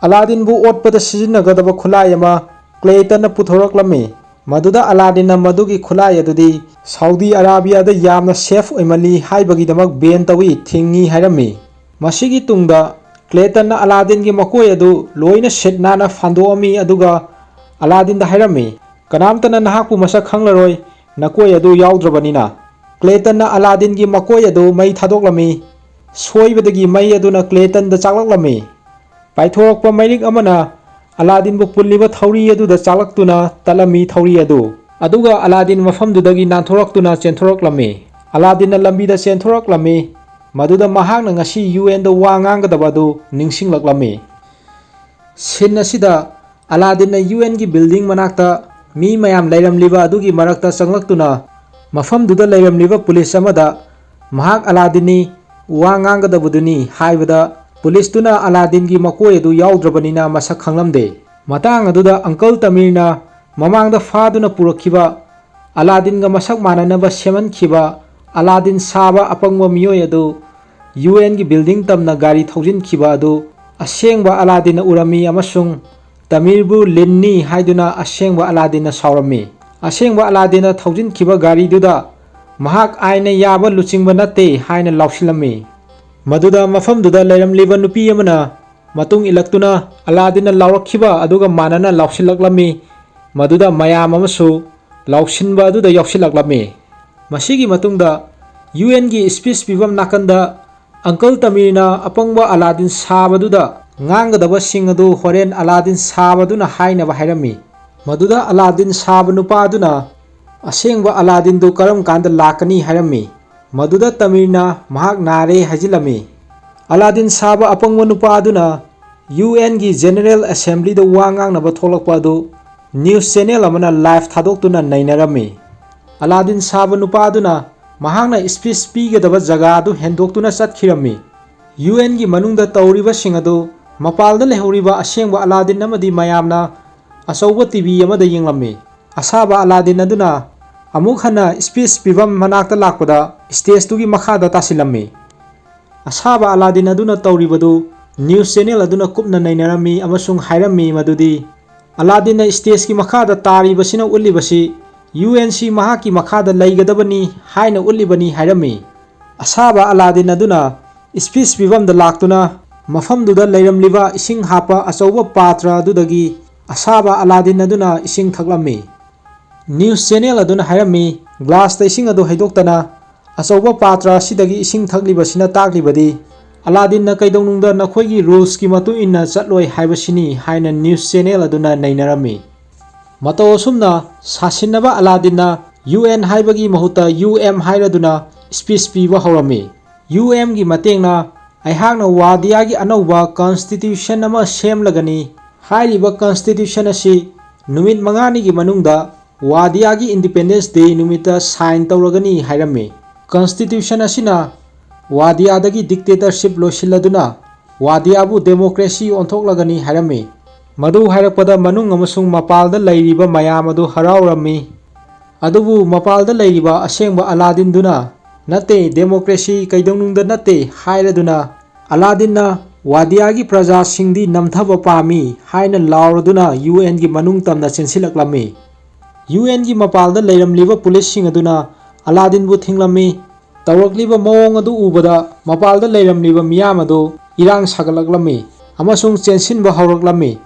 ꯑꯂꯥꯗꯤꯟꯕꯨ ꯑꯣꯠꯄꯗ ꯁꯤꯖꯤꯟꯅꯒꯗꯕ ꯈꯨꯠꯂꯥꯏ ꯑꯃ ꯀ꯭ꯂꯦꯇꯟꯅ ꯄꯨꯊꯣꯔꯛꯂꯝꯃꯤ꯫ ꯃꯗꯨꯗ ꯑꯂꯥꯗꯤꯟꯅ ꯃꯗꯨꯒꯤ ꯈꯨꯠꯂꯥꯏ ꯑꯗꯨꯗꯤ ꯁꯥꯎꯗꯤ ꯑꯔꯥꯕꯤꯌꯥꯗ ꯌꯥꯝꯅ ꯁꯦꯐ ꯑꯣꯏꯃꯜꯂꯤ ꯍꯥꯏꯕꯒꯤꯗꯃꯛ ꯕꯦꯟ ꯇꯧꯏ, ꯊꯤꯡꯉꯤ ꯍꯥꯏꯔꯝꯃꯤ꯫ ꯃꯁꯤꯒꯤ ꯇꯨꯡꯗ ꯀ꯭ꯂꯦꯇꯟꯅ ꯑꯂꯥꯗꯤꯟꯒꯤ ꯃꯀꯣꯏ ꯑꯗꯨ ꯂꯣꯏꯅ ꯁꯤꯠ ꯅꯥꯟꯅ ꯐꯥꯟꯗꯣꯛꯑꯝꯃꯤ, ꯑꯗꯨꯒ ꯑꯂꯥꯗꯤꯟꯗ ꯍꯥꯏꯔꯝꯃꯤ, "ꯀꯅꯥꯝꯇꯅ ꯅꯍꯥꯛꯄꯨ ꯃꯁꯛ ꯈꯪꯂꯔꯣꯏ, ꯅꯀꯣꯏ ꯑꯗꯨ ꯌꯥꯎꯗ꯭ꯔꯕꯅꯤꯅ"꯫ ꯀ꯭ꯂꯦꯇꯟꯅ ꯑꯂꯥꯗꯤꯟꯒꯤ ꯃꯀꯣꯏ ꯑꯗꯨ ꯃꯩ ꯊꯥꯗꯣꯛꯂꯝꯃꯤ꯫ ꯁꯣꯏꯕꯗꯒꯤ ꯃꯩ ꯑꯗꯨꯅ ꯀ꯭ꯂꯦꯇꯟꯗ ꯆꯥꯛꯂꯛꯂꯝꯃꯤ꯫ ꯄꯥꯏꯊꯣꯔꯛꯄ ꯃꯩꯔꯤꯛ ꯑꯃꯅ ꯑꯂꯥꯗꯤꯟꯕꯨ ꯄꯨꯜꯂꯤꯕ ꯊꯧꯔꯤ ꯑꯗꯨꯗ ꯆꯥꯛꯂꯛꯇꯨꯅ ꯇꯠꯂꯝꯃꯤ ꯊꯧꯔꯤ ꯑꯗꯨ꯫ ꯑꯗꯨꯒ ꯑꯂꯥꯗꯤꯟ ꯃꯐꯝꯗꯨꯗꯒꯤ ꯅꯥꯟꯊꯣꯔꯛꯇꯨꯅ ꯆꯦꯟꯊꯣꯔꯛꯂꯝꯃꯤ꯫ ꯑꯂꯥꯗꯤꯟꯅ ꯂꯝꯕꯤꯗ ꯆꯦꯟꯊꯣꯔꯛꯂꯝꯃꯤ꯫ ꯃꯗꯨꯗ ꯃꯍꯥꯛꯅ ꯉꯁꯤ ꯌꯨ ꯑꯦꯟꯗ ꯋꯥ ꯉꯥꯡꯒꯗꯕ ꯑꯗꯨ ꯅꯤꯡꯁꯤꯡꯂꯛꯂꯝꯃꯤ꯫ ꯁꯤꯟ ꯑꯁꯤꯗ ꯑꯂꯥꯗꯤꯟꯅ ꯌꯨ ꯑꯦꯟꯒꯤ ꯕꯤꯜꯗꯤꯡ ꯃꯅꯥꯛꯇ ꯃꯤ ꯃꯌꯥꯝ ꯂꯩꯔꯝꯂꯤꯕ ꯑꯗꯨꯒꯤ ꯃꯔꯛꯇ ꯆꯪꯂꯛꯇꯨꯅ ꯃꯐꯝꯗꯨꯗ ꯂꯩꯔꯝꯂꯤꯕ ꯄꯨꯂꯤꯁ ꯑꯃꯗ ꯃꯍꯥꯛ ꯑꯂꯥꯗꯤꯟꯅꯤ, ꯋꯥ ꯉꯥꯡꯒꯗꯕꯗꯨꯅꯤ ꯍꯥꯏꯕꯗ, ꯄꯨꯂꯤꯁꯇꯨꯅ ꯑꯂꯥꯗꯤꯟꯒꯤ ꯃꯀꯣꯏ ꯑꯗꯨ ꯌꯥꯎꯗ꯭ꯔꯕꯅꯤꯅ ꯃꯁꯛ ꯈꯪꯂꯝꯗꯦ꯫ ꯃꯇꯥꯡ ꯑꯗꯨꯗ ꯑꯪꯀꯜ ꯇꯃꯤꯔꯅ ꯃꯃꯥꯡꯗ ꯐꯥꯗꯨꯅ ꯄꯨꯔꯛꯈꯤꯕ ꯑꯂꯥꯗꯤꯟꯒ ꯃꯁꯛ ꯃꯥꯟꯅꯅꯕ ꯁꯦꯝꯍꯟꯈꯤꯕ ꯑꯂꯥꯗꯤꯟ ꯁꯥꯕ ꯑꯄꯪꯕ ꯃꯤꯑꯣꯏ ꯑꯗꯨ ꯌꯨ ꯑꯦꯟꯒꯤ ꯕꯤꯜꯗꯤꯡ ꯇꯝꯅ ꯒꯥꯔꯤ ꯊꯧꯖꯤꯟꯈꯤꯕ ꯑꯗꯨ ꯑꯁꯦꯡꯕ ꯑꯂꯥꯗꯤꯟꯅ ꯎꯔꯝꯃꯤ ꯑꯃꯁꯨꯡ ꯇꯃꯤꯔꯕꯨ ꯂꯤꯟꯅꯤ ꯍꯥꯏꯗꯨꯅ ꯑꯁꯦꯡꯕ ꯑꯂꯥꯗꯤꯟꯅ ꯁꯥꯎꯔꯝꯃꯤ꯫ ꯑꯁꯦꯡꯕ ꯑꯂꯥꯗꯤꯟꯅ ꯊꯧꯖꯤꯟꯈꯤꯕ ꯒꯥꯔꯤꯗꯨꯗ ꯃꯍꯥꯛ ꯑꯥꯏꯟꯅ ꯌꯥꯕ ꯂꯨꯆꯤꯡꯕ ꯅꯠꯇꯦ ꯍꯥꯏꯅ ꯂꯥꯎꯁꯤꯜꯂꯝꯃꯤ꯫ ꯃꯗꯨꯗ ꯃꯐꯝꯗꯨꯗ ꯂꯩꯔꯝꯂꯤꯕ ꯅꯨꯄꯤ ꯑꯃꯅ ꯃꯇꯨꯡ ꯏꯜꯂꯛꯇꯨꯅ ꯑꯂꯥꯗꯤꯟꯅ ꯂꯥꯎꯔꯛꯈꯤꯕ ꯑꯗꯨꯒ ꯃꯥꯟꯅꯅ ꯂꯥꯎꯁꯤꯜꯂꯛꯂꯝꯃꯤ꯫ ꯃꯗꯨꯗ ꯃꯌꯥꯝ ꯑꯃꯁꯨ ꯂꯥꯎꯁꯤꯟꯕ ꯑꯗꯨꯗ ꯌꯥꯎꯁꯤꯜꯂꯛꯂꯝꯃꯤ꯫ ꯃꯁꯤꯒꯤ ꯃꯇꯨꯡꯗ ꯌꯨ ꯑꯦꯟꯒꯤ ꯁ꯭ꯄꯤꯆ ꯄꯤꯐꯝ ꯅꯥꯀꯟꯗ ꯑꯪꯀꯜ ꯇꯃꯤꯔꯅ ꯑꯄꯪꯕ ꯑꯂꯥꯗꯤꯟ ꯁꯥꯕꯗꯨꯗ ꯉꯥꯡꯒꯗꯕꯁꯤꯡ ꯑꯗꯨ ꯍꯣꯔꯦꯟ ꯑꯂꯥꯗꯤꯟ ꯁꯥꯕꯗꯨꯅ ꯍꯥꯏꯅꯕ ꯍꯥꯏꯔꯝꯃꯤ꯫ ꯃꯗꯨꯗ ꯑꯂꯥꯗꯤꯟ ꯁꯥꯕ ꯅꯨꯄꯥ ꯑꯗꯨꯅ ꯑꯁꯦꯡꯕ ꯑꯂꯥꯗꯤꯟꯗꯨ ꯀꯔꯝ ꯀꯥꯟꯗ ꯂꯥꯛꯀꯅꯤ ꯍꯥꯏꯔꯝꯃꯤ꯫ ꯃꯗꯨꯗ ꯇꯃꯤꯔꯅ ꯃꯍꯥꯛ ꯅꯥꯔꯦ ꯍꯥꯏꯖꯤꯜꯂꯝꯃꯤ꯫ ꯑꯂꯥꯗꯤꯟ ꯁꯥꯕ ꯑꯄꯪꯕ ꯅꯨꯄꯥ ꯑꯗꯨꯅ ꯌꯨ ꯑꯦꯟꯒꯤ ꯖꯦꯅꯔꯦꯜ ꯑꯦꯁꯦꯝꯕ꯭ꯂꯤꯗ ꯋꯥ ꯉꯥꯡꯅꯕ ꯊꯣꯛꯂꯛꯄ ꯑꯗꯨ ꯅ꯭ꯌꯨꯁ ꯆꯦꯅꯦꯜ ꯑꯃꯅ ꯂꯥꯏꯚ ꯊꯥꯗꯣꯛꯇꯨꯅ ꯅꯩꯅꯔꯝꯃꯤ꯫ ꯑꯂꯥꯗꯤꯟ ꯁꯥꯕ ꯅꯨꯄꯥ ꯑꯗꯨꯅ ꯃꯍꯥꯛꯅ ꯁ꯭ꯄꯤꯆ ꯄꯤꯒꯗꯕ ꯖꯒꯥ ꯑꯗꯨ ꯍꯦꯟꯗꯣꯛꯇꯨꯅ ꯆꯠꯈꯤꯔꯝꯃꯤ꯫ ꯌꯨ ꯑꯦꯟꯒꯤ ꯃꯅꯨꯡꯗ ꯇꯧꯔꯤꯕꯁꯤꯡ ꯑꯗꯨ ꯃꯄꯥꯜꯗ ꯂꯩꯍꯧꯔꯤꯕ ꯑꯁꯦꯡꯕ ꯑꯂꯥꯗꯤꯟ ꯑꯃꯗꯤ ꯃꯌꯥꯝꯅ ꯑꯆꯧꯕ ꯇꯤ ꯚꯤ ꯑꯃꯗ ꯌꯦꯡꯂꯝꯃꯤ꯫ ꯑꯁꯥꯕ ꯑꯂꯥꯗꯤꯟ ꯑꯗꯨꯅ ꯑꯃꯨꯛ ꯍꯟꯅ ꯁ꯭ꯄꯤꯆ ꯄꯤꯐꯝ ꯃꯅꯥꯛꯇ ꯂꯥꯛꯄꯗ ꯁ꯭ꯇꯦꯖꯇꯨꯒꯤ ꯃꯈꯥꯗ ꯇꯥꯁꯤꯜꯂꯝꯃꯤ꯫ ꯑꯁꯥꯕ ꯑꯂꯥꯗꯤꯟ ꯑꯗꯨꯅ ꯇꯧꯔꯤꯕꯗꯨ ꯅ꯭ꯌꯨꯁ ꯆꯦꯅꯦꯜ ꯑꯗꯨꯅ ꯀꯨꯞꯅ ꯅꯩꯅꯔꯝꯃꯤ ꯑꯃꯁꯨꯡ ꯍꯥꯏꯔꯝꯃꯤ ꯃꯗꯨꯗꯤ ꯑꯂꯥꯗꯤꯟꯅ ꯁ꯭ꯇꯦꯖꯀꯤ ꯃꯈꯥꯗ ꯇꯥꯔꯤꯕꯁꯤꯅ ꯎꯠꯂꯤꯕꯁꯤ ꯌꯨ ꯑꯦꯟ ꯁꯤ ꯃꯍꯥꯛꯀꯤ ꯃꯈꯥꯗ ꯂꯩꯒꯗꯕꯅꯤ ꯍꯥꯏꯅ ꯎꯠꯂꯤꯕꯅꯤ ꯍꯥꯏꯔꯝꯃꯤ꯫ ꯑꯁꯥꯕ ꯑꯂꯥꯗꯤꯟ ꯑꯗꯨꯅ ꯁ꯭ꯄꯤꯆ ꯄꯤꯐꯝꯗ ꯂꯥꯛꯇꯨꯅ ꯃꯐꯝꯗꯨꯗ ꯂꯩꯔꯝꯂꯤꯕ ꯏꯁꯤꯡ ꯍꯥꯞꯄ ꯑꯆꯧꯕ ꯄꯥꯇ꯭ꯔ ꯑꯗꯨꯗꯒꯤ ꯑꯁꯥꯕ ꯑꯂꯥꯗꯤꯟ ꯑꯗꯨꯅ ꯏꯁꯤꯡ ꯊꯛꯂꯝꯃꯤ꯫ ꯅ꯭ꯌꯨꯁ ꯆꯦꯅꯦꯜ ꯑꯗꯨꯅ ꯍꯥꯏꯔꯝꯃꯤ, ꯒ꯭ꯂꯥꯁꯇ ꯏꯁꯤꯡ ꯑꯗꯨ ꯍꯩꯗꯣꯛꯇꯅ ꯑꯆꯧꯕ ꯄꯥꯇ꯭ꯔ ꯑꯁꯤꯗꯒꯤ ꯏꯁꯤꯡ ꯊꯛꯂꯤꯕꯁꯤꯅ ꯇꯥꯛꯂꯤꯕꯗꯤ ꯑꯂꯥꯗꯤꯟꯅ ꯀꯩꯗꯧꯅꯨꯡꯗ ꯅꯈꯣꯏꯒꯤ ꯔꯨꯜꯁꯀꯤ ꯃꯇꯨꯡ ꯏꯟꯅ ꯆꯠꯂꯣꯏ ꯍꯥꯏꯕꯁꯤꯅꯤ ꯍꯥꯏꯅ ꯅ꯭ꯌꯨꯁ ꯆꯦꯅꯦꯜ ꯑꯗꯨꯅ ꯅꯩꯅꯔꯝꯃꯤ꯫ ꯃꯇꯧ ꯑꯁꯨꯝꯅ ꯁꯥꯁꯤꯟꯅꯕ ꯑꯂꯥꯗꯤꯟꯅ ꯌꯨ ꯑꯦꯟ ꯍꯥꯏꯕꯒꯤ ꯃꯍꯨꯠꯇ ꯌꯨ ꯑꯦꯝ ꯍꯥꯏꯔꯗꯨꯅ ꯁ꯭ꯄꯤꯆ ꯄꯤꯕ ꯍꯧꯔꯝꯃꯤ꯫ ꯌꯨ ꯑꯦꯝꯒꯤ ꯃꯇꯦꯡꯅ ꯑꯩꯍꯥꯛꯅ ꯋꯥꯗꯤꯌꯥꯒꯤ ꯑꯅꯧꯕ ꯀꯟꯁꯇꯤꯇ꯭ꯌꯨꯁꯟ ꯑꯃ ꯁꯦꯝꯂꯒꯅꯤ꯫ ꯍꯥꯏꯔꯤꯕ ꯀꯟꯁꯇꯤꯇ꯭ꯌꯨꯁꯟ ꯑꯁꯤ ꯅꯨꯃꯤꯠ ꯃꯉꯥꯅꯤꯒꯤ ꯃꯅꯨꯡꯗ ꯋꯥꯗꯤꯌꯥꯒꯤ ꯏꯟꯗꯤꯄꯦꯟꯗꯦꯟꯁ ꯗꯦ ꯅꯨꯃꯤꯠꯇ ꯁꯥꯏꯟ ꯇꯧꯔꯒꯅꯤ ꯍꯥꯏꯔꯝꯃꯤ꯫ ꯀꯟꯁꯇꯤꯇ꯭ꯌꯨꯁꯟ ꯑꯁꯤꯅ ꯋꯥꯗꯤꯌꯥꯗꯒꯤ ꯗꯤꯛꯇꯦꯇꯔꯁꯤꯞ ꯂꯣꯏꯁꯤꯜꯂꯗꯨꯅ ꯋꯥꯗꯤꯌꯥꯕꯨ ꯗꯦꯃꯣꯀ꯭ꯔꯦꯁꯤ ꯑꯣꯟꯊꯣꯛꯂꯒꯅꯤ ꯍꯥꯏꯔꯝꯃꯤ꯫ ꯃꯗꯨ ꯍꯥꯏꯔꯛꯄꯗ ꯃꯅꯨꯡ ꯑꯃꯁꯨꯡ ꯃꯄꯥꯜꯗ ꯂꯩꯔꯤꯕ ꯃꯌꯥꯝ ꯑꯗꯨ ꯍꯔꯥꯎꯔꯝꯃꯤ꯫ ꯑꯗꯨꯕꯨ ꯃꯄꯥꯜꯗ ꯂꯩꯔꯤꯕ ꯑꯁꯦꯡꯕ ꯑꯂꯥꯗꯤꯟꯗꯨꯅ "ꯅꯠꯇꯦ, ꯗꯦꯃꯣꯀ꯭ꯔꯦꯁꯤ ꯀꯩꯗꯧꯅꯨꯡꯗ ꯅꯠꯇꯦ" ꯍꯥꯏꯔꯗꯨꯅ ꯑꯂꯥꯗꯤꯟꯅ "ꯋꯥꯗꯤꯌꯥꯒꯤ ꯄ꯭ꯔꯖꯥꯁꯤꯡꯗꯤ ꯅꯝꯊꯕ ꯄꯥꯝꯃꯤ" ꯍꯥꯏꯅ ꯂꯥꯎꯔꯗꯨꯅ ꯌꯨ ꯑꯦꯟꯒꯤ ꯃꯅꯨꯡ ꯇꯝꯅ ꯆꯦꯟꯁꯤꯜꯂꯛꯂꯝꯃꯤ꯫ ꯌꯨ ꯑꯦꯟꯒꯤ ꯃꯄꯥꯜꯗ ꯂꯩꯔꯝꯂꯤꯕ ꯄꯨꯂꯤꯁꯁꯤꯡ ꯑꯗꯨꯅ ꯑꯂꯥꯗꯤꯟꯕꯨ ꯊꯤꯡꯂꯝꯃꯤ꯫ ꯇꯧꯔꯛꯂꯤꯕ ꯃꯑꯣꯡ ꯑꯗꯨ ꯎꯕꯗ ꯃꯄꯥꯜꯗ ꯂꯩꯔꯝꯂꯤꯕ ꯃꯤꯌꯥꯝ ꯑꯗꯨ ꯏꯔꯥꯡ ꯁꯥꯒꯠꯂꯛꯂꯝꯃꯤ ꯑꯃꯁꯨꯡ ꯆꯦꯟꯁꯤꯟꯕ ꯍꯧꯔꯛꯂꯝꯃꯤ꯫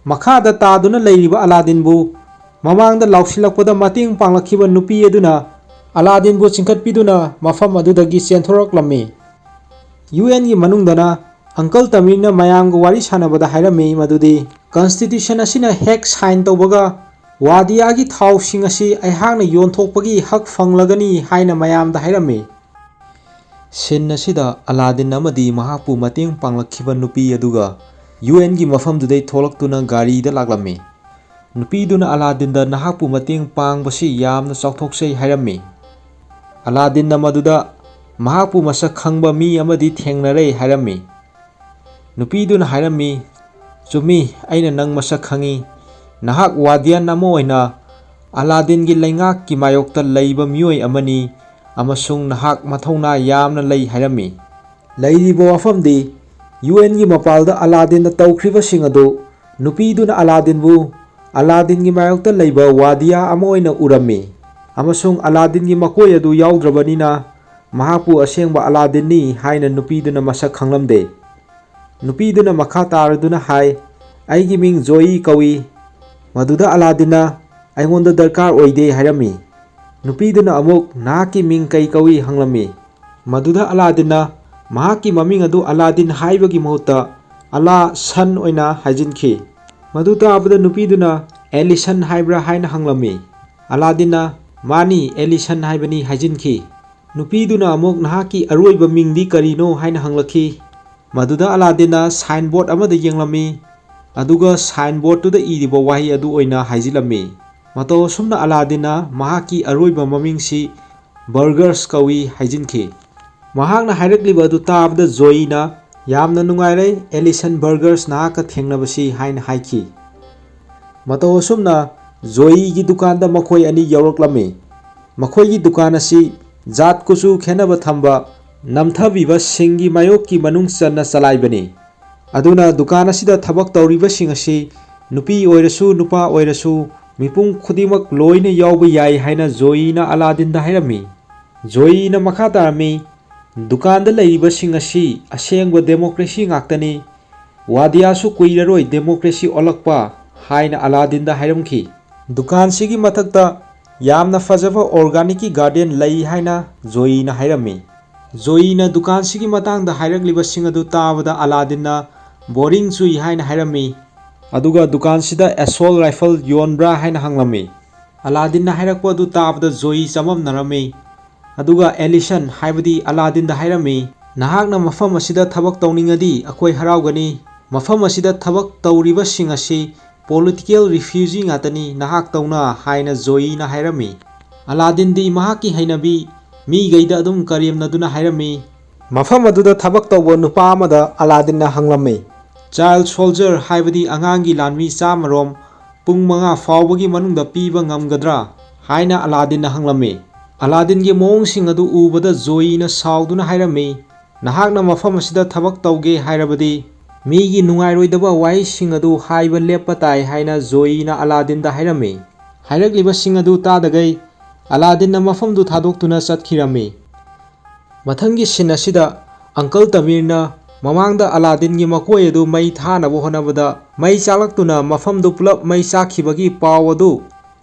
ꯃꯈꯥꯗ ꯇꯥꯗꯨꯅ ꯂꯩꯔꯤꯕ ꯑꯂꯥꯗꯤꯟꯕꯨ ꯃꯃꯥꯡꯗ ꯂꯥꯎꯁꯤꯜꯂꯛꯄꯗ ꯃꯇꯦꯡ ꯄꯥꯡꯂꯛꯈꯤꯕ ꯅꯨꯄꯤ ꯑꯗꯨꯅ ꯑꯂꯥꯗꯤꯟꯕꯨ ꯆꯤꯡꯈꯠꯄꯤꯗꯨꯅ ꯃꯐꯝ ꯑꯗꯨꯗꯒꯤ ꯆꯦꯟꯊꯣꯔꯛꯂꯝꯃꯤ꯫ ꯌꯨ ꯑꯦꯟꯒꯤ ꯃꯅꯨꯡꯗꯅ ꯑꯪꯀꯜ ꯇꯃꯤꯅ ꯃꯌꯥꯝꯒ ꯋꯥꯔꯤ ꯁꯥꯟꯅꯕꯗ ꯍꯥꯏꯔꯝꯃꯤ ꯃꯗꯨꯗꯤ, "ꯀꯟꯁꯇꯤꯇ꯭ꯌꯨꯁꯟ ꯑꯁꯤꯅ ꯍꯦꯛ ꯁꯥꯏꯟ ꯇꯧꯕꯒ ꯋꯥꯗꯤꯌꯥꯒꯤ ꯊꯥꯎꯁꯤꯡ ꯑꯁꯤ ꯑꯩꯍꯥꯛꯅ ꯌꯣꯟꯊꯣꯛꯄꯒꯤ ꯍꯛ ꯐꯪꯂꯒꯅꯤ" ꯍꯥꯏꯅ ꯃꯌꯥꯝꯗ ꯍꯥꯏꯔꯝꯃꯤ꯫ ꯁꯤꯟ ꯑꯁꯤꯗ ꯑꯂꯥꯗꯤꯟ ꯑꯃꯗꯤ ꯃꯍꯥꯛꯄꯨ ꯃꯇꯦꯡ ꯄꯥꯡꯂꯛꯈꯤꯕ ꯅꯨꯄꯤ ꯑꯗꯨꯒ ꯌꯨ ꯑꯦꯟꯒꯤ ꯃꯐꯝꯗꯨꯗꯩ ꯊꯣꯛꯂꯛꯇꯨꯅ ꯒꯥꯔꯤꯗ ꯂꯥꯛꯂꯝꯃꯤ꯫ ꯅꯨꯄꯤꯗꯨꯅ ꯑꯂꯥꯗꯤꯟꯗ ꯅꯍꯥꯛꯄꯨ ꯃꯇꯦꯡ ꯄꯥꯡꯕꯁꯤ ꯌꯥꯝꯅ ꯆꯥꯎꯊꯣꯛꯆꯩ ꯍꯥꯏꯔꯝꯃꯤ꯫ ꯑꯂꯥꯗꯤꯟꯅ ꯃꯗꯨꯗ ꯃꯍꯥꯛꯄꯨ ꯃꯁꯛ ꯈꯪꯕ ꯃꯤ ꯑꯃꯗꯤ ꯊꯦꯡꯅꯔꯦ ꯍꯥꯏꯔꯝꯃꯤ꯫ ꯅꯨꯄꯤꯗꯨꯅ ꯍꯥꯏꯔꯝꯃꯤ, "ꯆꯨꯝꯃꯤ, ꯑꯩꯅ ꯅꯪ ꯃꯁꯛ ꯈꯪꯏ꯫ ꯅꯍꯥꯛ ꯋꯥꯗꯤꯌꯟ ꯑꯃ ꯑꯣꯏꯅ ꯑꯂꯥꯗꯤꯟꯒꯤ ꯂꯩꯉꯥꯛꯀꯤ ꯃꯥꯌꯣꯛꯇ ꯂꯩꯕ ꯃꯤꯑꯣꯏ ꯑꯃꯅꯤ ꯑꯃꯁꯨꯡ ꯅꯍꯥꯛ ꯃꯊꯧꯅꯥ ꯌꯥꯝꯅ ꯂꯩ" ꯍꯥꯏꯔꯝꯃꯤ꯫ ꯂꯩꯔꯤꯕ ꯋꯥꯐꯝꯗꯤ, ꯌꯨ ꯑꯦꯟꯒꯤ ꯃꯄꯥꯜꯗ ꯑꯂꯥꯗꯤꯟꯅ ꯇꯧꯈ꯭ꯔꯤꯕꯁꯤꯡ ꯑꯗꯨ ꯅꯨꯄꯤꯗꯨꯅ ꯑꯂꯥꯗꯤꯟꯕꯨ ꯑꯂꯥꯗꯤꯟꯒꯤ ꯃꯥꯌꯣꯛꯇ ꯂꯩꯕ ꯋꯥꯗꯤꯌꯥ ꯑꯃ ꯑꯣꯏꯅ ꯎꯔꯝꯃꯤ ꯑꯃꯁꯨꯡ ꯑꯂꯥꯗꯤꯟꯒꯤ ꯃꯀꯣꯏ ꯑꯗꯨ ꯌꯥꯎꯗ꯭ꯔꯕꯅꯤꯅ ꯃꯍꯥꯛꯄꯨ ꯑꯁꯦꯡꯕ ꯑꯂꯥꯗꯤꯟꯅꯤ ꯍꯥꯏꯅ ꯅꯨꯄꯤꯗꯨꯅ ꯃꯁꯛ ꯈꯪꯂꯝꯗꯦ꯫ ꯅꯨꯄꯤꯗꯨꯅ ꯃꯈꯥ ꯇꯥꯔꯗꯨꯅ ꯍꯥꯏ, "ꯑꯩꯒꯤ ꯃꯤꯡ ꯖꯣꯌꯤ ꯀꯧꯏ"꯫ ꯃꯗꯨꯗ ꯑꯂꯥꯗꯤꯟꯅ, "ꯑꯩꯉꯣꯟꯗ ꯗꯔꯀꯥꯔ ꯑꯣꯏꯗꯦ" ꯍꯥꯏꯔꯝꯃꯤ꯫ ꯅꯨꯄꯤꯗꯨꯅ ꯑꯃꯨꯛ, "ꯅꯍꯥꯛꯀꯤ ꯃꯤꯡ ꯀꯩ ꯀꯧꯏ?" ꯍꯪꯂꯝꯃꯤ꯫ ꯃꯗꯨꯗ ꯑꯂꯥꯗꯤꯟꯅ ꯃꯍꯥꯛꯀꯤ ꯃꯃꯤꯡ ꯑꯗꯨ ꯑꯂꯥꯗꯤꯟ ꯍꯥꯏꯕꯒꯤ ꯃꯍꯨꯠꯇ ꯑꯂꯥ ꯁꯟ ꯑꯣꯏꯅ ꯍꯥꯏꯖꯤꯟꯈꯤ꯫ ꯃꯗꯨ ꯇꯥꯕꯗ ꯅꯨꯄꯤꯗꯨꯅ "ꯑꯦꯂꯤꯁꯟ ꯍꯥꯏꯕ꯭ꯔꯥ?" ꯍꯥꯏꯅ ꯍꯪꯂꯝꯃꯤ꯫ ꯑꯂꯥꯗꯤꯟꯅ, "ꯃꯥꯅꯤ, ꯑꯦꯂꯤꯁꯟ ꯍꯥꯏꯕꯅꯤ" ꯍꯥꯏꯖꯤꯟꯈꯤ꯫ ꯅꯨꯄꯤꯗꯨꯅ ꯑꯃꯨꯛ "ꯅꯍꯥꯛꯀꯤ ꯑꯔꯣꯏꯕ ꯃꯤꯡꯗꯤ ꯀꯔꯤꯅꯣ?" ꯍꯥꯏꯅ ꯍꯪꯂꯛꯈꯤ꯫ ꯃꯗꯨꯗ ꯑꯂꯥꯗꯤꯟꯅ ꯁꯥꯏꯟꯕꯣꯔꯗ ꯑꯃꯗ ꯌꯦꯡꯂꯝꯃꯤ, ꯑꯗꯨꯒ ꯁꯥꯏꯟꯕꯣꯔꯗꯇꯨꯗ ꯏꯔꯤꯕ ꯋꯥꯍꯩ ꯑꯗꯨ ꯑꯣꯏꯅ ꯍꯥꯏꯖꯤꯜꯂꯝꯃꯤ꯫ ꯃꯇꯧ ꯑꯁꯨꯝꯅ ꯑꯂꯥꯗꯤꯟꯅ ꯃꯍꯥꯛꯀꯤ ꯑꯔꯣꯏꯕ ꯃꯃꯤꯡꯁꯤ ꯕꯔꯒꯔꯁ ꯀꯧꯏ ꯍꯥꯏꯖꯤꯟꯈꯤ꯫ ꯃꯍꯥꯛꯅ ꯍꯥꯏꯔꯛꯂꯤꯕ ꯑꯗꯨ ꯇꯥꯕꯗ ꯖꯣꯌꯤꯅ, "ꯌꯥꯝꯅ ꯅꯨꯡꯉꯥꯏꯔꯦ, ꯑꯦꯂꯤꯁꯟ ꯕꯔꯒꯔꯁ ꯅꯍꯥꯛꯀ ꯊꯦꯡꯅꯕꯁꯤ" ꯍꯥꯏꯅ ꯍꯥꯏꯈꯤ꯫ ꯃꯇꯧ ꯑꯁꯨꯝꯅ ꯖꯣꯌꯤꯒꯤ ꯗꯨꯀꯥꯟꯗ ꯃꯈꯣꯏ ꯑꯅꯤ ꯌꯧꯔꯛꯂꯝꯃꯤ꯫ ꯃꯈꯣꯏꯒꯤ ꯗꯨꯀꯥꯟ ꯑꯁꯤ ꯖꯥꯠ ꯀꯨꯆꯨ ꯈꯦꯠꯅꯕ ꯊꯝꯕ ꯅꯝꯊꯕꯤꯕꯁꯤꯡꯒꯤ ꯃꯥꯌꯣꯛꯀꯤ ꯃꯅꯨꯡ ꯆꯟꯅ ꯆꯂꯥꯏꯕꯅꯤ꯫ ꯑꯗꯨꯅ ꯗꯨꯀꯥꯟ ꯑꯁꯤꯗ ꯊꯕꯛ ꯇꯧꯔꯤꯕꯁꯤꯡ ꯑꯁꯤ ꯅꯨꯄꯤ ꯑꯣꯏꯔꯁꯨ ꯅꯨꯄꯥ ꯑꯣꯏꯔꯁꯨ ꯃꯤꯄꯨꯝ ꯈꯨꯗꯤꯡꯃꯛ ꯂꯣꯏꯅ ꯌꯥꯎꯕ ꯌꯥꯏ ꯍꯥꯏꯅ ꯖꯣꯌꯤꯅ ꯑꯂꯥꯗꯤꯟꯗ ꯍꯥꯏꯔꯝꯃꯤ꯫ ꯖꯣꯌꯤꯅ ꯃꯈꯥ ꯇꯥꯔꯝꯃꯤ, "ꯗꯨꯀꯥꯟꯗ ꯂꯩꯔꯤꯕꯁꯤꯡ ꯑꯁꯤ ꯑꯁꯦꯡꯕ ꯗꯦꯃꯣꯀ꯭ꯔꯦꯁꯤ ꯉꯥꯛꯇꯅꯤ꯫ ꯋꯥꯗꯤꯌꯥꯁꯨ ꯀꯨꯏꯔꯔꯣꯏ ꯗꯦꯃꯣꯀ꯭ꯔꯦꯁꯤ ꯑꯣꯜꯂꯛꯄ" ꯍꯥꯏꯅ ꯑꯂꯥꯗꯤꯟꯗ ꯍꯥꯏꯔꯝꯈꯤ꯫ ꯗꯨꯀꯥꯟꯁꯤꯒꯤ ꯃꯊꯛꯇ ꯌꯥꯝꯅ ꯐꯖꯕ ꯑꯣꯔꯒꯥꯅꯤꯛꯀꯤ ꯒꯥꯔꯗꯦꯟ ꯂꯩ ꯍꯥꯏꯅ ꯖꯣꯌꯤꯅ ꯍꯥꯏꯔꯝꯃꯤ꯫ ꯖꯣꯌꯤꯅ ꯗꯨꯀꯥꯟꯁꯤꯒꯤ ꯃꯇꯥꯡꯗ ꯍꯥꯏꯔꯛꯂꯤꯕꯁꯤꯡ ꯑꯗꯨ ꯇꯥꯕꯗ ꯑꯂꯥꯗꯤꯟꯅ "ꯕꯣꯔꯤꯡ ꯆꯨꯏ" ꯍꯥꯏꯅ ꯍꯥꯏꯔꯝꯃꯤ꯫ ꯑꯗꯨꯒ ꯗꯨꯀꯥꯟꯁꯤꯗ ꯑꯦꯁꯣꯜ ꯔꯥꯏꯐꯜ ꯌꯣꯟꯕ꯭ꯔꯥ ꯍꯥꯏꯅ ꯍꯪꯂꯝꯃꯤ꯫ ꯑꯂꯥꯗꯤꯟꯅ ꯍꯥꯏꯔꯛꯄ ꯑꯗꯨ ꯇꯥꯕꯗ ꯖꯣꯌꯤ ꯆꯃꯝꯅꯔꯝꯃꯤ꯫ ꯑꯗꯨꯒ ꯑꯦꯂꯤꯁꯟ, ꯍꯥꯏꯕꯗꯤ ꯑꯂꯥꯗꯤꯟꯗ ꯍꯥꯏꯔꯝꯃꯤ, "ꯅꯍꯥꯛꯅ ꯃꯐꯝ ꯑꯁꯤꯗ ꯊꯕꯛ ꯇꯧꯅꯤꯡꯉꯗꯤ ꯑꯩꯈꯣꯏ ꯍꯔꯥꯎꯒꯅꯤ꯫ ꯃꯐꯝ ꯑꯁꯤꯗ ꯊꯕꯛ ꯇꯧꯔꯤꯕꯁꯤꯡ ꯑꯁꯤ ꯄꯣꯂꯤꯇꯤꯀꯦꯜ ꯔꯤꯐ꯭ꯌꯨꯖꯤ ꯉꯥꯛꯇꯅꯤ, ꯅꯍꯥꯛ ꯇꯧꯅ" ꯍꯥꯏꯅ ꯖꯣꯌꯤꯅ ꯍꯥꯏꯔꯝꯃꯤ꯫ ꯑꯂꯥꯗꯤꯟꯗꯤ ꯃꯍꯥꯛꯀꯤ ꯍꯩꯅꯕꯤ ꯃꯤꯈꯩꯗ ꯑꯗꯨꯝ ꯀꯔꯦꯝꯅꯗꯨꯅ ꯍꯥꯏꯔꯝꯃꯤ꯫ ꯃꯐꯝ ꯑꯗꯨꯗ ꯊꯕꯛ ꯇꯧꯕ ꯅꯨꯄꯥ ꯑꯃꯗ ꯑꯂꯥꯗꯤꯟꯅ ꯍꯪꯂꯝꯃꯤ, "ꯆꯥꯏꯜ ꯁꯣꯜꯖꯔ, ꯍꯥꯏꯕꯗꯤ ꯑꯉꯥꯡꯒꯤ ꯂꯥꯟꯃꯤ ꯆꯥꯝꯃꯔꯣꯝ ꯄꯨꯡ ꯃꯉꯥ ꯐꯥꯎꯕꯒꯤ ꯃꯅꯨꯡꯗ ꯄꯤꯕ ꯉꯝꯒꯗ꯭ꯔꯥ?" ꯍꯥꯏꯅ ꯑꯂꯥꯗꯤꯟꯅ ꯍꯪꯂꯝꯃꯤ꯫ ꯑꯂꯥꯗꯤꯟꯒꯤ ꯃꯑꯣꯡꯁꯤꯡ ꯑꯗꯨ ꯎꯕꯗ ꯖꯣꯌꯤꯅ ꯁꯥꯎꯗꯨꯅ ꯍꯥꯏꯔꯝꯃꯤ, "ꯅꯍꯥꯛꯅ ꯃꯐꯝ ꯑꯁꯤꯗ ꯊꯕꯛ ꯇꯧꯒꯦ ꯍꯥꯏꯔꯕꯗꯤ ꯃꯤꯒꯤ ꯅꯨꯡꯉꯥꯏꯔꯣꯏꯗꯕ ꯋꯥꯍꯩꯁꯤꯡ ꯑꯗꯨ ꯍꯥꯏꯕ ꯂꯦꯞꯄ ꯇꯥꯏ" ꯍꯥꯏꯅ ꯖꯣꯌꯤꯅ ꯑꯂꯥꯗꯤꯟꯗ ꯍꯥꯏꯔꯝꯃꯤ꯫ ꯍꯥꯏꯔꯛꯂꯤꯕꯁꯤꯡ ꯑꯗꯨ ꯇꯥꯗꯒꯩ ꯑꯂꯥꯗꯤꯟꯅ ꯃꯐꯝꯗꯨ ꯊꯥꯗꯣꯛꯇꯨꯅ ꯆꯠꯈꯤꯔꯝꯃꯤ꯫ ꯃꯊꯪꯒꯤ ꯁꯤꯟ ꯑꯁꯤꯗ ꯑꯪꯀꯜ ꯇꯃꯤꯔꯅ ꯃꯃꯥꯡꯗ ꯑꯂꯥꯗꯤꯟꯒꯤ ꯃꯀꯣꯏ ꯑꯗꯨ ꯃꯩ ꯊꯥꯅꯕ ꯍꯣꯠꯅꯕꯗ ꯃꯩ ꯆꯥꯛꯂꯛꯇꯨꯅ ꯃꯐꯝꯗꯨ ꯄꯨꯂꯞ ꯃꯩ ꯆꯥꯛꯈꯤꯕꯒꯤ ꯄꯥꯎ ꯑꯗꯨ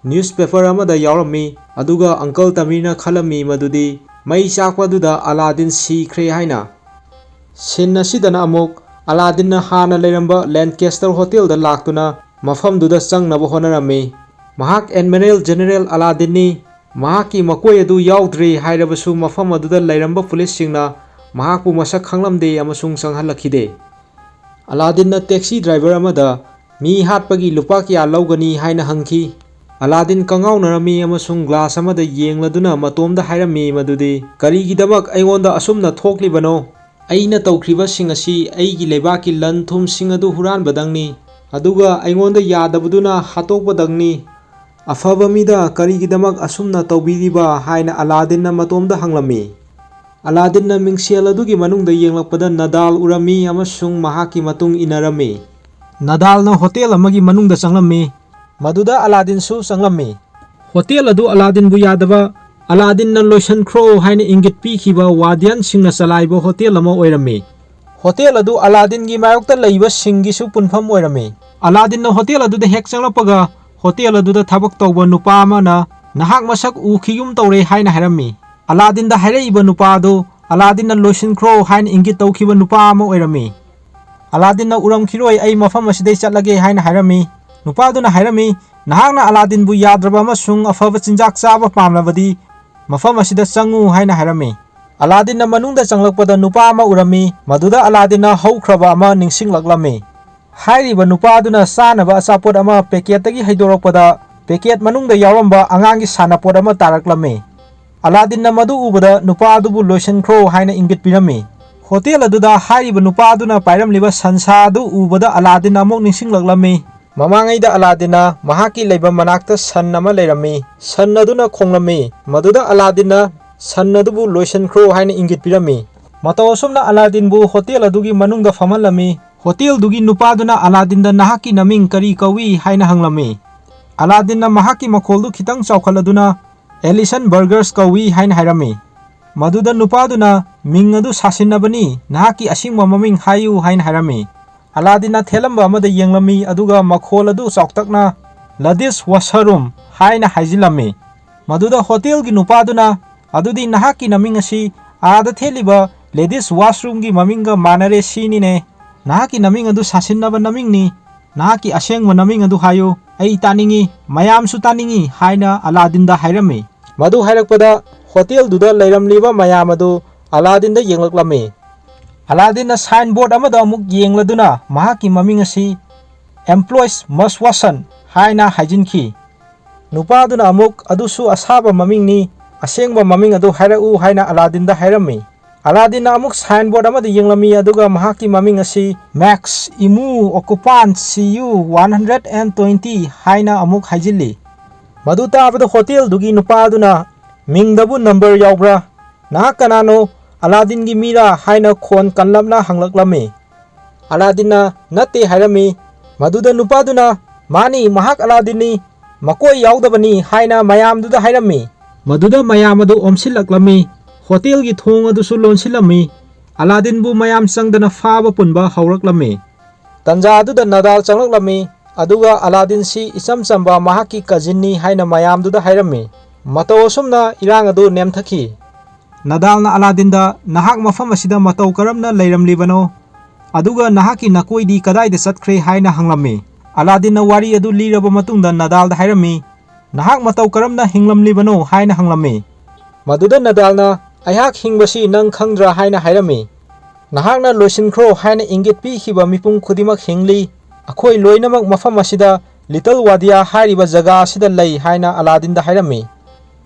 ꯅ꯭ꯌꯨꯁꯄꯦꯄꯔ ꯑꯃꯗ ꯌꯥꯎꯔꯝꯃꯤ꯫ ꯑꯗꯨꯒ ꯑꯪꯀꯜ ꯇꯃꯤꯔꯅ ꯈꯜꯂꯝꯃꯤ ꯃꯗꯨꯗꯤ ꯃꯩ ꯆꯥꯛꯄ ꯑꯗꯨꯗ ꯑꯂꯥꯗꯤꯟ ꯁꯤꯈ꯭ꯔꯦ ꯍꯥꯏꯅ꯫ ꯁꯤꯟ ꯑꯁꯤꯗꯅ ꯑꯃꯨꯛ ꯑꯂꯥꯗꯤꯟꯅ ꯍꯥꯟꯅ ꯂꯩꯔꯝꯕ ꯂꯦꯟꯀꯦꯁꯇꯔ ꯍꯣꯇꯦꯜꯗ ꯂꯥꯛꯇꯨꯅ ꯃꯐꯝꯗꯨꯗ ꯆꯪꯅꯕ ꯍꯣꯠꯅꯔꯝꯃꯤ꯫ ꯃꯍꯥꯛ ꯑꯦꯗꯃꯤꯔꯦꯜ ꯖꯦꯅꯦꯔꯦꯜ ꯑꯂꯥꯗꯤꯟꯅꯤ꯫ ꯃꯍꯥꯛꯀꯤ ꯃꯀꯣꯏ ꯑꯗꯨ ꯌꯥꯎꯗ꯭ꯔꯦ ꯍꯥꯏꯔꯕꯁꯨ ꯃꯐꯝ ꯑꯗꯨꯗ ꯂꯩꯔꯝꯕ ꯄꯨꯂꯤꯁꯁꯤꯡꯅ ꯃꯍꯥꯛꯄꯨ ꯃꯁꯛ ꯈꯪꯂꯝꯗꯦ ꯑꯃꯁꯨꯡ ꯆꯪꯍꯜꯂꯛꯈꯤꯗꯦ꯫ ꯑꯂꯥꯗꯤꯟꯅ ꯇꯦꯛꯁꯤ ꯗ꯭ꯔꯥꯏꯚꯔ ꯑꯃꯗ ꯃꯤ ꯍꯥꯠꯄꯒꯤ ꯂꯨꯄꯥ ꯀꯌꯥ ꯂꯧꯒꯅꯤ ꯍꯥꯏꯅ ꯍꯪꯈꯤ꯫ ꯑꯂꯥꯗꯤꯟ ꯀꯉꯥꯎꯅꯔꯝꯃꯤ ꯑꯃꯁꯨꯡ ꯒ꯭ꯂꯥꯁ ꯑꯃꯗ ꯌꯦꯡꯂꯗꯨꯅ ꯃꯇꯣꯝꯗ ꯍꯥꯏꯔꯝꯃꯤ ꯃꯗꯨꯗꯤ, "ꯀꯔꯤꯒꯤꯗꯃꯛ ꯑꯩꯉꯣꯟꯗ ꯑꯁꯨꯝꯅ ꯊꯣꯛꯂꯤꯕꯅꯣ? ꯑꯩꯅ ꯇꯧꯈ꯭ꯔꯤꯕꯁꯤꯡ ꯑꯁꯤ ꯑꯩꯒꯤ ꯂꯩꯕꯥꯛꯀꯤ ꯂꯟ ꯊꯨꯝꯁꯤꯡ ꯑꯗꯨ ꯍꯨꯔꯥꯟꯕꯗꯪꯅꯤ, ꯑꯗꯨꯒ ꯑꯩꯉꯣꯟꯗ ꯌꯥꯗꯕꯗꯨꯅ ꯍꯥꯠꯇꯣꯛꯄꯗꯪꯅꯤ꯫ ꯑꯐꯕ ꯃꯤꯗ ꯀꯔꯤꯒꯤꯗꯃꯛ ꯑꯁꯨꯝꯅ ꯇꯧꯕꯤꯔꯤꯕ?" ꯍꯥꯏꯅ ꯑꯂꯥꯗꯤꯟꯅ ꯃꯇꯣꯝꯗ ꯍꯪꯂꯝꯃꯤ꯫ ꯑꯂꯥꯗꯤꯟꯅ ꯃꯤꯡꯁꯦꯜ ꯑꯗꯨꯒꯤ ꯃꯅꯨꯡꯗ ꯌꯦꯡꯂꯛꯄꯗ ꯅꯗꯥꯜ ꯎꯔꯝꯃꯤ ꯑꯃꯁꯨꯡ ꯃꯍꯥꯛꯀꯤ ꯃꯇꯨꯡ ꯏꯟꯅꯔꯝꯃꯤ꯫ ꯅꯗꯥꯜꯅ ꯍꯣꯇꯦꯜ ꯑꯃꯒꯤ ꯃꯅꯨꯡꯗ ꯆꯪꯂꯝꯃꯤ꯫ ꯃꯗꯨꯗ ꯑꯂꯥꯗꯤꯟꯁꯨ ꯆꯪꯂꯝꯃꯤ꯫ ꯍꯣꯇꯦꯜ ꯑꯗꯨ ꯑꯂꯥꯗꯤꯟꯕꯨ ꯌꯥꯗꯕ ꯑꯂꯥꯗꯤꯟꯅ ꯂꯣꯏꯁꯤꯟꯈ꯭ꯔꯣ ꯍꯥꯏꯅ ꯏꯪꯒꯤꯠ ꯄꯤꯈꯤꯕ ꯋꯥꯔꯗꯤꯌꯟꯁꯤꯡꯅ ꯆꯂꯥꯏꯕ ꯍꯣꯇꯦꯜ ꯑꯃ ꯑꯣꯏꯔꯝꯃꯤ꯫ ꯍꯣꯇꯦꯜ ꯑꯗꯨ ꯑꯂꯥꯗꯤꯟꯒꯤ ꯃꯥꯌꯣꯛꯇ ꯂꯩꯕꯁꯤꯡꯒꯤꯁꯨ ꯄꯨꯟꯐꯝ ꯑꯣꯏꯔꯝꯃꯤ꯫ ꯑꯂꯥꯗꯤꯟꯅ ꯍꯣꯇꯦꯜ ꯑꯗꯨꯗ ꯍꯦꯛ ꯆꯪꯂꯛꯄꯒ, ꯍꯣꯇꯦꯜ ꯑꯗꯨꯗ ꯊꯕꯛ ꯇꯧꯕ ꯅꯨꯄꯥ ꯑꯃꯅ, "ꯅꯍꯥꯛ ꯃꯁꯛ ꯎꯈꯤꯒꯨꯝ ꯇꯧꯔꯦ" ꯍꯥꯏꯅ ꯍꯥꯏꯔꯝꯃꯤ꯫ ꯑꯂꯥꯗꯤꯟꯗ ꯍꯥꯏꯔꯛꯏꯕ ꯅꯨꯄꯥ ꯑꯗꯨ ꯑꯂꯥꯗꯤꯟꯅ "ꯂꯣꯏꯁꯤꯟꯈ꯭ꯔꯣ" ꯍꯥꯏꯅ ꯏꯪꯒꯤꯠ ꯇꯧꯈꯤꯕ ꯅꯨꯄꯥ ꯑꯃ ꯑꯣꯏꯔꯝꯃꯤ꯫ "ꯑꯂꯥꯗꯤꯟꯅ ꯎꯔꯝꯈꯤꯔꯣꯏ, ꯑꯩ ꯃꯐꯝ ꯑꯁꯤꯗꯩ ꯆꯠꯂꯒꯦ" ꯍꯥꯏꯅ ꯍꯥꯏꯔꯝꯃꯤ꯫ ꯅꯨꯄꯥꯗꯨꯅ ꯍꯥꯏꯔꯝꯃꯤ, "ꯅꯍꯥꯛꯅ ꯑꯂꯥꯗꯤꯟꯕꯨ ꯌꯥꯗ꯭ꯔꯕ ꯑꯃꯁꯨꯡ ꯑꯐꯕ ꯆꯤꯟꯖꯥꯛ ꯆꯥꯕ ꯄꯥꯝꯂꯕꯗꯤ ꯃꯐꯝ ꯑꯁꯤꯗ ꯆꯪꯉꯨ" ꯍꯥꯏꯅ ꯍꯥꯏꯔꯝꯃꯤ꯫ ꯑꯂꯥꯗꯤꯟꯅ ꯃꯅꯨꯡꯗ ꯆꯪꯂꯛꯄꯗ ꯅꯨꯄꯥ ꯑꯃ ꯎꯔꯝꯃꯤ, ꯃꯗꯨꯗ ꯑꯂꯥꯗꯤꯟꯅ ꯍꯧꯈ꯭ꯔꯕ ꯑꯃ ꯅꯤꯡꯁꯤꯡꯂꯛꯂꯝꯃꯤ꯫ ꯍꯥꯏꯔꯤꯕ ꯅꯨꯄꯥ ꯑꯗꯨꯅ ꯆꯥꯅꯕ ꯑꯆꯥꯄꯣꯠ ꯑꯃ ꯄꯦꯀꯦꯠꯇꯒꯤ ꯍꯩꯗꯣꯔꯛꯄꯗ, ꯄꯦꯀꯦꯠ ꯃꯅꯨꯡꯗ ꯌꯥꯎꯔꯝꯕ ꯑꯉꯥꯡꯒꯤ ꯁꯥꯟꯅꯄꯣꯠ ꯑꯃ ꯇꯥꯔꯛꯂꯝꯃꯤ꯫ ꯑꯂꯥꯗꯤꯟꯅ ꯃꯗꯨ ꯎꯕꯗ ꯅꯨꯄꯥ ꯑꯗꯨꯕꯨ "ꯂꯣꯏꯁꯤꯟꯈ꯭ꯔꯣ" ꯍꯥꯏꯅ ꯏꯪꯒꯤꯠ ꯄꯤꯔꯝꯃꯤ꯫ ꯍꯣꯇꯦꯜ ꯑꯗꯨꯗ ꯍꯥꯏꯔꯤꯕ ꯅꯨꯄꯥ ꯑꯗꯨꯅ ꯄꯥꯏꯔꯝꯂꯤꯕ ꯁꯟꯁꯥ ꯑꯗꯨ ꯎꯕꯗ ꯑꯂꯥꯗꯤꯟ ꯑꯃꯨꯛ ꯅꯤꯡꯁꯤꯡꯂꯛꯂꯝꯃꯤ꯫ ꯃꯃꯥꯡꯉꯩꯗ ꯑꯂꯥꯗꯤꯟꯅ ꯃꯍꯥꯛꯀꯤ ꯂꯩꯕ ꯃꯅꯥꯛꯇ ꯁꯟ ꯑꯃ ꯂꯩꯔꯝꯃꯤ꯫ ꯁꯟ ꯑꯗꯨꯅ ꯈꯣꯡꯂꯝꯃꯤ꯫ ꯃꯗꯨꯗ ꯑꯂꯥꯗꯤꯟꯅ ꯁꯟ ꯑꯗꯨꯕꯨ "ꯂꯣꯏꯁꯤꯟꯈ꯭ꯔꯣ" ꯍꯥꯏꯅ ꯏꯪꯒꯤꯠ ꯄꯤꯔꯝꯃꯤ꯫ ꯃꯇꯧ ꯑꯁꯨꯝꯅ ꯑꯂꯥꯗꯤꯟꯕꯨ ꯍꯣꯇꯦꯜ ꯑꯗꯨꯒꯤ ꯃꯅꯨꯡꯗ ꯐꯝꯍꯜꯂꯝꯃꯤ꯫ ꯍꯣꯇꯦꯜꯗꯨꯒꯤ ꯅꯨꯄꯥꯗꯨꯅ ꯑꯂꯥꯗꯤꯟꯗ "ꯅꯍꯥꯛꯀꯤ ꯅꯃꯤꯡ ꯀꯔꯤ ꯀꯧꯏ?" ꯍꯥꯏꯅ ꯍꯪꯂꯝꯃꯤ꯫ ꯑꯂꯥꯗꯤꯟꯅ ꯃꯍꯥꯛꯀꯤ ꯃꯈꯣꯜꯗꯨ ꯈꯤꯇꯪ ꯆꯥꯎꯈꯠꯂꯗꯨꯅ "ꯑꯦꯂꯤꯁꯟ ꯕꯔꯒꯔꯁ ꯀꯧꯏ" ꯍꯥꯏꯅ ꯍꯥꯏꯔꯝꯃꯤ꯫ ꯃꯗꯨꯗ ꯅꯨꯄꯥꯗꯨꯅ, "ꯃꯤꯡ ꯑꯗꯨ ꯁꯥꯁꯤꯟꯅꯕꯅꯤ, ꯅꯍꯥꯛꯀꯤ ꯑꯁꯦꯡꯕ ꯃꯃꯤꯡ ꯍꯥꯏꯌꯨ" ꯍꯥꯏꯅ ꯍꯥꯏꯔꯝꯃꯤ꯫ ꯑꯂꯥꯗꯤꯟꯅ ꯊꯦꯜꯂꯝꯕ ꯑꯃꯗ ꯌꯦꯡꯂꯝꯃꯤ, ꯑꯗꯨꯒ ꯃꯈꯣꯜ ꯑꯗꯨ ꯆꯥꯎꯇꯛꯅ "ꯂꯗꯤꯁ ꯋꯥꯁꯔꯨꯝ" ꯍꯥꯏꯅ ꯍꯥꯏꯖꯤꯜꯂꯝꯃꯤ꯫ ꯃꯗꯨꯗ ꯍꯣꯇꯦꯜꯒꯤ ꯅꯨꯄꯥꯗꯨꯅ, "ꯑꯗꯨꯗꯤ ꯅꯍꯥꯛꯀꯤ ꯅꯃꯤꯡ ꯑꯁꯤ ꯑꯥꯗ ꯊꯦꯠꯂꯤꯕ ꯂꯦꯗꯤꯁ ꯋꯥꯁꯔꯨꯝꯒꯤ ꯃꯃꯤꯡꯒ ꯃꯥꯟꯅꯔꯦ ꯁꯤꯅꯤꯅꯦ꯫ ꯅꯍꯥꯛꯀꯤ ꯅꯃꯤꯡ ꯑꯗꯨ ꯁꯥꯁꯤꯟꯅꯕ ꯅꯃꯤꯡꯅꯤ꯫ ꯅꯍꯥꯛꯀꯤ ꯑꯁꯦꯡꯕ ꯅꯃꯤꯡ ꯑꯗꯨ ꯍꯥꯏꯌꯨ꯫ ꯑꯩ ꯇꯥꯅꯤꯡꯏ, ꯃꯌꯥꯝꯁꯨ ꯇꯥꯅꯤꯡꯏ" ꯍꯥꯏꯅ ꯑꯂꯥꯗꯤꯟꯗ ꯍꯥꯏꯔꯝꯃꯤ꯫ ꯃꯗꯨ ꯍꯥꯏꯔꯛꯄꯗ ꯍꯣꯇꯦꯜꯗꯨꯗ ꯂꯩꯔꯝꯂꯤꯕ ꯃꯌꯥꯝ ꯑꯗꯨ ꯑꯂꯥꯗꯤꯟꯗ ꯌꯦꯡꯂꯛꯂꯝꯃꯤ꯫ ꯑꯂꯥꯗꯤꯟꯅ ꯁꯥꯏꯟ ꯕꯣꯔꯗ ꯑꯃꯗ ꯑꯃꯨꯛ ꯌꯦꯡꯂꯗꯨꯅ ꯃꯍꯥꯛꯀꯤ ꯃꯃꯤꯡ ꯑꯁꯤ "ꯑꯦꯝꯄ꯭ꯂꯣꯏꯁ ꯃꯁꯋꯥꯁꯟ" ꯍꯥꯏꯅ ꯍꯥꯏꯖꯤꯟꯈꯤ꯫ ꯅꯨꯄꯥꯗꯨꯅ ꯑꯃꯨꯛ, "ꯑꯗꯨꯁꯨ ꯑꯁꯥꯕ ꯃꯃꯤꯡꯅꯤ, ꯑꯁꯦꯡꯕ ꯃꯃꯤꯡ ꯑꯗꯨ ꯍꯥꯏꯔꯛꯎ" ꯍꯥꯏꯅ ꯑꯂꯥꯗꯤꯟꯗ ꯍꯥꯏꯔꯝꯃꯤ꯫ ꯑꯂꯥꯗꯤꯟꯅ ꯑꯃꯨꯛ ꯁꯥꯏꯟ ꯕꯣꯔꯗ ꯑꯃꯗ ꯌꯦꯡꯂꯝꯃꯤ, ꯑꯗꯨꯒ ꯃꯍꯥꯛꯀꯤ ꯃꯃꯤꯡ ꯑꯁꯤ "ꯃꯦꯛꯁ ꯏꯃꯨ ꯑꯣꯀꯨꯄꯥꯟ C U one hundred and twenty" ꯍꯥꯏꯅ ꯑꯃꯨꯛ ꯍꯥꯏꯖꯤꯜꯂꯤ꯫ ꯃꯗꯨ ꯇꯥꯕꯗ ꯍꯣꯇꯦꯜꯗꯨꯒꯤ ꯅꯨꯄꯥ ꯑꯗꯨꯅ, "ꯃꯤꯡꯗꯕꯨ ꯅꯝꯕꯔ ꯌꯥꯎꯕ꯭ꯔꯥ? ꯅꯍꯥꯛ ꯀꯅꯥꯅꯣ? ꯑꯂꯥꯗꯤꯟꯒꯤ ꯃꯤꯔꯥ?" ꯍꯥꯏꯅ ꯈꯣꯟ ꯀꯜꯂꯞꯅ ꯍꯪꯂꯛꯂꯝꯃꯤ꯫ ꯑꯂꯥꯗꯤꯟꯅ "ꯅꯠꯇꯦ" ꯍꯥꯏꯔꯝꯃꯤ꯫ ꯃꯗꯨꯗ ꯅꯨꯄꯥꯗꯨꯅ, "ꯃꯥꯅꯤ, ꯃꯍꯥꯛ ꯑꯂꯥꯗꯤꯟꯅꯤ, ꯃꯀꯣꯏ ꯌꯥꯎꯗꯕꯅꯤ" ꯍꯥꯏꯅ ꯃꯌꯥꯝꯗꯨꯗ ꯍꯥꯏꯔꯝꯃꯤ꯫ ꯃꯗꯨꯗ ꯃꯌꯥꯝ ꯑꯗꯨ ꯑꯣꯝꯁꯤꯜꯂꯛꯂꯝꯃꯤ꯫ ꯍꯣꯇꯦꯜꯒꯤ ꯊꯣꯡ ꯑꯗꯨꯁꯨ ꯂꯣꯟꯁꯤꯜꯂꯝꯃꯤ꯫ ꯑꯂꯥꯗꯤꯟꯕꯨ ꯃꯌꯥꯝ ꯆꯪꯗꯅ ꯐꯥꯕ ꯄꯨꯟꯕ ꯍꯧꯔꯛꯂꯝꯃꯤ꯫ ꯇꯟꯖꯥ ꯑꯗꯨꯗ ꯅꯗꯥꯜ ꯆꯪꯂꯛꯂꯝꯃꯤ, ꯑꯗꯨꯒ ꯑꯂꯥꯗꯤꯟꯁꯤ ꯏꯆꯝ ꯆꯝꯕ ꯃꯍꯥꯛꯀꯤ ꯀꯖꯤꯟꯅꯤ ꯍꯥꯏꯅ ꯃꯌꯥꯝꯗꯨꯗ ꯍꯥꯏꯔꯝꯃꯤ꯫ ꯃꯇꯧ ꯑꯁꯨꯝꯅ ꯏꯔꯥꯡ ꯑꯗꯨ ꯅꯦꯝꯊꯈꯤ꯫ ꯅꯗꯥꯜꯅ ꯑꯂꯥꯗꯤꯟꯗ, "ꯅꯍꯥꯛ ꯃꯐꯝ ꯑꯁꯤꯗ ꯃꯇꯧ ꯀꯔꯝꯅ ꯂꯩꯔꯝꯂꯤꯕꯅꯣ? ꯑꯗꯨꯒ ꯅꯍꯥꯛꯀꯤ ꯅꯀꯣꯏꯗꯤ ꯀꯗꯥꯏꯗ ꯆꯠꯈ꯭ꯔꯦ?" ꯍꯥꯏꯅ ꯍꯪꯂꯝꯃꯤ꯫ ꯑꯂꯥꯗꯤꯟꯅ ꯋꯥꯔꯤ ꯑꯗꯨ ꯂꯤꯔꯕ ꯃꯇꯨꯡꯗ ꯅꯗꯥꯜꯗ ꯍꯥꯏꯔꯝꯃꯤ, "ꯅꯍꯥꯛ ꯃꯇꯧ ꯀꯔꯝꯅ ꯍꯤꯡꯂꯝꯂꯤꯕꯅꯣ?" ꯍꯥꯏꯅ ꯍꯪꯂꯝꯃꯤ꯫ ꯃꯗꯨꯗ ꯅꯗꯥꯜꯅ, "ꯑꯩꯍꯥꯛ ꯍꯤꯡꯕꯁꯤ ꯅꯪ ꯈꯪꯗ꯭ꯔꯥ?" ꯍꯥꯏꯅ ꯍꯥꯏꯔꯝꯃꯤ꯫ "ꯅꯍꯥꯛꯅ ꯂꯣꯏꯁꯤꯟꯈ꯭ꯔꯣ ꯍꯥꯏꯅ ꯏꯪꯒꯤꯠ ꯄꯤꯈꯤꯕ ꯃꯤꯄꯨꯝ ꯈꯨꯗꯤꯡꯃꯛ ꯍꯤꯡꯂꯤ꯫ ꯑꯩꯈꯣꯏ ꯂꯣꯏꯅꯃꯛ ꯃꯐꯝ ꯑꯁꯤꯗ ꯂꯤꯇꯜ ꯋꯥꯗꯤꯌꯥ ꯍꯥꯏꯔꯤꯕ ꯖꯒꯥ ꯑꯁꯤꯗ ꯂꯩ" ꯍꯥꯏꯅ ꯑꯂꯥꯗꯤꯟꯗ ꯍꯥꯏꯔꯝꯃꯤ꯫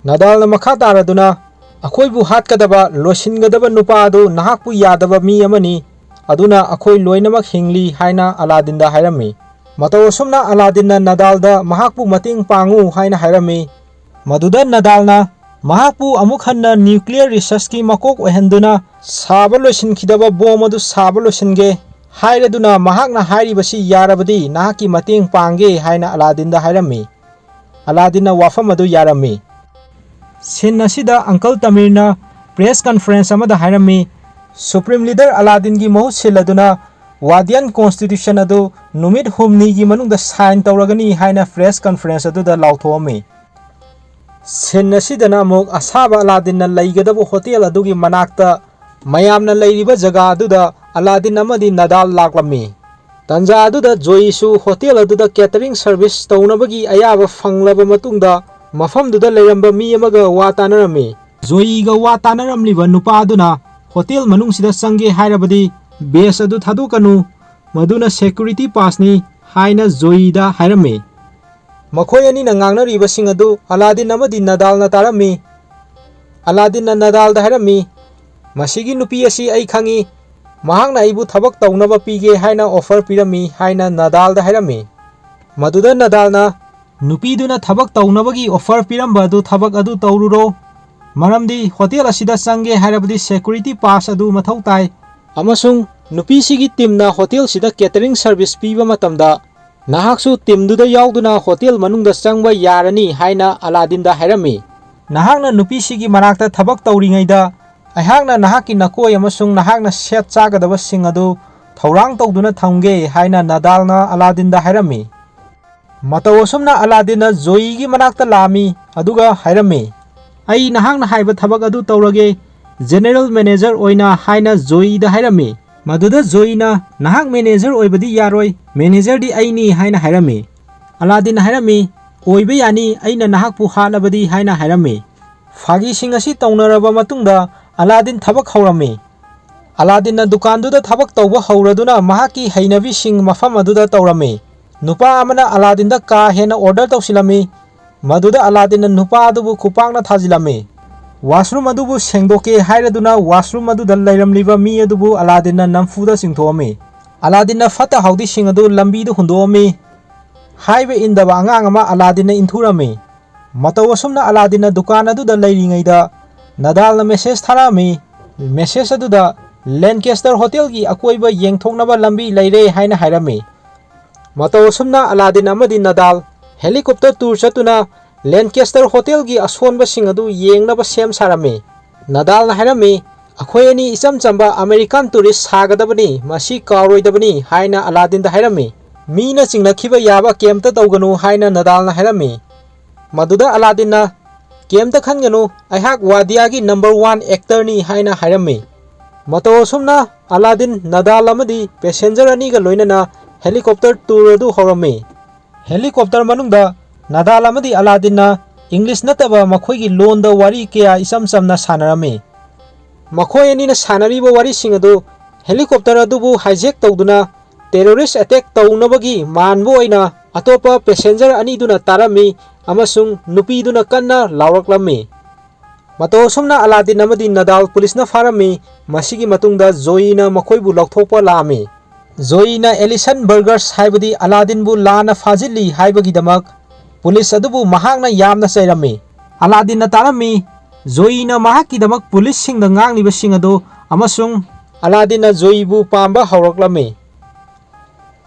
ꯅꯗꯥꯜꯅ ꯃꯈꯥ ꯇꯥꯔꯗꯨꯅ, "ꯑꯩꯈꯣꯏꯕꯨ ꯍꯥꯠꯀꯗꯕ, ꯂꯣꯏꯁꯤꯟꯒꯗꯕ ꯅꯨꯄꯥ ꯑꯗꯨ ꯅꯍꯥꯛꯄꯨ ꯌꯥꯗꯕ ꯃꯤ ꯑꯃꯅꯤ, ꯑꯗꯨꯅ ꯑꯩꯈꯣꯏ ꯂꯣꯏꯅꯃꯛ ꯍꯤꯡꯂꯤ" ꯍꯥꯏꯅ ꯑꯂꯥꯗꯤꯟꯗ ꯍꯥꯏꯔꯝꯃꯤ꯫ ꯃꯇꯧ ꯑꯁꯨꯝꯅ ꯑꯂꯥꯗꯤꯟꯅ ꯅꯗꯥꯜꯗ ꯃꯍꯥꯛꯄꯨ ꯃꯇꯦꯡ ꯄꯥꯡꯉꯨ ꯍꯥꯏꯅ ꯍꯥꯏꯔꯝꯃꯤ꯫ ꯃꯗꯨꯗ ꯅꯗꯥꯜꯅ ꯃꯍꯥꯛꯄꯨ ꯑꯃꯨꯛ ꯍꯟꯅ ꯅ꯭ꯌꯨꯀ꯭ꯂꯤꯌꯔ ꯔꯤꯁꯔꯆꯀꯤ ꯃꯀꯣꯛ ꯑꯣꯏꯍꯟꯗꯨꯅ ꯁꯥꯕ ꯂꯣꯏꯁꯤꯟꯈꯤꯗꯕ ꯕꯣꯝ ꯑꯗꯨ ꯁꯥꯕ ꯂꯣꯏꯁꯤꯟꯒꯦ ꯍꯥꯏꯔꯗꯨꯅ, ꯃꯍꯥꯛꯅ ꯍꯥꯏꯔꯤꯕꯁꯤ ꯌꯥꯔꯕꯗꯤ ꯅꯍꯥꯛꯀꯤ ꯃꯇꯦꯡ ꯄꯥꯡꯒꯦ ꯍꯥꯏꯅ ꯑꯂꯥꯗꯤꯟꯗ ꯍꯥꯏꯔꯝꯃꯤ꯫ ꯑꯂꯥꯗꯤꯟꯅ ꯋꯥꯐꯝ ꯑꯗꯨ ꯌꯥꯔꯝꯃꯤ꯫ ꯁꯤꯟ ꯑꯁꯤꯗ ꯑꯪꯀꯜ ꯇꯃꯤꯔꯅ ꯄ꯭ꯔꯦꯁ ꯀꯟꯐꯔꯦꯟꯁ ꯑꯃꯗ ꯍꯥꯏꯔꯝꯃꯤ, ꯁꯨꯄ꯭ꯔꯤꯝ ꯂꯤꯗꯔ ꯑꯂꯥꯗꯤꯟꯒꯤ ꯃꯍꯨꯠ ꯁꯤꯜꯂꯗꯨꯅ ꯋꯥꯗꯤꯌꯟ ꯀꯣꯟꯁꯇꯤꯇ꯭ꯌꯨꯁꯟ ꯑꯗꯨ ꯅꯨꯃꯤꯠ ꯍꯨꯝꯅꯤꯒꯤ ꯃꯅꯨꯡꯗ ꯁꯥꯏꯟ ꯇꯧꯔꯒꯅꯤ ꯍꯥꯏꯅ ꯄ꯭ꯔꯦꯁ ꯀꯟꯐꯔꯦꯟꯁ ꯑꯗꯨꯗ ꯂꯥꯎꯊꯣꯛꯑꯝꯃꯤ꯫ ꯁꯤꯟ ꯑꯁꯤꯗꯅ ꯑꯃꯨꯛ ꯑꯁꯥꯕ ꯑꯂꯥꯗꯤꯟꯅ ꯂꯩꯒꯗꯕ ꯍꯣꯇꯦꯜ ꯑꯗꯨꯒꯤ ꯃꯅꯥꯛꯇ ꯃꯌꯥꯝꯅ ꯂꯩꯔꯤꯕ ꯖꯒꯥ ꯑꯗꯨꯗ ꯑꯂꯥꯗꯤꯟ ꯑꯃꯗꯤ ꯅꯗꯥꯜ ꯂꯥꯛꯂꯝꯃꯤ꯫ ꯇꯟꯖꯥ ꯑꯗꯨꯗ ꯖꯣꯌꯤꯁꯨ ꯍꯣꯇꯦꯜ ꯑꯗꯨꯗ ꯀꯦꯇꯔꯤꯡ ꯁꯔꯚꯤꯁ ꯇꯧꯅꯕꯒꯤ ꯑꯌꯥꯕ ꯐꯪꯂꯕ ꯃꯇꯨꯡꯗ ꯃꯐꯝꯗꯨꯗ ꯂꯩꯔꯝꯕ ꯃꯤ ꯑꯃꯒ ꯋꯥ ꯇꯥꯅꯔꯝꯃꯤ꯫ ꯖꯣꯌꯤꯒ ꯋꯥ ꯇꯥꯅꯔꯝꯂꯤꯕ ꯅꯨꯄꯥ ꯑꯗꯨꯅ ꯍꯣꯇꯦꯜ ꯃꯅꯨꯡꯁꯤꯗ ꯆꯪꯒꯦ ꯍꯥꯏꯔꯕꯗꯤ ꯕꯦꯁ ꯑꯗꯨ ꯊꯥꯗꯣꯛꯀꯅꯨ, ꯃꯗꯨꯅ ꯁꯦꯀ꯭ꯌꯨꯔꯤꯇꯤ ꯄꯥꯁꯅꯤ ꯍꯥꯏꯅ ꯖꯣꯌꯤꯗ ꯍꯥꯏꯔꯝꯃꯤ꯫ ꯃꯈꯣꯏ ꯑꯅꯤꯅ ꯉꯥꯡꯅꯔꯤꯕꯁꯤꯡ ꯑꯗꯨ ꯑꯂꯥꯗꯤꯟ ꯑꯃꯗꯤ ꯅꯗꯥꯜꯅ ꯇꯥꯔꯝꯃꯤ꯫ ꯑꯂꯥꯗꯤꯟꯅ ꯅꯗꯥꯜꯗ ꯍꯥꯏꯔꯝꯃꯤ, "ꯃꯁꯤꯒꯤ ꯅꯨꯄꯤ ꯑꯁꯤ ꯑꯩ ꯈꯪꯏ, ꯃꯍꯥꯛꯅ ꯑꯩꯕꯨ ꯊꯕꯛ ꯇꯧꯅꯕ ꯄꯤꯒꯦ ꯍꯥꯏꯅ ꯑꯣꯐꯔ ꯄꯤꯔꯝꯃꯤ" ꯍꯥꯏꯅ ꯅꯗꯥꯜꯗ ꯍꯥꯏꯔꯝꯃꯤ꯫ ꯃꯗꯨꯗ ꯅꯗꯥꯜꯅ, "ꯅꯨꯄꯤꯗꯨꯅ ꯊꯕꯛ ꯇꯧꯅꯕꯒꯤ ꯑꯣꯐꯔ ꯄꯤꯔꯝꯕ ꯑꯗꯨ ꯊꯕꯛ ꯑꯗꯨ ꯇꯧꯔꯨꯔꯣ, ꯃꯔꯝꯗꯤ ꯍꯣꯇꯦꯜ ꯑꯁꯤꯗ ꯆꯪꯒꯦ ꯍꯥꯏꯔꯕꯗꯤ ꯁꯦꯀ꯭ꯌꯨꯔꯤꯇꯤ ꯄꯥꯁ ꯑꯗꯨ ꯃꯊꯧ ꯇꯥꯏ, ꯑꯃꯁꯨꯡ ꯅꯨꯄꯤꯁꯤꯒꯤ ꯇꯤꯝꯅ ꯍꯣꯇꯦꯜꯁꯤꯗ ꯀꯦꯇꯔꯤꯡ ꯁꯔꯚꯤꯁ ꯄꯤꯕ ꯃꯇꯝꯗ ꯅꯍꯥꯛꯁꯨ ꯇꯤꯝꯗꯨꯗ ꯌꯥꯎꯗꯨꯅ ꯍꯣꯇꯦꯜ ꯃꯅꯨꯡꯗ ꯆꯪꯕ ꯌꯥꯔꯅꯤ" ꯍꯥꯏꯅ ꯑꯂꯥꯗꯤꯟꯗ ꯍꯥꯏꯔꯝꯃꯤ꯫ "ꯅꯍꯥꯛꯅ ꯅꯨꯄꯤꯁꯤꯒꯤ ꯃꯅꯥꯛꯇ ꯊꯕꯛ ꯇꯧꯔꯤꯉꯩꯗ ꯑꯩꯍꯥꯛꯅ ꯅꯍꯥꯛꯀꯤ ꯅꯀꯣꯏ ꯑꯃꯁꯨꯡ ꯅꯍꯥꯛꯅ ꯁꯦꯠ ꯆꯥꯒꯗꯕꯁꯤꯡ ꯑꯗꯨ ꯊꯧꯔꯥꯡ ꯇꯧꯗꯨꯅ ꯊꯝꯒꯦ" ꯍꯥꯏꯅ ꯅꯗꯥꯜꯅ ꯑꯂꯥꯗꯤꯟꯗ ꯍꯥꯏꯔꯝꯃꯤ꯫ ꯃꯇꯧ ꯑꯁꯨꯝꯅ ꯑꯂꯥꯗꯤꯟꯅ ꯖꯣꯌꯤꯒꯤ ꯃꯅꯥꯛꯇ ꯂꯥꯛꯑꯝꯃꯤ, ꯑꯗꯨꯒ ꯍꯥꯏꯔꯝꯃꯤ, "ꯑꯩ ꯅꯍꯥꯛꯅ ꯍꯥꯏꯕ ꯊꯕꯛ ꯑꯗꯨ ꯇꯧꯔꯒꯦ, ꯖꯦꯅꯦꯔꯦꯜ ꯃꯦꯅꯦꯖꯔ ꯑꯣꯏꯅ" ꯍꯥꯏꯅ ꯖꯣꯌꯤꯗ ꯍꯥꯏꯔꯝꯃꯤ꯫ ꯃꯗꯨꯗ ꯖꯣꯌꯤꯅ, "ꯅꯍꯥꯛ ꯃꯦꯅꯦꯖꯔ ꯑꯣꯏꯕꯗꯤ ꯌꯥꯔꯣꯏ, ꯃꯦꯅꯦꯖꯔꯗꯤ ꯑꯩꯅꯤ" ꯍꯥꯏꯅ ꯍꯥꯏꯔꯝꯃꯤ꯫ ꯑꯂꯥꯗꯤꯟꯅ ꯍꯥꯏꯔꯝꯃꯤ, "ꯑꯣꯏꯕ ꯌꯥꯅꯤ, ꯑꯩꯅ ꯅꯍꯥꯛꯄꯨ ꯍꯥꯠꯂꯕꯗꯤ" ꯍꯥꯏꯅ ꯍꯥꯏꯔꯝꯃꯤ꯫ ꯐꯥꯒꯤꯁꯤꯡ ꯑꯁꯤ ꯇꯧꯅꯔꯕ ꯃꯇꯨꯡꯗ ꯑꯂꯥꯗꯤꯟ ꯊꯕꯛ ꯍꯧꯔꯝꯃꯤ꯫ ꯑꯂꯥꯗꯤꯟꯅ ꯗꯨꯀꯥꯟꯗꯨꯗ ꯊꯕꯛ ꯇꯧꯕ ꯍꯧꯔꯗꯨꯅ ꯃꯍꯥꯛꯀꯤ ꯍꯩꯅꯕꯤꯁꯤꯡ ꯃꯐꯝ ꯑꯗꯨꯗ ꯇꯧꯔꯝꯃꯤ꯫ ꯅꯨꯄꯥ ꯑꯃꯅ ꯑꯂꯥꯗꯤꯟꯗ ꯀꯥ ꯍꯦꯟꯅ ꯑꯣꯔꯗꯔ ꯇꯧꯁꯤꯜꯂꯝꯃꯤ꯫ ꯃꯗꯨꯗ ꯑꯂꯥꯗꯤꯟꯅ ꯅꯨꯄꯥ ꯑꯗꯨꯕꯨ ꯈꯨꯄꯥꯛꯅ ꯊꯥꯖꯤꯜꯂꯝꯃꯤ꯫ ꯋꯥꯁꯔꯨꯝ ꯑꯗꯨꯕꯨ ꯁꯦꯡꯗꯣꯛꯀꯦ ꯍꯥꯏꯔꯗꯨꯅ ꯋꯥꯁꯔꯨꯝ ꯑꯗꯨꯗ ꯂꯩꯔꯝꯂꯤꯕ ꯃꯤ ꯑꯗꯨꯕꯨ ꯑꯂꯥꯗꯤꯟꯅ ꯅꯝꯐꯨꯗ ꯆꯤꯡꯊꯣꯛꯑꯝꯃꯤ꯫ ꯑꯂꯥꯗꯤꯟꯅ ꯐꯠꯇ ꯍꯥꯎꯗꯤꯁꯤꯡ ꯑꯗꯨ ꯂꯝꯕꯤꯗ ꯍꯨꯟꯗꯣꯛꯑꯝꯃꯤ꯫ ꯍꯥꯏꯕ ꯏꯟꯗꯕ ꯑꯉꯥꯡ ꯑꯃ ꯑꯂꯥꯗꯤꯟꯅ ꯏꯟꯊꯨꯔꯝꯃꯤ꯫ ꯃꯇꯧ ꯑꯁꯨꯝꯅ ꯑꯂꯥꯗꯤꯟꯅ ꯗꯨꯀꯥꯟ ꯑꯗꯨꯗ ꯂꯩꯔꯤꯉꯩꯗ ꯅꯗꯥꯜꯅ ꯃꯦꯁꯦꯖ ꯊꯥꯔꯛꯑꯝꯃꯤ꯫ ꯃꯦꯁꯦꯖ ꯑꯗꯨꯗ, "ꯂꯦꯟꯀꯦꯁꯇꯔ ꯍꯣꯇꯦꯜꯒꯤ ꯑꯀꯣꯏꯕ ꯌꯦꯡꯊꯣꯛꯅꯕ ꯂꯝꯕꯤ ꯂꯩꯔꯦ" ꯍꯥꯏꯅ ꯍꯥꯏꯔꯝꯃꯤ꯫ ꯃꯇꯧ ꯑꯁꯨꯝꯅ ꯑꯂꯥꯗꯤꯟ ꯑꯃꯗꯤ ꯅꯗꯥꯜ ꯍꯦꯂꯤꯀꯣꯞꯇꯔ ꯇꯨꯔ ꯆꯠꯇꯨꯅ ꯂꯦꯟꯀꯦꯁꯇꯔ ꯍꯣꯇꯦꯜꯒꯤ ꯑꯁꯣꯟꯕꯁꯤꯡ ꯑꯗꯨ ꯌꯦꯡꯅꯕ ꯁꯦꯝ ꯁꯥꯔꯝꯃꯤ꯫ ꯅꯗꯥꯜꯅ ꯍꯥꯏꯔꯝꯃꯤ, "ꯑꯩꯈꯣꯏ ꯑꯅꯤ ꯏꯆꯝ ꯆꯝꯕ ꯑꯃꯦꯔꯤꯀꯥꯟ ꯇꯨꯔꯤꯁ ꯁꯥꯒꯗꯕꯅꯤ, ꯃꯁꯤ ꯀꯥꯎꯔꯣꯏꯗꯕꯅꯤ" ꯍꯥꯏꯅ ꯑꯂꯥꯗꯤꯟꯗ ꯍꯥꯏꯔꯝꯃꯤ꯫ "ꯃꯤꯅ ꯆꯤꯡꯅꯈꯤꯕ ꯌꯥꯕ ꯀꯩꯝꯇ ꯇꯧꯒꯅꯨ" ꯍꯥꯏꯅ ꯅꯗꯥꯜꯅ ꯍꯥꯏꯔꯝꯃꯤ꯫ ꯃꯗꯨꯗ ꯑꯂꯥꯗꯤꯟꯅ, "ꯀꯩꯝꯇ ꯈꯟꯒꯅꯨ, ꯑꯩꯍꯥꯛ ꯋꯥꯗꯤꯌꯥꯒꯤ ꯅꯝꯕꯔ ꯋꯥꯟ ꯑꯦꯛꯇꯔꯅꯤ" ꯍꯥꯏꯅ ꯍꯥꯏꯔꯝꯃꯤ꯫ ꯃꯇꯧ ꯑꯁꯨꯝꯅ ꯑꯂꯥꯗꯤꯟ, ꯅꯗꯥꯜ ꯑꯃꯗꯤ ꯄꯦꯁꯦꯟꯖꯔ ꯑꯅꯤꯒ ꯂꯣꯏꯅꯅ ꯍꯦꯂꯤꯀꯣꯞꯇꯔ ꯇꯨꯔ ꯑꯗꯨ ꯍꯧꯔꯝꯃꯤ꯫ ꯍꯦꯂꯤꯀꯣꯞꯇꯔ ꯃꯅꯨꯡꯗ ꯅꯗꯥꯜ ꯑꯃꯗꯤ ꯑꯂꯥꯗꯤꯟꯅ ꯏꯪꯂꯤꯁ ꯅꯠꯇꯕ ꯃꯈꯣꯏꯒꯤ ꯂꯣꯟꯗ ꯋꯥꯔꯤ ꯀꯌꯥ ꯏꯆꯝ ꯆꯝꯅ ꯁꯥꯟꯅꯔꯝꯃꯤ꯫ ꯃꯈꯣꯏ ꯑꯅꯤꯅ ꯁꯥꯟꯅꯔꯤꯕ ꯋꯥꯔꯤꯁꯤꯡ ꯑꯗꯨ ꯍꯦꯂꯤꯀꯣꯞꯇꯔ ꯑꯗꯨꯕꯨ ꯍꯥꯏꯖꯦꯛ ꯇꯧꯗꯨꯅ ꯇꯦꯔꯣꯔꯤꯁ ꯑꯦꯇꯦꯛ ꯇꯧꯅꯕꯒꯤ ꯃꯥꯟꯕ ꯑꯣꯏꯅ ꯑꯇꯣꯞꯄ ꯄꯦꯁꯦꯟꯖꯔ ꯑꯅꯤꯗꯨꯅ ꯇꯥꯔꯝꯃꯤ ꯑꯃꯁꯨꯡ ꯅꯨꯄꯤꯗꯨꯅ ꯀꯟꯅ ꯂꯥꯎꯔꯛꯂꯝꯃꯤ꯫ ꯃꯇꯧ ꯑꯁꯨꯝꯅ ꯑꯂꯥꯗꯤꯟ ꯑꯃꯗꯤ ꯅꯗꯥꯜ ꯄꯨꯂꯤꯁꯅ ꯐꯥꯔꯝꯃꯤ꯫ ꯃꯁꯤꯒꯤ ꯃꯇꯨꯡꯗ ꯖꯣꯌꯤꯅ ꯃꯈꯣꯏꯕꯨ ꯂꯧꯊꯣꯛꯄ ꯂꯥꯛꯑꯝꯃꯤ꯫ ꯖꯣꯌꯤꯅ ꯑꯦꯂꯤꯁꯟ ꯕꯔꯒꯔꯁ ꯍꯥꯏꯕꯗꯤ ꯑꯂꯥꯗꯤꯟꯕꯨ ꯂꯥꯟꯅ ꯐꯥꯖꯤꯜꯂꯤ ꯍꯥꯏꯕꯒꯤꯗꯃꯛ ꯄꯨꯂꯤꯁ ꯑꯗꯨꯕꯨ ꯃꯍꯥꯛꯅ ꯌꯥꯝꯅ ꯆꯩꯔꯝꯃꯤ꯫ ꯑꯂꯥꯗꯤꯟꯅ ꯇꯥꯔꯝꯃꯤ, ꯖꯣꯌꯤꯅ ꯃꯍꯥꯛꯀꯤꯗꯃꯛ ꯄꯨꯂꯤꯁꯁꯤꯡꯗ ꯉꯥꯡꯂꯤꯕꯁꯤꯡ ꯑꯗꯨ ꯑꯃꯁꯨꯡ ꯑꯂꯥꯗꯤꯟꯅ ꯖꯣꯌꯤꯕꯨ ꯄꯥꯝꯕ ꯍꯧꯔꯛꯂꯝꯃꯤ꯫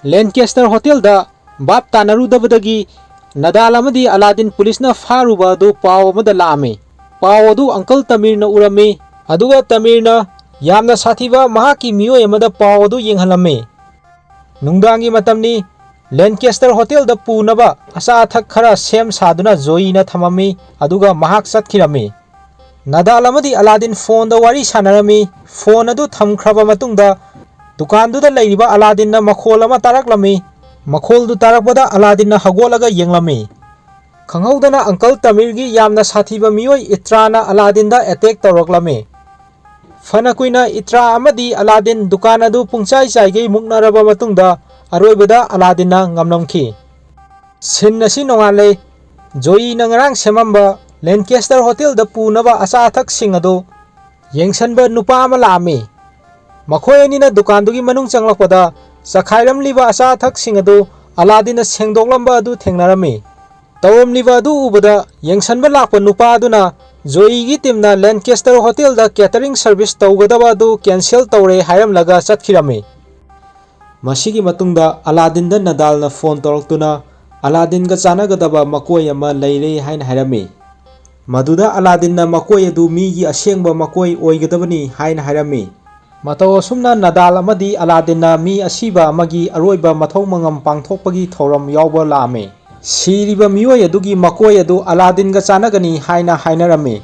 ꯂꯦꯟꯀꯦꯁꯇꯔ ꯍꯣꯇꯦꯜꯗ ꯚꯥꯞ ꯇꯥꯅꯔꯨꯗꯕꯗꯒꯤ ꯅꯗꯥꯜ ꯑꯃꯗꯤ ꯑꯂꯥꯗꯤꯟ ꯄꯨꯂꯤꯁꯅ ꯐꯥꯔꯨꯕ ꯑꯗꯨ ꯄꯥꯎ ꯑꯃꯗ ꯂꯥꯛꯑꯝꯃꯤ꯫ ꯄꯥꯎ ꯑꯗꯨ ꯑꯪꯀꯜ ꯇꯃꯤꯔꯅ ꯎꯔꯝꯃꯤ, ꯑꯗꯨꯒ ꯇꯃꯤꯔꯅ ꯌꯥꯝꯅ ꯁꯥꯊꯤꯕ ꯃꯍꯥꯛꯀꯤ ꯃꯤꯑꯣꯏ ꯑꯃꯗ ꯄꯥꯎ ꯑꯗꯨ ꯌꯦꯡꯍꯜꯂꯝꯃꯤ꯫ ꯅꯨꯡꯗꯥꯡꯒꯤ ꯃꯇꯝꯅꯤ꯫ ꯂꯦꯟꯀꯦꯁꯇꯔ ꯍꯣꯇꯦꯜꯗ ꯄꯨꯅꯕ ꯑꯆꯥ ꯑꯊꯛ ꯈꯔ ꯁꯦꯝ ꯁꯥꯗꯨꯅ ꯖꯣꯌꯤꯅ ꯊꯝꯃꯝꯃꯤ, ꯑꯗꯨꯒ ꯃꯍꯥꯛ ꯆꯠꯈꯤꯔꯝꯃꯤ꯫ ꯅꯗꯥꯜ ꯑꯃꯗꯤ ꯑꯂꯥꯗꯤꯟ ꯐꯣꯟꯗ ꯋꯥꯔꯤ ꯁꯥꯟꯅꯔꯝꯃꯤ꯫ ꯐꯣꯟ ꯑꯗꯨ ꯊꯝꯈ꯭ꯔꯕ ꯃꯇꯨꯡꯗ ꯗꯨꯀꯥꯟꯗꯨꯗ ꯂꯩꯔꯤꯕ ꯑꯂꯥꯗꯤꯟꯅ ꯃꯈꯣꯜ ꯑꯃ ꯇꯥꯔꯛꯂꯝꯃꯤ꯫ ꯃꯈꯣꯜꯗꯨ ꯇꯥꯔꯛꯄꯗ ꯑꯂꯥꯗꯤꯟꯅ ꯍꯧꯒꯠꯂꯒ ꯌꯦꯡꯂꯝꯃꯤ꯫ ꯈꯪꯍꯧꯗꯅ ꯑꯪꯀꯜ ꯇꯃꯤꯔꯒꯤ ꯌꯥꯝꯅ ꯁꯥꯊꯤꯕ ꯃꯤꯑꯣꯏ ꯏꯇ꯭ꯔꯥꯅ ꯑꯂꯥꯗꯤꯟꯗ ꯑꯦꯇꯦꯛ ꯇꯧꯔꯛꯂꯝꯃꯤ꯫ ꯐꯅ ꯀꯨꯏꯅ ꯏꯇ꯭ꯔꯥ ꯑꯃꯗꯤ ꯑꯂꯥꯗꯤꯟ ꯗꯨꯀꯥꯟ ꯑꯗꯨ ꯄꯨꯡꯆꯥꯏ ꯆꯥꯏꯒꯩ ꯃꯨꯛꯅꯔꯕ ꯃꯇꯨꯡꯗ ꯑꯔꯣꯏꯕꯗ ꯑꯂꯥꯗꯤꯟꯅ ꯉꯝꯂꯝꯈꯤ꯫ ꯁꯤꯟ ꯑꯁꯤ ꯅꯣꯡꯉꯥꯜꯂꯦ꯫ ꯖꯣꯌꯤꯅ ꯉꯔꯥꯡ ꯁꯦꯝꯃꯝꯕ ꯂꯦꯟꯀꯦꯁꯇꯔ ꯍꯣꯇꯦꯜꯗ ꯄꯨꯅꯕ ꯑꯆꯥ ꯑꯊꯛꯁꯤꯡ ꯑꯗꯨ ꯌꯦꯡꯁꯟꯕ ꯅꯨꯄꯥ ꯑꯃ ꯂꯥꯛꯑꯝꯃꯤ꯫ ꯃꯈꯣꯏ ꯑꯅꯤꯅ ꯗꯨꯀꯥꯟꯗꯨꯒꯤ ꯃꯅꯨꯡ ꯆꯪꯂꯛꯄꯗ ꯆꯈꯥꯏꯔꯝꯂꯤꯕ ꯑꯆꯥ ꯑꯊꯛꯁꯤꯡ ꯑꯗꯨ ꯑꯂꯥꯗꯤꯟꯅ ꯁꯦꯡꯗꯣꯛꯂꯝꯕ ꯑꯗꯨ ꯊꯦꯡꯅꯔꯝꯃꯤ꯫ ꯇꯧꯔꯝꯂꯤꯕ ꯑꯗꯨ ꯎꯕꯗ ꯌꯦꯡꯁꯟꯕ ꯂꯥꯛꯄ ꯅꯨꯄꯥ ꯑꯗꯨꯅ ꯖꯣꯌꯤꯒꯤ ꯇꯤꯝꯅ ꯂꯦꯟꯀꯦꯁꯇꯔ ꯍꯣꯇꯦꯜꯗ ꯀꯦꯇꯔꯤꯡ ꯁꯔꯚꯤꯁ ꯇꯧꯒꯗꯕ ꯑꯗꯨ ꯀꯦꯟꯁꯦꯜ ꯇꯧꯔꯦ ꯍꯥꯏꯔꯝꯂꯒ ꯆꯠꯈꯤꯔꯝꯃꯤ꯫ ꯃꯁꯤꯒꯤ ꯃꯇꯨꯡꯗ ꯑꯂꯥꯗꯤꯟꯗ ꯅꯗꯥꯜꯅ ꯐꯣꯟ ꯇꯧꯔꯛꯇꯨꯅ ꯑꯂꯥꯗꯤꯟꯒ ꯆꯥꯟꯅꯒꯗꯕ ꯃꯀꯣꯏ ꯑꯃ ꯂꯩꯔꯦ ꯍꯥꯏꯅ ꯍꯥꯏꯔꯝꯃꯤ꯫ ꯃꯗꯨꯗ ꯑꯂꯥꯗꯤꯟꯅ ꯃꯀꯣꯏ ꯑꯗꯨ ꯃꯤꯒꯤ ꯑꯁꯦꯡꯕ ꯃꯀꯣꯏ ꯑꯣꯏꯒꯗꯕꯅꯤ ꯍꯥꯏꯅ ꯍꯥꯏꯔꯝꯃꯤ꯫ ꯃꯇꯧ ꯑꯁꯨꯝꯅ ꯅꯗꯥꯜ ꯑꯃꯗꯤ ꯑꯂꯥꯗꯤꯟꯅ ꯃꯤ ꯑꯁꯤꯕ ꯑꯃꯒꯤ ꯑꯔꯣꯏꯕ ꯃꯊꯧ ꯃꯉꯝ ꯄꯥꯡꯊꯣꯛꯄꯒꯤ ꯊꯧꯔꯝ ꯌꯥꯎꯕ ꯂꯥꯛꯑꯝꯃꯤ꯫ ꯁꯤꯔꯤꯕ ꯃꯤꯑꯣꯏ ꯑꯗꯨꯒꯤ ꯃꯀꯣꯏ ꯑꯗꯨ ꯑꯂꯥꯗꯤꯟꯒ ꯆꯥꯟꯅꯒꯅꯤ ꯍꯥꯏꯅ ꯍꯥꯏꯅꯔꯝꯃꯤ꯫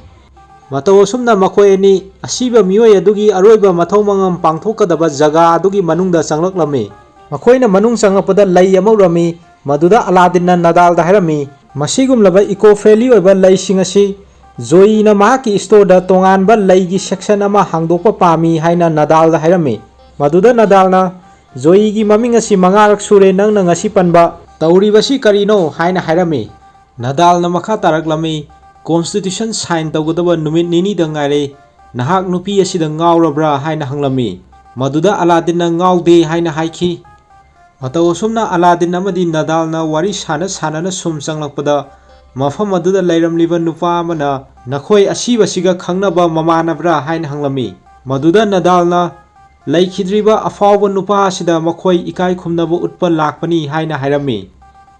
ꯃꯇꯧ ꯑꯁꯨꯝꯅ ꯃꯈꯣꯏ ꯑꯅꯤ ꯑꯁꯤꯕ ꯃꯤꯑꯣꯏ ꯑꯗꯨꯒꯤ ꯑꯔꯣꯏꯕ ꯃꯊꯧ ꯃꯉꯝ ꯄꯥꯡꯊꯣꯛꯀꯗꯕ ꯖꯒꯥ ꯑꯗꯨꯒꯤ ꯃꯅꯨꯡꯗ ꯆꯪꯂꯛꯂꯝꯃꯤ꯫ ꯃꯈꯣꯏꯅ ꯃꯅꯨꯡ ꯆꯪꯂꯛꯄꯗ ꯂꯩ ꯑꯃ ꯎꯔꯝꯃꯤ꯫ ꯃꯗꯨꯗ ꯑꯂꯥꯗꯤꯟꯅ ꯅꯗꯥꯜꯗ ꯍꯥꯏꯔꯝꯃꯤ, ꯃꯁꯤꯒꯨꯝꯂꯕ ꯏꯀꯣ ꯐ꯭ꯔꯦꯟꯂꯤ ꯑꯣꯏꯕ ꯂꯩꯁꯤꯡ ꯑꯁꯤ ꯖꯣꯌꯤꯅ ꯃꯍꯥꯛꯀꯤ ꯁ꯭ꯇꯣꯔꯗ ꯇꯣꯉꯥꯟꯕ ꯂꯩꯒꯤ ꯁꯦꯛꯁꯟ ꯑꯃ ꯍꯥꯡꯗꯣꯛꯄ ꯄꯥꯝꯃꯤ ꯍꯥꯏꯅ ꯅꯗꯥꯜꯗ ꯍꯥꯏꯔꯝꯃꯤ꯫ ꯃꯗꯨꯗ ꯅꯗꯥꯜꯅ, "ꯖꯣꯌꯤꯒꯤ ꯃꯃꯤꯡ ꯑꯁꯤ ꯃꯉꯥꯔꯛ ꯁꯨꯔꯦ ꯅꯪꯅ ꯉꯁꯤ ꯄꯟꯕ, ꯇꯧꯔꯤꯕꯁꯤ ꯀꯔꯤꯅꯣ?" ꯍꯥꯏꯅ ꯍꯥꯏꯔꯝꯃꯤ꯫ ꯅꯗꯥꯜꯅ ꯃꯈꯥ ꯇꯥꯔꯛꯂꯝꯃꯤ, "ꯀꯣꯟꯁꯇꯤꯇ꯭ꯌꯨꯁꯟ ꯁꯥꯏꯟ ꯇꯧꯒꯗꯕ ꯅꯨꯃꯤꯠ ꯅꯤꯅꯤꯗ ꯉꯥꯏꯔꯦ, ꯅꯍꯥꯛ ꯅꯨꯄꯤ ꯑꯁꯤꯗ ꯉꯥꯎꯔꯕ꯭ꯔꯥ?" ꯍꯥꯏꯅ ꯍꯪꯂꯝꯃꯤ꯫ ꯃꯗꯨꯗ ꯑꯂꯥꯗꯤꯟꯅ ꯉꯥꯎꯗꯦ ꯍꯥꯏꯅ ꯍꯥꯏꯈꯤ꯫ ꯃꯇꯧ ꯑꯁꯨꯝꯅ ꯑꯂꯥꯗꯤꯟ ꯑꯃꯗꯤ ꯅꯗꯥꯜꯅ ꯋꯥꯔꯤ ꯁꯥꯟꯅ ꯁꯥꯟꯅꯅ ꯁꯨꯝ ꯆꯪꯂꯛꯄꯗ, ꯃꯐꯝ ꯑꯗꯨꯗ ꯂꯩꯔꯝꯂꯤꯕ ꯅꯨꯄꯥ ꯑꯃꯅ, "ꯅꯈꯣꯏ ꯑꯁꯤꯕꯁꯤꯒ ꯈꯪꯅꯕ ꯃꯃꯥꯟꯅꯕ꯭ꯔꯥ?" ꯍꯥꯏꯅ ꯍꯪꯂꯝꯃꯤ꯫ ꯃꯗꯨꯗ ꯅꯗꯥꯜꯅ, "ꯂꯩꯈꯤꯗ꯭ꯔꯤꯕ ꯑꯐꯥꯎꯕ ꯅꯨꯄꯥ ꯑꯁꯤꯗ ꯃꯈꯣꯏ ꯏꯀꯥꯏ ꯈꯨꯝꯅꯕ ꯎꯠꯄ ꯂꯥꯛꯄꯅꯤ" ꯍꯥꯏꯅ ꯍꯥꯏꯔꯝꯃꯤ꯫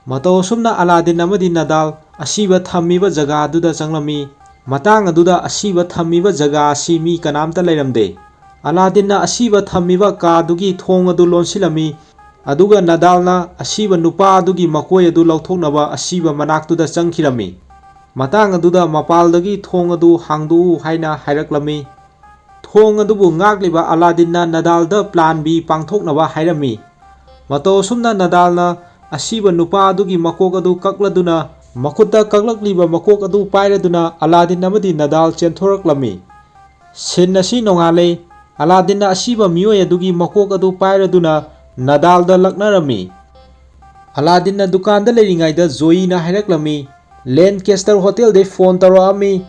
ꯃꯇꯧ ꯑꯁꯨꯝꯅ ꯑꯂꯥꯗꯤꯟ ꯑꯃꯗꯤ ꯅꯗꯥꯜ ꯑꯁꯤꯕ ꯊꯝꯃꯤꯕ ꯖꯒꯥ ꯑꯗꯨꯗ ꯆꯪꯂꯝꯃꯤ꯫ ꯃꯇꯥꯡ ꯑꯗꯨꯗ ꯑꯁꯤꯕ ꯊꯝꯃꯤꯕ ꯖꯒꯥ ꯑꯁꯤ ꯃꯤ ꯀꯅꯥꯝꯇ ꯂꯩꯔꯝꯗꯦ꯫ ꯑꯂꯥꯗꯤꯟꯅ ꯑꯁꯤꯕ ꯊꯝꯃꯤꯕ ꯀꯥꯗꯨꯒꯤ ꯊꯣꯡ ꯑꯗꯨ ꯂꯣꯟꯁꯤꯜꯂꯝꯃꯤ, ꯑꯗꯨꯒ ꯅꯗꯥꯜꯅ ꯑꯁꯤꯕ ꯅꯨꯄꯥ ꯑꯗꯨꯒꯤ ꯃꯀꯣꯏ ꯑꯗꯨ ꯂꯧꯊꯣꯛꯅꯕ ꯑꯁꯤꯕ ꯃꯅꯥꯛꯇꯨꯗ ꯆꯪꯈꯤꯔꯝꯃꯤ꯫ ꯃꯇꯥꯡ ꯑꯗꯨꯗ ꯃꯄꯥꯜꯗꯒꯤ ꯊꯣꯡ ꯑꯗꯨ ꯍꯥꯡꯗꯣꯛꯎ ꯍꯥꯏꯅ ꯍꯥꯏꯔꯛꯂꯝꯃꯤ꯫ ꯊꯣꯡ ꯑꯗꯨꯕꯨ ꯉꯥꯛꯂꯤꯕ ꯑꯂꯥꯗꯤꯟꯅ ꯅꯗꯥꯜꯗ plan B ꯄꯥꯡꯊꯣꯛꯅꯕ ꯍꯥꯏꯔꯝꯃꯤ꯫ ꯃꯇꯧ ꯑꯁꯨꯝꯅ ꯅꯗꯥꯜꯅ ꯑꯁꯤꯕ ꯅꯨꯄꯥ ꯑꯗꯨꯒꯤ ꯃꯀꯣꯛ ꯑꯗꯨ ꯀꯛꯂꯗꯨꯅ, ꯃꯈꯨꯠꯇ ꯀꯛꯂꯛꯂꯤꯕ ꯃꯀꯣꯛ ꯑꯗꯨ ꯄꯥꯏꯔꯗꯨꯅ ꯑꯂꯥꯗꯤꯟ ꯑꯃꯗꯤ ꯅꯗꯥꯜ ꯆꯦꯟꯊꯣꯔꯛꯂꯝꯃꯤ꯫ Scene ꯑꯁꯤ ꯅꯣꯡꯉꯥꯜꯂꯦ꯫ ꯑꯂꯥꯗꯤꯟꯅ ꯑꯁꯤꯕ ꯃꯤꯑꯣꯏ ꯑꯗꯨꯒꯤ ꯃꯀꯣꯛ ꯑꯗꯨ ꯄꯥꯏꯔꯗꯨꯅ ꯅꯗꯥꯜꯗ ꯂꯛꯅꯔꯝꯃꯤ꯫ ꯑꯂꯥꯗꯤꯟꯅ ꯗꯨꯀꯥꯟꯗ ꯂꯩꯔꯤꯉꯩꯗ ꯖꯣꯌꯤꯅ ꯍꯥꯏꯔꯛꯂꯝꯃꯤ, Lancaster Hotelꯗꯩ phone ꯇꯧꯔꯛꯑꯝꯃꯤ꯫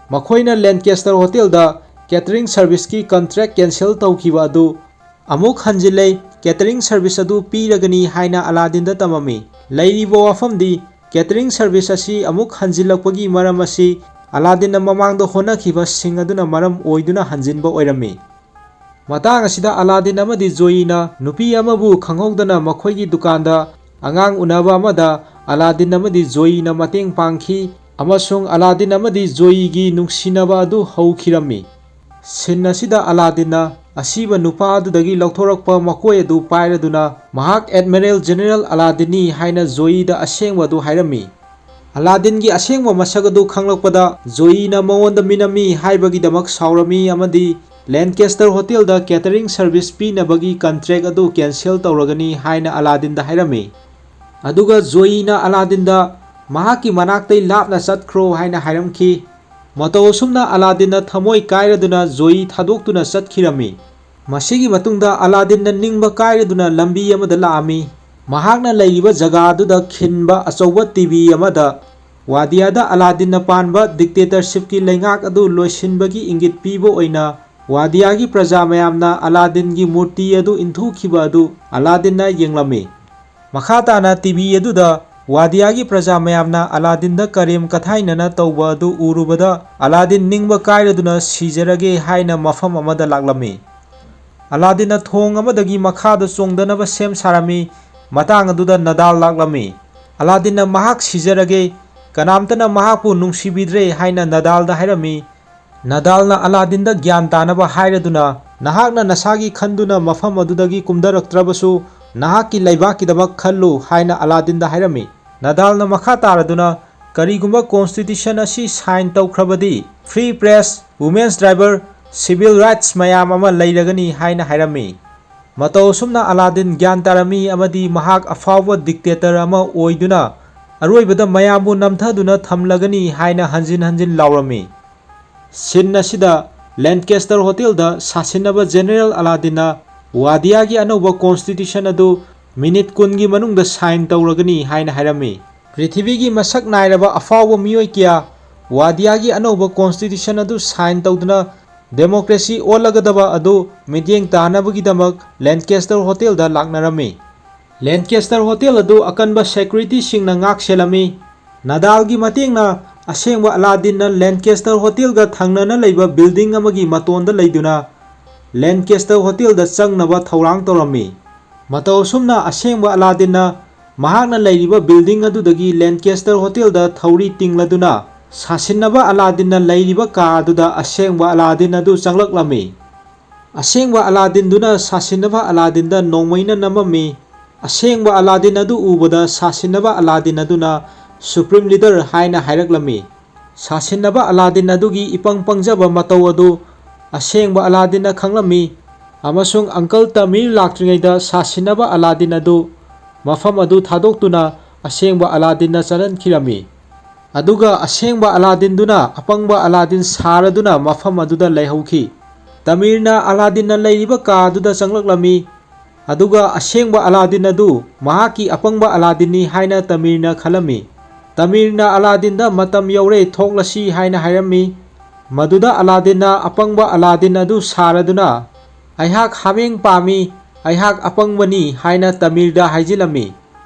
ꯃꯈꯣꯏꯅ Lancaster Hotelꯗ catering serviceꯀꯤ contract cancel ꯇꯧꯈꯤꯕ ꯑꯗꯨ ꯑꯃꯨꯛ ꯍꯟꯖꯤꯜꯂꯦ꯫ Catering service ꯑꯗꯨ ꯄꯤꯔꯒꯅꯤ ꯍꯥꯏꯅ ꯑꯂꯥꯗꯤꯟꯗ ꯇꯝꯃꯝꯃꯤ꯫ ꯂꯩꯔꯤꯕ ꯋꯥꯐꯝꯗꯤ, catering service ꯑꯁꯤ ꯑꯃꯨꯛ ꯍꯟꯖꯤꯜꯂꯛꯄꯒꯤ ꯃꯔꯝ ꯑꯁꯤ ꯑꯂꯥꯗꯤꯟꯅ ꯃꯃꯥꯡꯗ ꯍꯣꯠꯅꯈꯤꯕꯁꯤꯡ ꯑꯗꯨꯅ ꯃꯔꯝ ꯑꯣꯏꯗꯨꯅ ꯍꯟꯖꯤꯟꯕ ꯑꯣꯏꯔꯝꯃꯤ꯫ ꯃꯇꯥꯡ ꯑꯁꯤꯗ ꯑꯂꯥꯗꯤꯟ ꯑꯃꯗꯤ ꯖꯣꯌꯤꯅ ꯅꯨꯄꯤ ꯑꯃꯕꯨ ꯈꯪꯍꯧꯗꯅ ꯃꯈꯣꯏꯒꯤ ꯗꯨꯀꯥꯟꯗ ꯑꯉꯥꯡ ꯎꯅꯕ ꯑꯃꯗ ꯑꯂꯥꯗꯤꯟ ꯑꯃꯗꯤ ꯖꯣꯌꯤꯅ ꯃꯇꯦꯡ ꯄꯥꯡꯈꯤ, ꯑꯃꯁꯨꯡ ꯑꯂꯥꯗꯤꯟ ꯑꯃꯗꯤ ꯖꯣꯌꯤꯒꯤ ꯅꯨꯡꯁꯤꯅꯕ ꯑꯗꯨ ꯍꯧꯈꯤꯔꯝꯃꯤ꯫ Scene ꯑꯁꯤꯗ ꯑꯂꯥꯗꯤꯟꯅ ꯑꯁꯤꯕ ꯅꯨꯄꯥ ꯑꯗꯨꯗꯒꯤ ꯂꯧꯊꯣꯔꯛꯄ ꯃꯀꯣꯏ ꯑꯗꯨ ꯄꯥꯏꯔꯗꯨꯅ ꯃꯍꯥꯛ Admiral General ꯑꯂꯥꯗꯤꯟꯅꯤ ꯍꯥꯏꯅ ꯖꯣꯌꯤꯗ ꯑꯁꯦꯡꯕ ꯑꯗꯨ ꯍꯥꯏꯔꯝꯃꯤ꯫ ꯑꯂꯥꯗꯤꯟꯒꯤ ꯑꯁꯦꯡꯕ ꯃꯁꯛ ꯑꯗꯨ ꯈꯪꯂꯛꯄꯗ ꯖꯣꯌꯤꯅ ꯃꯉꯣꯟꯗ ꯃꯤꯅꯝꯃꯤ ꯍꯥꯏꯕꯒꯤꯗꯃꯛ ꯁꯥꯎꯔꯝꯃꯤ ꯑꯃꯗꯤ Lancaster Hotelꯗ catering service ꯄꯤꯅꯕꯒꯤ contract ꯑꯗꯨ cancel ꯇꯧꯔꯒꯅꯤ ꯍꯥꯏꯅ ꯑꯂꯥꯗꯤꯟꯗ ꯍꯥꯏꯔꯝꯃꯤ꯫ ꯑꯗꯨꯒ ꯖꯣꯌꯤꯅ ꯑꯂꯥꯗꯤꯟꯗ ꯃꯍꯥꯛꯀꯤ ꯃꯅꯥꯛꯇꯩ ꯂꯥꯞꯅ ꯆꯠꯈ꯭ꯔꯣ ꯍꯥꯏꯅ ꯍꯥꯏꯔꯝꯈꯤ꯫ ꯃꯇꯧ ꯑꯁꯨꯝꯅ ꯑꯂꯥꯗꯤꯟꯅ ꯊꯃꯣꯏ ꯀꯥꯏꯔꯗꯨꯅ ꯖꯣꯌꯤ ꯊꯥꯗꯣꯛꯇꯨꯅ ꯆꯠꯈꯤꯔꯝꯃꯤ꯫ ꯃꯁꯤꯒꯤ ꯃꯇꯨꯡꯗ ꯑꯂꯥꯗꯤꯟꯅ ꯅꯤꯡꯕ ꯀꯥꯏꯔꯗꯨꯅ ꯂꯝꯕꯤ ꯑꯃꯗ ꯂꯥꯛꯑꯝꯃꯤ꯫ ꯃꯍꯥꯛꯅ ꯂꯩꯔꯤꯕ ꯖꯒꯥ ꯑꯗꯨꯗ ꯈꯤꯟꯕ ꯑꯆꯧꯕ TV ꯑꯃꯗ ꯋꯥꯗꯤꯌꯥꯗ ꯑꯂꯥꯗꯤꯟꯅ ꯄꯥꯟꯕ dictatorshipꯀꯤ ꯂꯩꯉꯥꯛ ꯑꯗꯨ ꯂꯣꯏꯁꯤꯟꯕꯒꯤ ꯏꯪꯒꯤꯠ ꯄꯤꯕ ꯑꯣꯏꯅ ꯋꯥꯗꯤꯌꯥꯒꯤ ꯄ꯭ꯔꯖꯥ ꯃꯌꯥꯝꯅ ꯑꯂꯥꯗꯤꯟꯒꯤ ꯃꯨꯔꯇꯤ ꯑꯗꯨ ꯏꯟꯊꯨꯈꯤꯕ ꯑꯗꯨ ꯑꯂꯥꯗꯤꯟꯅ ꯌꯦꯡꯂꯝꯃꯤ꯫ ꯃꯈꯥ ꯇꯥꯅ TV ꯑꯗꯨꯗ ꯋꯥꯗꯤꯌꯥꯒꯤ ꯄ꯭ꯔꯖꯥ ꯃꯌꯥꯝꯅ ꯑꯂꯥꯗꯤꯟꯗ ꯀꯔꯦꯝ ꯀꯊꯥꯏꯅꯅ ꯇꯧꯕ ꯑꯗꯨ ꯎꯔꯨꯕꯗ ꯑꯂꯥꯗꯤꯟ ꯅꯤꯡꯕ ꯀꯥꯏꯔꯗꯨꯅ ꯁꯤꯖꯔꯒꯦ ꯍꯥꯏꯅ ꯃꯐꯝ ꯑꯃꯗ ꯂꯥꯛꯂꯝꯃꯤ꯫ ꯑꯂꯥꯗꯤꯟꯅ ꯊꯣꯡ ꯑꯃꯗꯒꯤ ꯃꯈꯥꯗ ꯆꯣꯡꯗꯅꯕ ꯁꯦꯝ ꯁꯥꯔꯝꯃꯤ꯫ ꯃꯇꯥꯡ ꯑꯗꯨꯗ ꯅꯗꯥꯜ ꯂꯥꯛꯂꯝꯃꯤ꯫ ꯑꯂꯥꯗꯤꯟꯅ ꯃꯍꯥꯛ ꯁꯤꯖꯔꯒꯦ, ꯀꯅꯥꯝꯇꯅ ꯃꯍꯥꯛꯄꯨ ꯅꯨꯡꯁꯤꯕꯤꯗ꯭ꯔꯦ ꯍꯥꯏꯅ ꯅꯗꯥꯜꯗ ꯍꯥꯏꯔꯝꯃꯤ꯫ ꯅꯗꯥꯜꯅ ꯑꯂꯥꯗꯤꯟꯗ ꯒ꯭ꯌꯥꯟ ꯇꯥꯅꯕ ꯍꯥꯏꯔꯗꯨꯅ, "ꯅꯍꯥꯛꯅ ꯅꯁꯥꯒꯤ ꯈꯟꯗꯨꯅ ꯃꯐꯝ ꯑꯗꯨꯗꯒꯤ ꯀꯨꯝꯊꯔꯛꯇ꯭ꯔꯕꯁꯨ, ꯅꯍꯥꯛꯀꯤ ꯂꯩꯕꯥꯛꯀꯤꯗꯃꯛ ꯈꯜꯂꯨ" ꯍꯥꯏꯅ ꯑꯂꯥꯗꯤꯟꯗ ꯍꯥꯏꯔꯝꯃꯤ꯫ ꯅꯗꯥꯜꯅ ꯃꯈꯥ ꯇꯥꯔꯗꯨꯅ, "ꯀꯔꯤꯒꯨꯝꯕ ꯀꯣꯟꯁꯇꯤꯇ꯭ꯌꯨꯁꯟ ꯑꯁꯤ ꯁꯥꯏꯟ ꯇꯧꯈ꯭ꯔꯕꯗꯤ, free press, women's driver, civil rights ꯃꯌꯥꯝ ꯑꯃ ꯂꯩꯔꯒꯅꯤ" ꯍꯥꯏꯅ ꯍꯥꯏꯔꯝꯃꯤ꯫ ꯃꯇꯧ ꯑꯁꯨꯝꯅ ꯑꯂꯥꯗꯤꯟ ꯒ꯭ꯌꯥꯟ ꯇꯥꯔꯝꯃꯤ ꯑꯃꯗꯤ ꯃꯍꯥꯛ ꯑꯐꯥꯎꯕ ꯗꯤꯛꯇꯦꯇꯔ ꯑꯃ ꯑꯣꯏꯗꯨꯅ ꯑꯔꯣꯏꯕꯗ ꯃꯌꯥꯝꯕꯨ ꯅꯝꯊꯗꯨꯅ ꯊꯝꯂꯒꯅꯤ ꯍꯥꯏꯅ ꯍꯟꯖꯤꯟ ꯍꯟꯖꯤꯟ ꯂꯥꯎꯔꯝꯃꯤ꯫ ꯁꯤꯟ ꯑꯁꯤꯗ ꯂꯦꯟꯀꯦꯁꯇꯔ ꯍꯣꯇꯦꯜꯗ ꯁꯥꯁꯤꯟꯅꯕ ꯖꯦꯅꯔꯦꯜ ꯑꯂꯥꯗꯤꯟꯅ ꯋꯥꯗꯤꯌꯥꯒꯤ ꯑꯅꯧꯕ ꯀꯣꯟꯁꯇꯤꯇ꯭ꯌꯨꯁꯟ ꯑꯗꯨ ꯃꯤꯅꯤꯠ ꯀꯨꯟꯒꯤ ꯃꯅꯨꯡꯗ ꯁꯥꯏꯟ ꯇꯧꯔꯒꯅꯤ ꯍꯥꯏꯅ ꯍꯥꯏꯔꯝꯃꯤ꯫ ꯄ꯭ꯔꯤꯊꯤꯕꯤꯒꯤ ꯃꯁꯛ ꯅꯥꯏꯔꯕ ꯑꯐꯥꯎꯕ ꯃꯤꯑꯣꯏ ꯀꯌꯥ ꯋꯥꯗꯤꯌꯥꯒꯤ ꯑꯅꯧꯕ ꯀꯣꯟꯁꯇꯤꯇ꯭ꯌꯨꯁꯟ ꯑꯗꯨ ꯁꯥꯏꯟ ꯇꯧꯗꯨꯅ ꯗꯦꯃꯣꯀ꯭ꯔꯦꯁꯤ ꯑꯣꯜꯂꯒꯗꯕ ꯑꯗꯨ ꯃꯤꯠꯌꯦꯡ ꯇꯥꯅꯕꯒꯤꯗꯃꯛ ꯂꯦꯟꯀꯦꯁꯇꯔ ꯍꯣꯇꯦꯜꯗ ꯂꯥꯛꯅꯔꯝꯃꯤ꯫ ꯂꯦꯟꯀꯦꯁꯇꯔ ꯍꯣꯇꯦꯜ ꯑꯗꯨ ꯑꯀꯟꯕ ꯁꯦꯀ꯭ꯌꯨꯔꯤꯇꯤꯁꯤꯡꯅ ꯉꯥꯛ ꯁꯦꯜꯂꯝꯃꯤ꯫ ꯅꯗꯥꯜꯒꯤ ꯃꯇꯦꯡꯅ ꯑꯁꯦꯡꯕ ꯑꯂꯥꯗꯤꯟꯅ ꯂꯦꯟꯀꯦꯁꯇꯔ ꯍꯣꯇꯦꯜꯒ ꯊꯪꯅꯅ ꯂꯩꯕ ꯕꯤꯜꯗꯤꯡ ꯑꯃꯒꯤ ꯃꯇꯣꯟꯗ ꯂꯩꯗꯨꯅ ꯂꯦꯟꯀꯦꯁꯇꯔ ꯍꯣꯇꯦꯜꯗ ꯆꯪꯅꯕ ꯊꯧꯔꯥꯡ ꯇꯧꯔꯝꯃꯤ꯫ ꯃꯇꯧ ꯑꯁꯨꯝꯅ ꯑꯁꯦꯡꯕ ꯑꯂꯥꯗꯤꯟꯅ ꯃꯍꯥꯛꯅ ꯂꯩꯔꯤꯕ ꯕꯤꯜꯗꯤꯡ ꯑꯗꯨꯗꯒꯤ ꯂꯦꯟꯀꯦꯁꯇꯔ ꯍꯣꯇꯦꯜꯗ ꯊꯧꯔꯤ ꯇꯤꯡꯂꯗꯨꯅ ꯁꯥꯁꯤꯟꯅꯕ ꯑꯂꯥꯗꯤꯟꯅ ꯂꯩꯔꯤꯕ ꯀꯥ ꯑꯗꯨꯗ ꯑꯁꯦꯡꯕ ꯑꯂꯥꯗꯤꯟ ꯑꯗꯨ ꯆꯪꯂꯛꯂꯝꯃꯤ꯫ ꯑꯁꯦꯡꯕ ꯑꯂꯥꯗꯤꯟꯗꯨꯅ ꯁꯥꯁꯤꯟꯅꯕ ꯑꯂꯥꯗꯤꯟꯗ ꯅꯣꯡꯃꯩꯅ ꯅꯝꯃꯝꯃꯤ꯫ ꯑꯁꯦꯡꯕ ꯑꯂꯥꯗꯤꯟ ꯑꯗꯨ ꯎꯕꯗ ꯁꯥꯁꯤꯟꯅꯕ ꯑꯂꯥꯗꯤꯟ ꯑꯗꯨꯅ ꯁꯨꯄ꯭ꯔꯤꯝ ꯂꯤꯗꯔ ꯍꯥꯏꯅ ꯍꯥꯏꯔꯛꯂꯝꯃꯤ꯫ ꯁꯥꯁꯤꯟꯅꯕ ꯑꯂꯥꯗꯤꯟ ꯑꯗꯨꯒꯤ ꯏꯄꯪ ꯄꯪꯖꯕ ꯃꯇꯧ ꯑꯗꯨ ꯑꯁꯦꯡꯕ ꯑꯂꯥꯗꯤꯟꯅ ꯈꯪꯂꯝꯃꯤ, ꯑꯃꯁꯨꯡ ꯑꯪꯀꯜ ꯇꯃꯤꯔ ꯂꯥꯛꯇ꯭ꯔꯤꯉꯩꯗ ꯁꯥꯁꯤꯟꯅꯕ ꯑꯂꯥꯗꯤꯟ ꯑꯗꯨ ꯃꯐꯝ ꯑꯗꯨ ꯊꯥꯗꯣꯛꯇꯨꯅ ꯑꯁꯦꯡꯕ ꯑꯂꯥꯗꯤꯟꯅ ꯆꯠꯍꯟꯈꯤꯔꯝꯃꯤ꯫ ꯑꯗꯨꯒ ꯑꯁꯦꯡꯕ ꯑꯂꯥꯗꯤꯟꯗꯨꯅ ꯑꯄꯪꯕ ꯑꯂꯥꯗꯤꯟ ꯁꯥꯔꯗꯨꯅ ꯃꯐꯝ ꯑꯗꯨꯗ ꯂꯩꯍꯧꯈꯤ꯫ ꯇꯃꯤꯔꯅ ꯑꯂꯥꯗꯤꯟꯅ ꯂꯩꯔꯤꯕ ꯀꯥ ꯑꯗꯨꯗ ꯆꯪꯂꯛꯂꯝꯃꯤ꯫ ꯑꯗꯨꯒ ꯑꯁꯦꯡꯕ ꯑꯂꯥꯗꯤꯟ ꯑꯗꯨ ꯃꯍꯥꯛꯀꯤ ꯑꯄꯪꯕ ꯑꯂꯥꯗꯤꯟꯅꯤ ꯍꯥꯏꯅ ꯇꯃꯤꯔꯅ ꯈꯜꯂꯝꯃꯤ꯫ ꯇꯃꯤꯔꯅ ꯑꯂꯥꯗꯤꯟꯗ "ꯃꯇꯝ ꯌꯧꯔꯦ, ꯊꯣꯛꯂꯁꯤ" ꯍꯥꯏꯅ ꯍꯥꯏꯔꯝꯃꯤ꯫ ꯃꯗꯨꯗ ꯑꯂꯥꯗꯤꯟꯅ ꯑꯄꯪꯕ ꯑꯂꯥꯗꯤꯟ ꯑꯗꯨ ꯁꯥꯔꯗꯨꯅ, "ꯑꯩꯍꯥꯛ ꯍꯥꯃꯦꯡ ꯄꯥꯝꯃꯤ, ꯑꯩꯍꯥꯛ ꯑꯄꯪꯕꯅꯤ" ꯍꯥꯏꯅ ꯇꯃꯤꯔꯗ ꯍꯥꯏꯖꯤꯜꯂꯝꯃꯤ꯫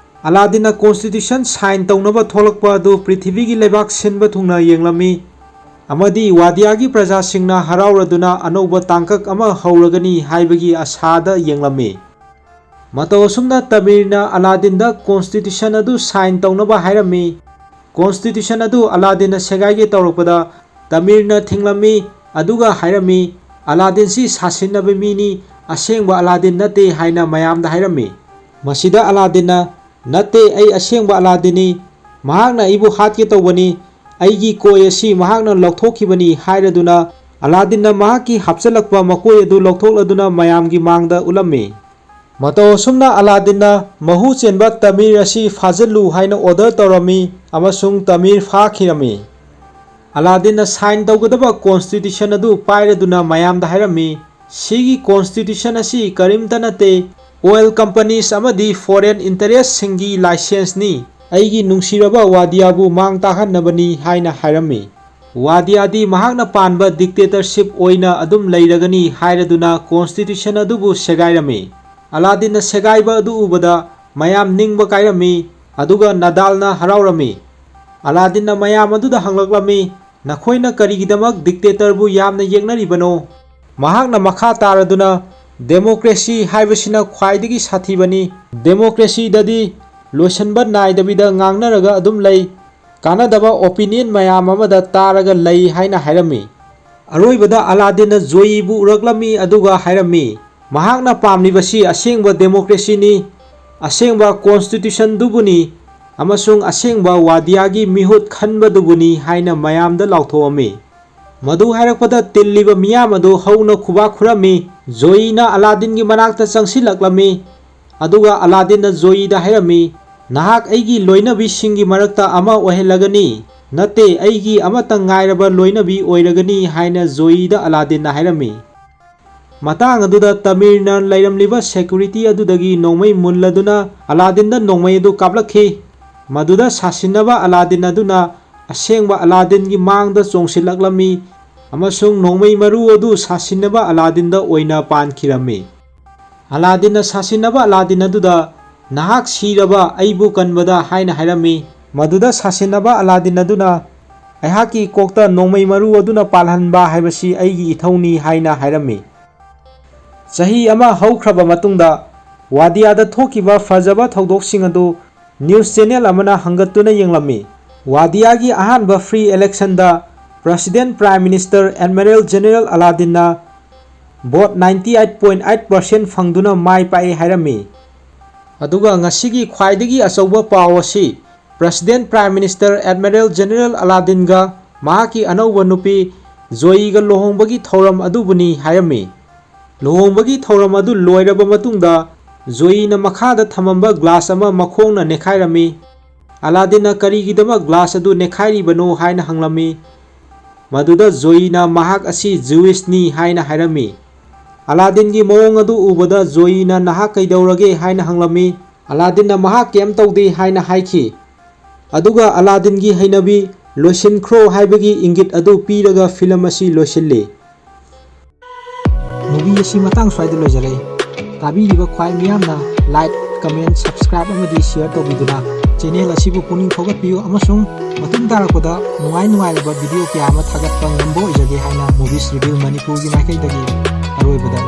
ꯑꯂꯥꯗꯤꯟꯅ ꯀꯣꯟꯁꯇꯤꯇ꯭ꯌꯨꯁꯟ ꯁꯥꯏꯟ ꯇꯧꯅꯕ ꯊꯣꯛꯂꯛꯄ ꯑꯗꯨ ꯄ꯭ꯔꯤꯊꯤꯕꯤꯒꯤ ꯂꯩꯕꯥꯛ ꯁꯤꯟꯕ ꯊꯨꯡꯅ ꯌꯦꯡꯂꯝꯃꯤ, ꯑꯃꯗꯤ ꯋꯥꯗꯤꯌꯥꯒꯤ ꯄ꯭ꯔꯖꯥꯁꯤꯡꯅ ꯍꯔꯥꯎꯔꯗꯨꯅ ꯑꯅꯧꯕ ꯇꯥꯡꯀꯛ ꯑꯃ ꯍꯧꯔꯒꯅꯤ ꯍꯥꯏꯕꯒꯤ ꯑꯁꯥꯗ ꯌꯦꯡꯂꯝꯃꯤ꯫ ꯃꯇꯧ ꯑꯁꯨꯝꯅ ꯇꯃꯤꯔꯅ ꯑꯂꯥꯗꯤꯟꯗ ꯀꯣꯟꯁꯇꯤꯇ꯭ꯌꯨꯁꯟ ꯑꯗꯨ ꯁꯥꯏꯟ ꯇꯧꯅꯕ ꯍꯥꯏꯔꯝꯃꯤ꯫ ꯀꯣꯟꯁꯇꯤꯇ꯭ꯌꯨꯁꯟ ꯑꯗꯨ ꯑꯂꯥꯗꯤꯟꯅ ꯁꯦꯒꯥꯏꯒꯦ ꯇꯧꯔꯛꯄꯗ ꯇꯃꯤꯔꯅ ꯊꯤꯡꯂꯝꯃꯤ, ꯑꯗꯨꯒ ꯍꯥꯏꯔꯝꯃꯤ, "ꯑꯂꯥꯗꯤꯟꯁꯤ ꯁꯥꯁꯤꯟꯅꯕ ꯃꯤꯅꯤ, ꯑꯁꯦꯡꯕ ꯑꯂꯥꯗꯤꯟ ꯅꯠꯇꯦ" ꯍꯥꯏꯅ ꯃꯌꯥꯝꯗ ꯍꯥꯏꯔꯝꯃꯤ꯫ ꯃꯁꯤꯗ ꯑꯂꯥꯗꯤꯟꯅ, "ꯅꯠꯇꯦ, ꯑꯩ ꯑꯁꯦꯡꯕ ꯑꯂꯥꯗꯤꯟꯅꯤ, ꯃꯍꯥꯛꯅ ꯑꯩꯕꯨ ꯍꯥꯠꯀꯦ ꯇꯧꯕꯅꯤ, ꯑꯩꯒꯤ ꯀꯣꯏ ꯑꯁꯤ ꯃꯍꯥꯛꯅ ꯂꯧꯊꯣꯛꯈꯤꯕꯅꯤ" ꯍꯥꯏꯔꯗꯨꯅ ꯑꯂꯥꯗꯤꯟꯅ ꯃꯍꯥꯛꯀꯤ ꯍꯥꯞꯆꯤꯜꯂꯛꯄ ꯃꯀꯣꯏ ꯑꯗꯨ ꯂꯧꯊꯣꯛꯂꯗꯨꯅ ꯃꯌꯥꯝꯒꯤ ꯃꯥꯡꯗ ꯎꯠꯂꯝꯃꯤ꯫ ꯃꯇꯧ ꯑꯁꯨꯝꯅ ꯑꯂꯥꯗꯤꯟꯅ ꯃꯍꯨ ꯆꯦꯟꯕ ꯇꯃꯤꯔ ꯑꯁꯤ ꯐꯥꯖꯤꯜꯂꯨ ꯍꯥꯏꯅ ꯑꯣꯔꯗꯔ ꯇꯧꯔꯝꯃꯤ ꯑꯃꯁꯨꯡ ꯇꯃꯤꯔ ꯐꯥꯈꯤꯔꯝꯃꯤ꯫ ꯑꯂꯥꯗꯤꯟꯅ ꯁꯥꯏꯟ ꯇꯧꯒꯗꯕ ꯀꯣꯟꯁꯇꯤꯇ꯭ꯌꯨꯁꯟ ꯑꯗꯨ ꯄꯥꯏꯔꯗꯨꯅ ꯃꯌꯥꯝꯗ ꯍꯥꯏꯔꯝꯃꯤ, "ꯁꯤꯒꯤ ꯀꯣꯟꯁꯇꯤꯇ꯭ꯌꯨꯁꯟ ꯑꯁꯤ ꯀꯔꯤꯝꯇ ꯅꯠꯇꯦ, ꯑꯣꯏꯜ ꯀꯝꯄꯅꯤꯁ ꯑꯃꯗꯤ ꯐꯣꯔꯦꯟ ꯏꯟꯇꯔꯦꯁꯁꯤꯡꯒꯤ ꯂꯥꯏꯁꯦꯟꯁꯅꯤ꯫ ꯑꯩꯒꯤ ꯅꯨꯡꯁꯤꯔꯕ ꯋꯥꯗꯤꯌꯥꯕꯨ ꯃꯥꯡ ꯇꯥꯛꯍꯟꯅꯕꯅꯤ" ꯍꯥꯏꯅ ꯍꯥꯏꯔꯝꯃꯤ꯫ ꯋꯥꯗꯤꯌꯥꯗꯤ ꯃꯍꯥꯛꯅ ꯄꯥꯟꯕ ꯗꯤꯛꯇꯦꯇꯔꯁꯤꯞ ꯑꯣꯏꯅ ꯑꯗꯨꯝ ꯂꯩꯔꯒꯅꯤ ꯍꯥꯏꯔꯗꯨꯅ ꯀꯣꯟꯁꯇꯤꯇ꯭ꯌꯨꯁꯟ ꯑꯗꯨꯕꯨ ꯁꯦꯒꯥꯏꯔꯝꯃꯤ꯫ ꯑꯂꯥꯗꯤꯟꯅ ꯁꯦꯒꯥꯏꯕ ꯑꯗꯨ ꯎꯕꯗ ꯃꯌꯥꯝ ꯅꯤꯡꯕ ꯀꯥꯏꯔꯝꯃꯤ, ꯑꯗꯨꯒ ꯅꯗꯥꯜꯅ ꯍꯔꯥꯎꯔꯝꯃꯤ꯫ ꯑꯂꯥꯗꯤꯟꯅ ꯃꯌꯥꯝ ꯑꯗꯨꯗ ꯍꯪꯂꯛꯂꯝꯃꯤ, "ꯅꯈꯣꯏꯅ ꯀꯔꯤꯒꯤꯗꯃꯛ ꯗꯤꯛꯇꯦꯇꯔꯕꯨ ꯌꯥꯝꯅ ꯌꯦꯛꯅꯔꯤꯕꯅꯣ?" ꯃꯍꯥꯛꯅ ꯃꯈꯥ ꯇꯥꯔꯗꯨꯅ, "ꯗꯦꯃꯣꯀ꯭ꯔꯦꯁꯤ ꯍꯥꯏꯕꯁꯤꯅ ꯈ꯭ꯋꯥꯏꯗꯒꯤ ꯁꯥꯊꯤꯕꯅꯤ꯫ ꯗꯦꯃꯣꯀ꯭ꯔꯦꯁꯤꯗꯗꯤ ꯂꯣꯏꯁꯤꯟꯕ ꯅꯥꯏꯗꯕꯤꯗ ꯉꯥꯡꯅꯔꯒ ꯑꯗꯨꯝ ꯂꯩ꯫ ꯀꯥꯟꯅꯗꯕ ꯑꯣꯄꯤꯅꯤꯌꯟ ꯃꯌꯥꯝ ꯑꯃꯗ ꯇꯥꯔꯒ ꯂꯩ" ꯍꯥꯏꯅ ꯍꯥꯏꯔꯝꯃꯤ꯫ ꯑꯔꯣꯏꯕꯗ ꯑꯂꯥꯗꯤꯟꯅ ꯖꯣꯌꯤꯕꯨ ꯎꯔꯛꯂꯝꯃꯤ ꯑꯗꯨꯒ ꯍꯥꯏꯔꯝꯃꯤ, ꯃꯍꯥꯛꯅ ꯄꯥꯝꯂꯤꯕꯁꯤ ꯑꯁꯦꯡꯕ ꯗꯦꯃꯣꯀ꯭ꯔꯦꯁꯤꯅꯤ, ꯑꯁꯦꯡꯕ ꯀꯣꯟꯁꯇꯤꯇ꯭ꯌꯨꯁꯟꯗꯨꯕꯨꯅꯤ ꯑꯃꯁꯨꯡ ꯑꯁꯦꯡꯕ ꯋꯥꯗꯤꯌꯥꯒꯤ ꯃꯤꯍꯨꯠ ꯈꯟꯕꯗꯨꯕꯨꯅꯤ ꯍꯥꯏꯅ ꯃꯌꯥꯝꯗ ꯂꯥꯎꯊꯣꯛꯑꯝꯃꯤ꯫ ꯃꯗꯨ ꯍꯥꯏꯔꯛꯄꯗ ꯇꯤꯜꯂꯤꯕ ꯃꯤꯌꯥꯝ ꯑꯗꯨ ꯍꯧꯅ ꯈꯨꯕꯥꯛ ꯈꯨꯔꯝꯃꯤ꯫ ꯖꯣꯌꯤꯅ ꯑꯂꯥꯗꯤꯟꯒꯤ ꯃꯅꯥꯛꯇ ꯆꯪꯁꯤꯜꯂꯛꯂꯝꯃꯤ, ꯑꯗꯨꯒ ꯑꯂꯥꯗꯤꯟꯅ ꯖꯣꯌꯤꯗ ꯍꯥꯏꯔꯝꯃꯤ, "ꯅꯍꯥꯛ ꯑꯩꯒꯤ ꯂꯣꯏꯅꯕꯤꯁꯤꯡꯒꯤ ꯃꯔꯛꯇ ꯑꯃ ꯑꯣꯏꯍꯜꯂꯒꯅꯤ, ꯅꯠꯇꯦ, ꯑꯩꯒꯤ ꯑꯃꯠꯇ ꯉꯥꯏꯔꯕ ꯂꯣꯏꯅꯕꯤ ꯑꯣꯏꯔꯒꯅꯤ" ꯍꯥꯏꯅ ꯖꯣꯌꯤꯗ ꯑꯂꯥꯗꯤꯟꯅ ꯍꯥꯏꯔꯝꯃꯤ꯫ ꯃꯇꯥꯡ ꯑꯗꯨꯗ ꯇꯃꯤꯔꯅ ꯂꯩꯔꯝꯂꯤꯕ ꯁꯦꯀ꯭ꯌꯨꯔꯤꯇꯤ ꯑꯗꯨꯗꯒꯤ ꯅꯣꯡꯃꯩ ꯃꯨꯜꯂꯗꯨꯅ ꯑꯂꯥꯗꯤꯟꯗ ꯅꯣꯡꯃꯩ ꯑꯗꯨ ꯀꯥꯞꯂꯛꯈꯤ꯫ ꯃꯗꯨꯗ ꯁꯥꯁꯤꯟꯅꯕ ꯑꯂꯥꯗꯤꯟ ꯑꯗꯨꯅ ꯑꯁꯦꯡꯕ ꯑꯂꯥꯗꯤꯟꯒꯤ ꯃꯥꯡꯗ ꯆꯣꯡꯁꯤꯜꯂꯛꯂꯝꯃꯤ ꯑꯃꯁꯨꯡ ꯅꯣꯡꯃꯩ ꯃꯔꯨ ꯑꯗꯨ ꯁꯥꯁꯤꯟꯅꯕ ꯑꯂꯥꯗꯤꯟꯗ ꯑꯣꯏꯅ ꯄꯥꯟꯈꯤꯔꯝꯃꯤ꯫ ꯑꯂꯥꯗꯤꯟꯅ ꯁꯥꯁꯤꯟꯅꯕ ꯑꯂꯥꯗꯤꯟ ꯑꯗꯨꯗ, "ꯅꯍꯥꯛ ꯁꯤꯔꯕ ꯑꯩꯕꯨ ꯀꯟꯕꯗ" ꯍꯥꯏꯅ ꯍꯥꯏꯔꯝꯃꯤ꯫ ꯃꯗꯨꯗ ꯁꯥꯁꯤꯟꯅꯕ ꯑꯂꯥꯗꯤꯟ ꯑꯗꯨꯅ, "ꯑꯩꯍꯥꯛꯀꯤ ꯀꯣꯛꯇ ꯅꯣꯡꯃꯩ ꯃꯔꯨ ꯑꯗꯨꯅ ꯄꯥꯜꯍꯟꯕ ꯍꯥꯏꯕꯁꯤ ꯑꯩꯒꯤ ꯏꯊꯧꯅꯤ" ꯍꯥꯏꯅ ꯍꯥꯏꯔꯝꯃꯤ꯫ ꯆꯍꯤ ꯑꯃ ꯍꯧꯈ꯭ꯔꯕ ꯃꯇꯨꯡꯗ, ꯋꯥꯗꯤꯌꯥꯗ ꯊꯣꯛꯈꯤꯕ ꯐꯖꯕ ꯊꯧꯗꯣꯛꯁꯤꯡ ꯑꯗꯨ news channel ꯑꯃꯅ ꯍꯪꯒꯠꯇꯨꯅ ꯌꯦꯡꯂꯝꯃꯤ꯫ ꯋꯥꯗꯤꯌꯥꯒꯤ ꯑꯍꯥꯟꯕ free election ꯗ President Prime Minister Admiral General Aladdin ꯅ vote ninety eight point eight percent ꯐꯪꯗꯨꯅ ꯃꯥꯏ ꯄꯥꯛꯏ ꯍꯥꯏꯔꯝꯃꯤ꯫ ꯑꯗꯨꯒ ꯉꯁꯤꯒꯤ ꯈ꯭ꯋꯥꯏꯗꯒꯤ ꯑꯆꯧꯕ ꯄꯥꯎ ꯑꯁꯤ President Prime Minister Admiral General Aladdin ꯒ ꯃꯍꯥꯛꯀꯤ ꯑꯅꯧꯕ ꯅꯨꯄꯤ ꯖꯣꯌꯤꯒ ꯂꯨꯍꯣꯡꯕꯒꯤ ꯊꯧꯔꯝ ꯑꯗꯨꯕꯨꯅꯤ ꯍꯥꯏꯔꯝꯃꯤ꯫ ꯂꯨꯍꯣꯡꯕꯒꯤ ꯊꯧꯔꯝ ꯑꯗꯨ ꯂꯣꯏꯔꯕ ꯃꯇꯨꯡꯗ ꯖꯣꯌꯤꯅ ꯃꯈꯥꯗ ꯊꯝꯃꯝꯕ glass ꯑꯃ ꯃꯈꯣꯡꯅ ꯅꯦꯠꯈꯥꯏꯔꯝꯃꯤ꯫ ꯑꯂꯥꯗꯤꯟꯅ ꯀꯔꯤꯒꯤꯗꯃꯛ glass ꯑꯗꯨ ꯅꯦꯠꯈꯥꯏꯔꯤꯕꯅꯣ ꯍꯥꯏꯅ ꯍꯪꯂꯝꯃꯤ꯫ ꯃꯗꯨꯗ ꯖꯣꯌꯤꯅ ꯃꯍꯥꯛ ꯑꯁꯤ Jewish ꯅꯤ ꯍꯥꯏꯅ ꯍꯥꯏꯔꯝꯃꯤ꯫ ꯑꯂꯥꯗꯤꯟꯒꯤ ꯃꯑꯣꯡ ꯑꯗꯨ ꯎꯕꯗ ꯖꯣꯌꯤꯅ "ꯅꯍꯥꯛ ꯀꯩꯗꯧꯔꯒꯦ?" ꯍꯥꯏꯅ ꯍꯪꯂꯝꯃꯤ꯫ ꯑꯂꯥꯗꯤꯟꯅ ꯃꯍꯥꯛ ꯀꯩꯝ ꯇꯧꯗꯦ ꯍꯥꯏꯅ ꯍꯥꯏꯈꯤ꯫ ꯑꯗꯨꯒ ꯑꯂꯥꯗꯤꯟꯒꯤ ꯍꯩꯅꯕꯤ "ꯂꯣꯏꯁꯤꯟꯈ꯭ꯔꯣ" ꯍꯥꯏꯕꯒꯤ ꯏꯪꯒꯤꯠ ꯑꯗꯨ ꯄꯤꯔꯒ film ꯑꯁꯤ ꯂꯣꯏꯁꯤꯜꯂꯤ꯫ Movie ꯑꯁꯤ ꯃꯇꯥꯡ ꯁ꯭ꯋꯥꯏꯗ ꯂꯣꯏꯖꯔꯦ꯫ ꯇꯥꯕꯤꯔꯤꯕ ꯈ꯭ꯋꯥꯏ ꯃꯤꯌꯥꯝꯅ like, comment, subscribe ꯑꯃꯗꯤ share ꯇꯧꯕꯤꯗꯨꯅ channel ꯑꯁꯤꯕꯨ ꯄꯨꯛꯅꯤꯡ ꯊꯧꯒꯠꯄꯤꯌꯨ ꯑꯃꯁꯨꯡ ꯃꯇꯨꯡ ꯇꯥꯔꯛꯄꯗ ꯅꯨꯡꯉꯥꯏ ꯅꯨꯡꯉꯥꯏꯔꯕ video ꯀꯌꯥ ꯑꯃ ꯊꯥꯒꯠꯄ ꯉꯝꯕ ꯑꯣꯏꯖꯒꯦ ꯍꯥꯏꯅ Movies Review ꯃꯅꯤꯄꯨꯔꯒꯤ ꯃꯥꯏꯀꯩꯗꯒꯤ ꯑꯔꯣꯏꯕꯗ